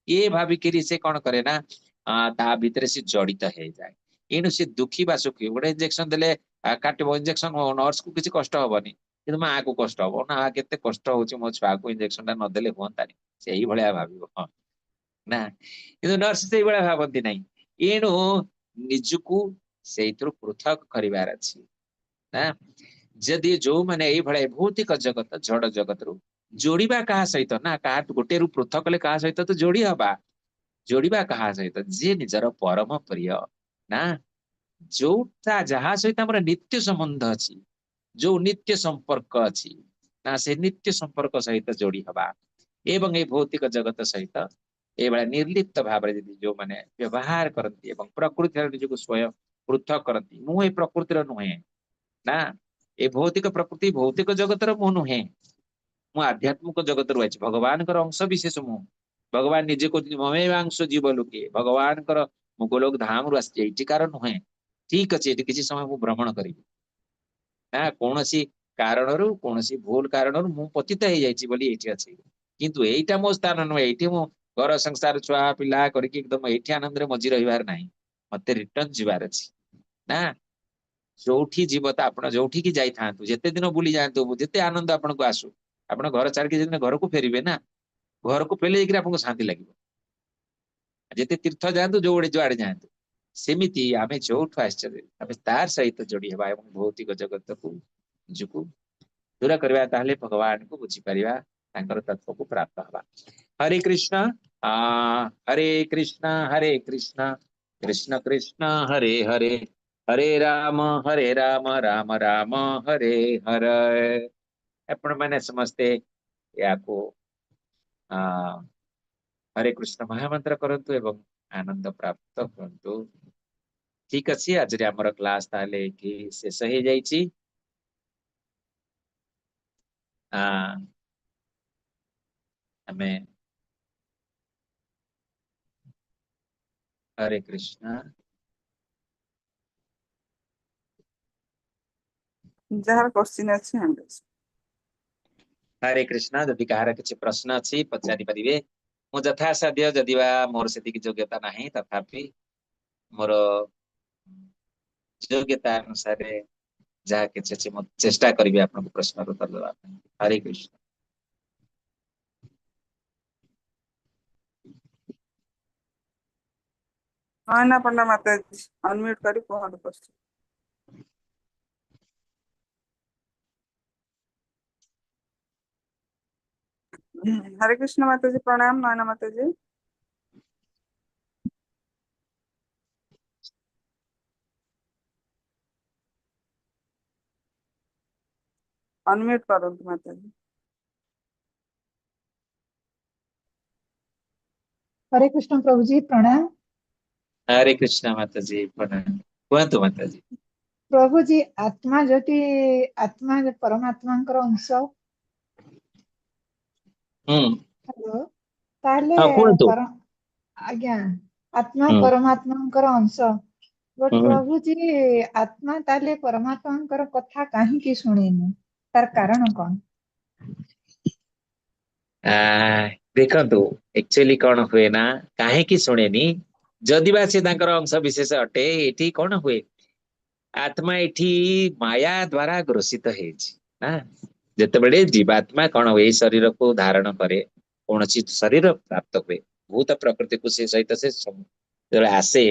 ଏ ଭାବିକିରି ସେ କଣ କରେ ନା ତା ଭିତରେ ସେ ଜଡିତ ହେଇଯାଏ। ଏଣୁ ସେ ଦୁଃଖୀ ବା ସୁଖୀ, ଗୋଟେ ଇଞ୍ଜେକ୍ସନ ଦେଲେ କାଟିବ ଇଞ୍ଜେକ୍ସନ, ନର୍ସକୁ କିଛି କଷ୍ଟ ହବନି କିନ୍ତୁ ମାକୁ କଷ୍ଟ ହବ ନା, କେତେ କଷ୍ଟ ହଉଛି ମୋ ଛୁଆକୁ ଇଞ୍ଜେକ୍ସନ ଟା ନଦେଲେ ହୁଅନ୍ତାନି, ସେଇଭଳିଆ ଭାବିବ। ହଁ ନା, କିନ୍ତୁ ନର୍ସ ସେଇଭଳିଆ ଭାବନ୍ତି ନାହିଁ। ଏଣୁ ନିଜକୁ ସେଇଥିରୁ ପୃଥକ କରିବାର ଅଛି ନା। ଯଦି ଯୋଉମାନେ ଏଇଭଳିଆ ଭୌତିକ ଜଗତ ଜଡ ଜଗତରୁ ଯୋଡିବା କାହା ସହିତ ନା, କାହା ଗୋଟେ ରୁ ପୃଥକ କଲେ କାହା ସହିତ ତ ଯୋଡି ହବା, ଯୋଡିବା କାହା ସହିତ, ଯିଏ ନିଜର ପରମ ପ୍ରିୟ ନା, ଯୋଉଟା ଯାହା ସହିତ ଆମର ନିତ୍ୟ ସମ୍ବନ୍ଧ ଅଛି, ଯୋଉ ନିତ୍ୟ ସମ୍ପର୍କ ଅଛି ନା, ସେ ନିତ୍ୟ ସମ୍ପର୍କ ସହିତ ଯୋଡି ହବା ଏବଂ ଏଇ ଭୌତିକ ଜଗତ ସହିତ ଏଇଭଳିଆ ନିର୍ଲିପ୍ତ ଭାବରେ ଯଦି ଯୋଉମାନେ ବ୍ୟବହାର କରନ୍ତି ଏବଂ ପ୍ରକୃତିର ନିଜକୁ ସ୍ୱୟଂ ପୃଥକ କରନ୍ତି, ମୁଁ ଏ ପ୍ରକୃତିର ନୁହେଁ ନା, ଏ ଭୌତିକ ପ୍ରକୃତି ଭୌତିକ ଜଗତର ମୁଁ ନୁହେଁ, ମୁଁ ଆଧ୍ୟାତ୍ମିକ ଜଗତରୁ ଆଇଛି, ଭଗବାନଙ୍କର ଅଂଶ ବିଶେଷ ମୁଁ। ଭଗବାନ ନିଜେ କହୁଛନ୍ତି ମମେବାଂଶ ଜୀବ ଲୋକେ, ଭଗବାନଙ୍କର ମୁଁ ଗୋଲୋକ ଧାମରୁ ଆସିଛି, ଏଇଠିକାର ନୁହେଁ। ଠିକ ଅଛି, ଏଠି କିଛି ସମୟ ମୁଁ ଭ୍ରମଣ କରିବି ନା, କୌଣସି କାରଣରୁ କୌଣସି ଭୁଲ କାରଣରୁ ମୁଁ ପତିତ ହେଇଯାଇଛି ବୋଲି ଏଇଠି ଅଛି, କିନ୍ତୁ ଏଇଟା ମୋ ସ୍ଥାନ ନୁହେଁ, ଏଇଠି ମୁଁ ଘର ସଂସାର ଛୁଆ ପିଲା କରିକି ଏକଦମ ଏଇଠି ଆନନ୍ଦରେ ମଜି ରହିବାର ନାହିଁ, ମତେ ରିଟର୍ନ ଯିବାର ଅଛି ନା। ଯୋଉଠି ଯିବ ତ ଆପଣ ଯୋଉଠିକି ଯାଇଥାନ୍ତୁ, ଯେତେ ଦିନ ବୁଲି ଯାଆନ୍ତୁ, ଯେତେ ଆନନ୍ଦ ଆପଣଙ୍କୁ ଆସୁ, ଆପଣ ଘର ଛାଡିକି ଯେଦିନ ଘରକୁ ଫେରିବେ ନା, ଘରକୁ ଫେରିଲେ ଯାଇକିରି ଆପଣଙ୍କୁ ଶାନ୍ତି ଲାଗିବ। ଯେତେ ତୀର୍ଥ ଯାଆନ୍ତୁ, ଯୋଉଆଡେ ଯୁଆଡେ ଯାଆନ୍ତୁ, ସେମିତି ଆମେ ଯୋଉଠୁ ଆସିଛନ୍ତି ଆମେ ତାର ସହିତ ଯୋଡି ହେବା ଏବଂ ଭୌତିକ ଜଗତକୁ ନିଜକୁ ଦୂର କରିବା, ତାହେଲେ ଭଗବାନଙ୍କୁ ବୁଝିପାରିବା, ତାଙ୍କର ତତ୍ଵକୁ ପ୍ରାପ୍ତ ହବା। ହରେ କୃଷ୍ଣ ହରେ କୃଷ୍ଣ ହରେ କୃଷ୍ଣ କୃଷ୍ଣ କୃଷ୍ଣ ହରେ ହରେ, ହରେ ରାମ ହରେ ରାମ ରାମ ରାମ ହରେ ହରେ। ଆପଣ ମାନେ ସମସ୍ତେ ଏହାକୁ ହରେ କୃଷ୍ଣ ମହାମନ୍ତ୍ର କରନ୍ତୁ ଏବଂ ଆନନ୍ଦ ପ୍ରାପ୍ତ କରନ୍ତୁ। ଠିକ ଅଛି, ଆଜିର ଆମର କ୍ଲାସ ତାହେଲେ ଏଇଠି ଶେଷ ହେଇଯାଇଛି। ଆମେ ହରେ କୃଷ୍ଣ। ଯାହାର କ୍ୱେଶ୍ଚିନ୍ ଅଛି ହ୍ୟାଣ୍ଡ। ହରେ କୃଷ୍ଣ। ଯଦି କାହାର କିଛି ପ୍ରଶ୍ନ ଅଛି ପଚାରି ପାରିବେ। ମୁଁ ଯଥାସାଧ୍ୟ, ଯଦି ବା ମୋର ସେତିକି ଯୋଗ୍ୟତା ନାହିଁ, ତଥାପି ମୋର ଯୋଗ୍ୟତା ଅନୁସାରେ ଯାହା କିଛି ଅଛି ମୁଁ ଚେଷ୍ଟା କରିବି ଆପଣଙ୍କୁ ପ୍ରଶ୍ନର ଉତ୍ତର ଦେବା ପାଇଁ। ହରେ କୃଷ୍ଣ। ନୟନା ପଣ୍ଡା ମାତାଜୀ ଅନମ୍ୟୁଟ କରି କୁହନ୍ତୁ କ୍ୱେଶ୍ଚିନ୍। ହରେ କୃଷ୍ଣ ମାତାଜୀ ପ୍ରଣାମ। ନୟନା ମାତାଜୀ ଅନମ୍ୟୁଟ କରନ୍ତୁ ମାତାଜୀ। ହରେ କୃଷ୍ଣ ପ୍ରଭୁଜୀ ପ୍ରଣାମ। ହରେ କୃଷ୍ଣ ମାତାଜୀ ପ୍ରଣାମ। କୁହନ୍ତୁ ମାତାଜୀ। ପ୍ରଭୁଜୀ, ଆତ୍ମା ଯଦି ଆତ୍ମା ପରମାତ୍ମାଙ୍କର ଅଂଶ, ହ୍ୟାଲୋ, ତାହେଲେ ହଁ କୁହନ୍ତୁ। ଆଜ୍ଞା, ଆତ୍ମା ପରମାତ୍ମାଙ୍କର ଅଂଶ, ବଟ ପ୍ରଭୁଜୀ ଆତ୍ମା ତାହେଲେ ପରମାତ୍ମାଙ୍କର କଥା କାହିଁକି ଶୁଣେନି, ତାର କାରଣ କଣ? ଦେଖନ୍ତୁ, ଆକ୍ଚୁଆଲି କଣ ହୁଏ ନା, କାହିଁକି ଶୁଣେନି, ଯଦି ବା ସେ ତାଙ୍କର ଅଂଶ ବିଶେଷ ଅଟେ, ଏଠି କଣ ହୁଏ, ଆତ୍ମା ଏଠି ମାୟା ଦ୍ଵାରା ଗ୍ରସିତ ହେଇଛି ନା। ଯେତେବେଳେ ଜୀବାତ୍ମା କଣ ହୁଏ, ଏଇ ଶରୀରକୁ ଧାରଣ କରେ, କୌଣସି ଶରୀର ପ୍ରାପ୍ତ ହୁଏ, ଭୂତ ପ୍ରକୃତିକୁ ସେ ସହିତ ସେ ଯେତେବେଳେ ଆସେ,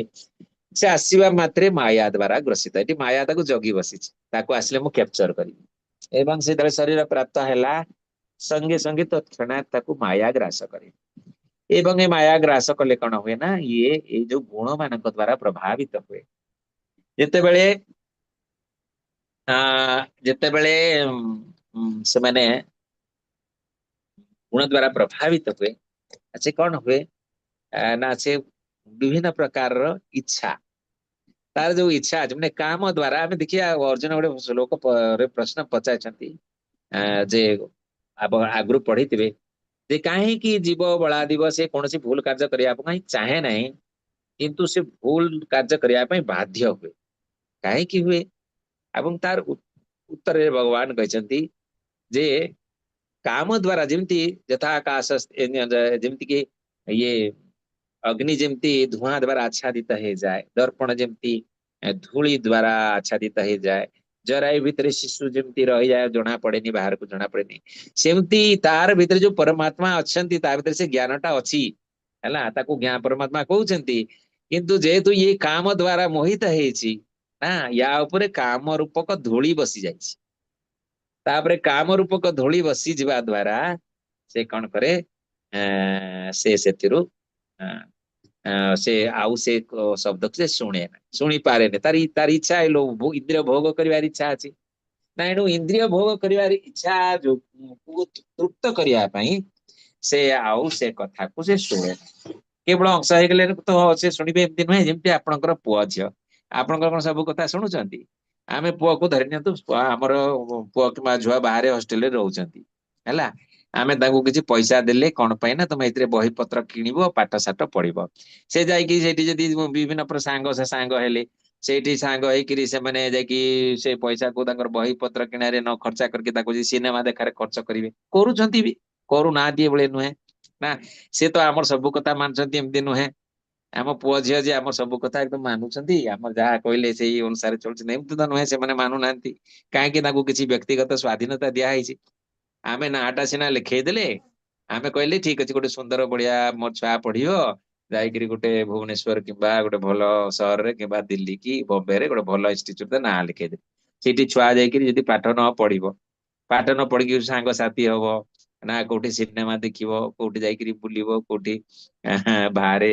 ସେ ଆସିବା ମାତ୍ରେ ମାୟା ଦ୍ଵାରା ଗ୍ରସିତ। ଏଠି ମାୟା ତାକୁ ଜଗି ବସିଛି, ତାକୁ ଆସିଲେ ମୁଁ କ୍ୟାପଚର କରିବି, ଏବଂ ସେ ଯେତେବେଳେ ଶରୀର ପ୍ରାପ୍ତ ହେଲା ସଙ୍ଗେ ସଙ୍ଗେ ତତ୍କ୍ଷଣାତ୍ ତାକୁ ମାୟା ଗ୍ରାସ କରେ। ଏବଂ ଏ ମାୟା ଗ୍ରାସ କଲେ କଣ ହୁଏ ନା, ଇଏ ଏଇ ଯୋଉ ଗୁଣ ମାନଙ୍କ ଦ୍ଵାରା ପ୍ରଭାବିତ ହୁଏ। ଯେତେବେଳେ ସେମାନେ ଗୁଣ ଦ୍ଵାରା ପ୍ରଭାବିତ ହୁଏ, ସେ କଣ ହୁଏ ନା ସେ ବିଭିନ୍ନ ପ୍ରକାରର ଇଚ୍ଛା, ତାର ଯୋଉ ଇଚ୍ଛା ଅଛି ମାନେ କାମ ଦ୍ଵାରା। ଆମେ ଦେଖିବା ଅର୍ଜୁନ ଗୋଟେ ଶ୍ଲୋକ ପ୍ରଶ୍ନ ପଚାରିଛନ୍ତି ଯେ ଆଗରୁ ପଢିଥିବେ ଯେ କାହିଁକି ଜୀବ ବଳାଦିବ ସେ କୌଣସି ଭୁଲ କାର୍ଯ୍ୟ କରିବା ପାଇଁ ଚାହେଁ ନାହିଁ, କିନ୍ତୁ ସେ ଭୁଲ କାର୍ଯ୍ୟ କରିବା ପାଇଁ ବାଧ୍ୟ ହୁଏ, କାହିଁକି ହୁଏ? ଏବଂ ତାର ଉତ୍ତରରେ ଭଗବାନ କହିଛନ୍ତି ଯେ କାମ ଦ୍ଵାରା, ଯେମିତି ଯଥା ଆକାଶ, ଯେମିତି କି ଇଏ ଅଗ୍ନି ଯେମିତି ଧୂଆଁ ଦ୍ଵାରା ଆଚ୍ଛାଦିତ ହେଇଯାଏ, ଦର୍ପଣ ଯେମିତି ଧୂଳି ଦ୍ଵାରା ଆଚ୍ଛାଦିତ ହେଇଯାଏ, ଜରାୟୁ ଭିତରେ ଶିଶୁ ଯେମିତି ରହିଯାଏ ଜଣା ପଡେନି, ବାହାରକୁ ଜଣା ପଡେନି, ସେମିତି ତାର ଭିତରେ ଯୋଉ ପରମାତ୍ମା ଅଛନ୍ତି ତା ଭିତରେ ସେ ଜ୍ଞାନଟା ଅଛି ହେଲା, ତାକୁ ଜ୍ଞାନ ପରମାତ୍ମା କହୁଛନ୍ତି। କିନ୍ତୁ ଯେହେତୁ ଇଏ କାମ ଦ୍ଵାରା ମୋହିତ ହେଇଛି ନା, ୟା ଉପରେ କାମ ରୂପକ ଧୂଳି ବସି ଯାଇଛି। ତାପରେ କାମ ରୂପକ ଧୂଳି ବସିଯିବା ଦ୍ଵାରା ସେ କଣ କରେ, ସେ ସେଥିରୁ ସେ ଆଉ ସେ ଶବ୍ଦକୁ ସେ ଶୁଣେ ନା, ଶୁଣିପାରେନି। ତାର ଇଚ୍ଛା ଇନ୍ଦ୍ରିୟ ଭୋଗ କରିବାର ଇଚ୍ଛା ଅଛି ନା, ଏଣୁ ଇନ୍ଦ୍ରିୟ ଭୋଗ କରିବାର ଇଚ୍ଛା ଯୋଉ ତୃପ୍ତ କରିବା ପାଇଁ ସେ ଆଉ ସେ କଥାକୁ ସେ ଶୁଣେ ନା। କେବଳ ଅଂଶ ହେଇଗଲେ ତ ସେ ଶୁଣିବେ ଏମିତି ନୁହେଁ। ଯେମିତି ଆପଣଙ୍କର ପୁଅ ଝିଅ ଆପଣଙ୍କର କଣ ସବୁ କଥା ଶୁଣୁଛନ୍ତି? ଆମେ ପୁଅକୁ ଧରି ନିଅନ୍ତୁ, ଆମର ପୁଅ କିମ୍ବା ଝିଅ ବାହାରେ ହଷ୍ଟେଲରେ ରହୁଛନ୍ତି ହେଲା, ଆମେ ତାଙ୍କୁ କିଛି ପଇସା ଦେଲେ କଣ ପାଇଁ ନା ତମେ ଏଥିରେ ବହି ପତ୍ର କିଣିବ, ପାଠ ସାଠ ପଢିବ। ସେ ଯାଇକି ସେଇଠି ଯଦି ବିଭିନ୍ନ ସାଙ୍ଗ ସେ ସାଙ୍ଗ ହେଲେ ସେଇଠି ସାଙ୍ଗ ହେଇକିରି ସେମାନେ ଯାଇକି ସେ ପଇସାକୁ ତାଙ୍କର ବହି ପତ୍ର କିଣାରେ ନ ଖର୍ଚ୍ଚ କରିକି ତାକୁ ଯଦି ସିନେମା ଦେଖାରେ ଖର୍ଚ୍ଚ କରିବେ, କରୁଛନ୍ତି ବି, କରୁନାହାନ୍ତି ଏଭଳି ନୁହେଁ ନା। ସେ ତ ଆମର ସବୁ କଥା ମାନୁଛନ୍ତି ଏମିତି ନୁହେଁ। ଆମ ପୁଅ ଝିଅ ଯେ ଆମର ସବୁ କଥା ଏକଦମ ମାନୁଛନ୍ତି, ଆମର ଯାହା କହିଲେ ସେଇ ଅନୁସାରେ ଚଳୁଛନ୍ତି ଏମିତି ତ ନୁହେଁ। ସେମାନେ ମାନୁନାହାନ୍ତି କାହିଁକି? ତାଙ୍କୁ କିଛି ବ୍ୟକ୍ତିଗତ ସ୍ୱାଧୀନତା ଦିଆହେଇଛି। ଆମେ ନାଁଟା ସିନା ଲେଖେଇଦେଲେ, ଆମେ କହିଲେ ଠିକ ଅଛି ଗୋଟେ ସୁନ୍ଦର ବଢିଆ ମୋ ଛୁଆ ପଢିବ ଯାଇକିରି ଗୋଟେ ଭୁବନେଶ୍ୱର କିମ୍ବା ଗୋଟେ ଭଲ ସହରରେ କିମ୍ବା ଦିଲ୍ଲୀ କି ବମ୍ବେରେ ଗୋଟେ ଭଲ ଇନଷ୍ଟିଚ୍ୟୁଟ ନାଁ ଲେଖେଇଦେଲେ, ସେଇଠି ଛୁଆ ଯାଇକିରି ଯଦି ପାଠ ନ ପଢିବ, ପାଠ ନ ପଢିକି ସାଙ୍ଗସାଥି ହବ ନା, କୋଉଠି ସିନେମା ଦେଖିବ, କୋଉଠି ଯାଇକିରି ବୁଲିବ, କୋଉଠି ବାହାରେ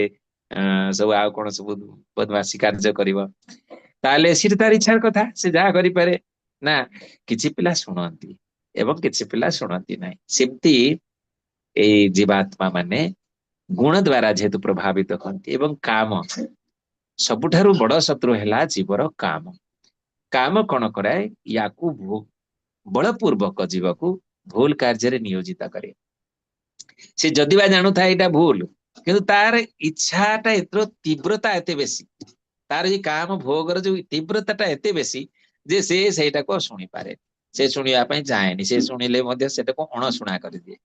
ସବୁ ଆଉ କଣ ସବୁ ବଦମାସି କାର୍ଯ୍ୟ କରିବ, ତାହେଲେ ସେଠି ତାର ଇଚ୍ଛାର କଥା, ସେ ଯାହା କରିପାରେ ନା। କିଛି ପିଲା ଶୁଣନ୍ତି ଏବଂ କିଛି ପିଲା ଶୁଣନ୍ତି ନାହିଁ। ସେମିତି ଏଇ ଜୀବାତ୍ମା ମାନେ ଗୁଣ ଦ୍ଵାରା ଯେହେତୁ ପ୍ରଭାବିତ ହୁଅନ୍ତି, ଏବଂ କାମ ସବୁଠାରୁ ବଡ ଶତ୍ରୁ ହେଲା ଜୀବର କାମ। କାମ କଣ କରାଏ? ୟାକୁ ବଳପୂର୍ବକ ଜୀବକୁ ଭୁଲ କାର୍ଯ୍ୟରେ ନିୟୋଜିତ କରେ। ସେ ଯଦି ବା ଜାଣୁଥାଏ ଏଇଟା ଭୁଲ, କିନ୍ତୁ ତାର ଇଚ୍ଛାଟା ଏତେ ତୀବ୍ରତା ଏତେ ବେଶୀ, ତାର ଏଇ କାମ ଭୋଗର ଯୋଉ ତୀବ୍ରତାଟା ଏତେ ବେଶୀ ଯେ ସେ ସେଇଟାକୁ ଆଉ ଶୁଣିପାରେ, ସେ ଶୁଣିବା ପାଇଁ ଚାହେଁନି, ସେ ଶୁଣିଲେ ମଧ୍ୟ ସେଟାକୁ ଅଣଶୁଣା କରିଦିଏ।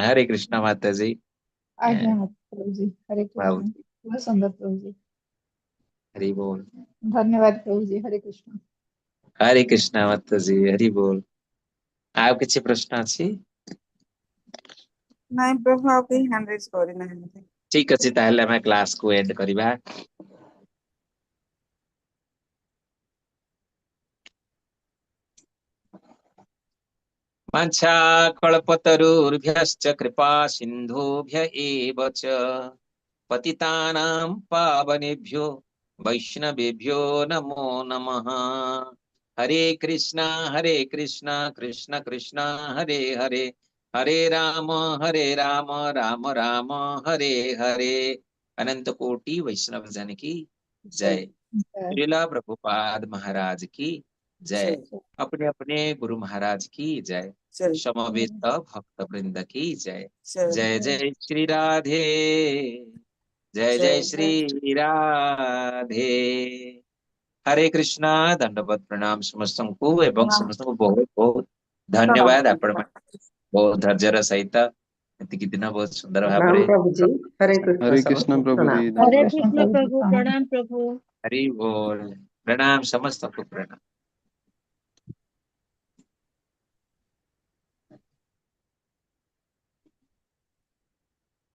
ହରେ କୃଷ୍ଣ ମାତାଜୀ। ଆଜ୍ଞା ପ୍ରଭୁଜୀ, ହରେ କୃଷ୍ଣ। ବହୁତ ସୁନ୍ଦର ପ୍ରଭୁଜୀ। ହରି ବୋଲ। ଧନ୍ୟବାଦ ପ୍ରଭୁଜୀ, ହରେ କୃଷ୍ଣ। ହରେ କୃଷ୍ଣ ମାତାଜୀ, ହରି ବୋଲ। ଆଉ କିଛି ପ୍ରଶ୍ନ ଅଛି? ନାଇଁ ପ୍ରଭୁ, ଆଉ କେହି ହ୍ୟାଣ୍ଡ ରେଜ୍ କରିନାହାନ୍ତି। ଠିକ ଅଛି, ତାହେଲେ ଆମେ କ୍ଲାସକୁ ଏଣ୍ଡ କରିବା। वाञ्छाकल्पतरुभ्यश्च कृपा सिन्धुभ्य एव च पतितानां पावनेभ्यो वैष्णवेभ्यो नमो नमः। हरे कृष्णा हरे कृष्णा कृष्ण कृष्ण हरे हरे, हरे राम हरे राम राम राम हरे हरे। अनंत कोटि वैष्णव जन की जय। श्रीला प्रभुपाद महाराज की जय। अपने अपने गुरु महाराज की जय। समवेत भक्त वृंद की जय। जय जय श्री राधे, जय जय श्री राधे। हरे कृष्णा। दंडवत प्रणाम समस्तଙ୍କୁ ଏବଂ ସମସ୍ତଙ୍କୁ ବହୁତ ବହୁତ ଧନ୍ୟବାଦ। ଆପଣ ବହୁତ ଧୈର୍ଯ୍ୟର ସହିତ ଏତିକି ଦିନ ବହୁତ ସୁନ୍ଦର ଭାବରେ। ପ୍ରଭୁଜୀ, ହରେ କୃଷ୍ଣ। ହରେ କୃଷ୍ଣ ପ୍ରଭୁଜୀ। ହରେ କୃଷ୍ଣ ପ୍ରଭୁ, ପ୍ରଣାମ ପ୍ରଭୁ। ହରି ବୋଲ, ପ୍ରଣାମ ସମସ୍ତଙ୍କୁ, ପ୍ରଣାମ।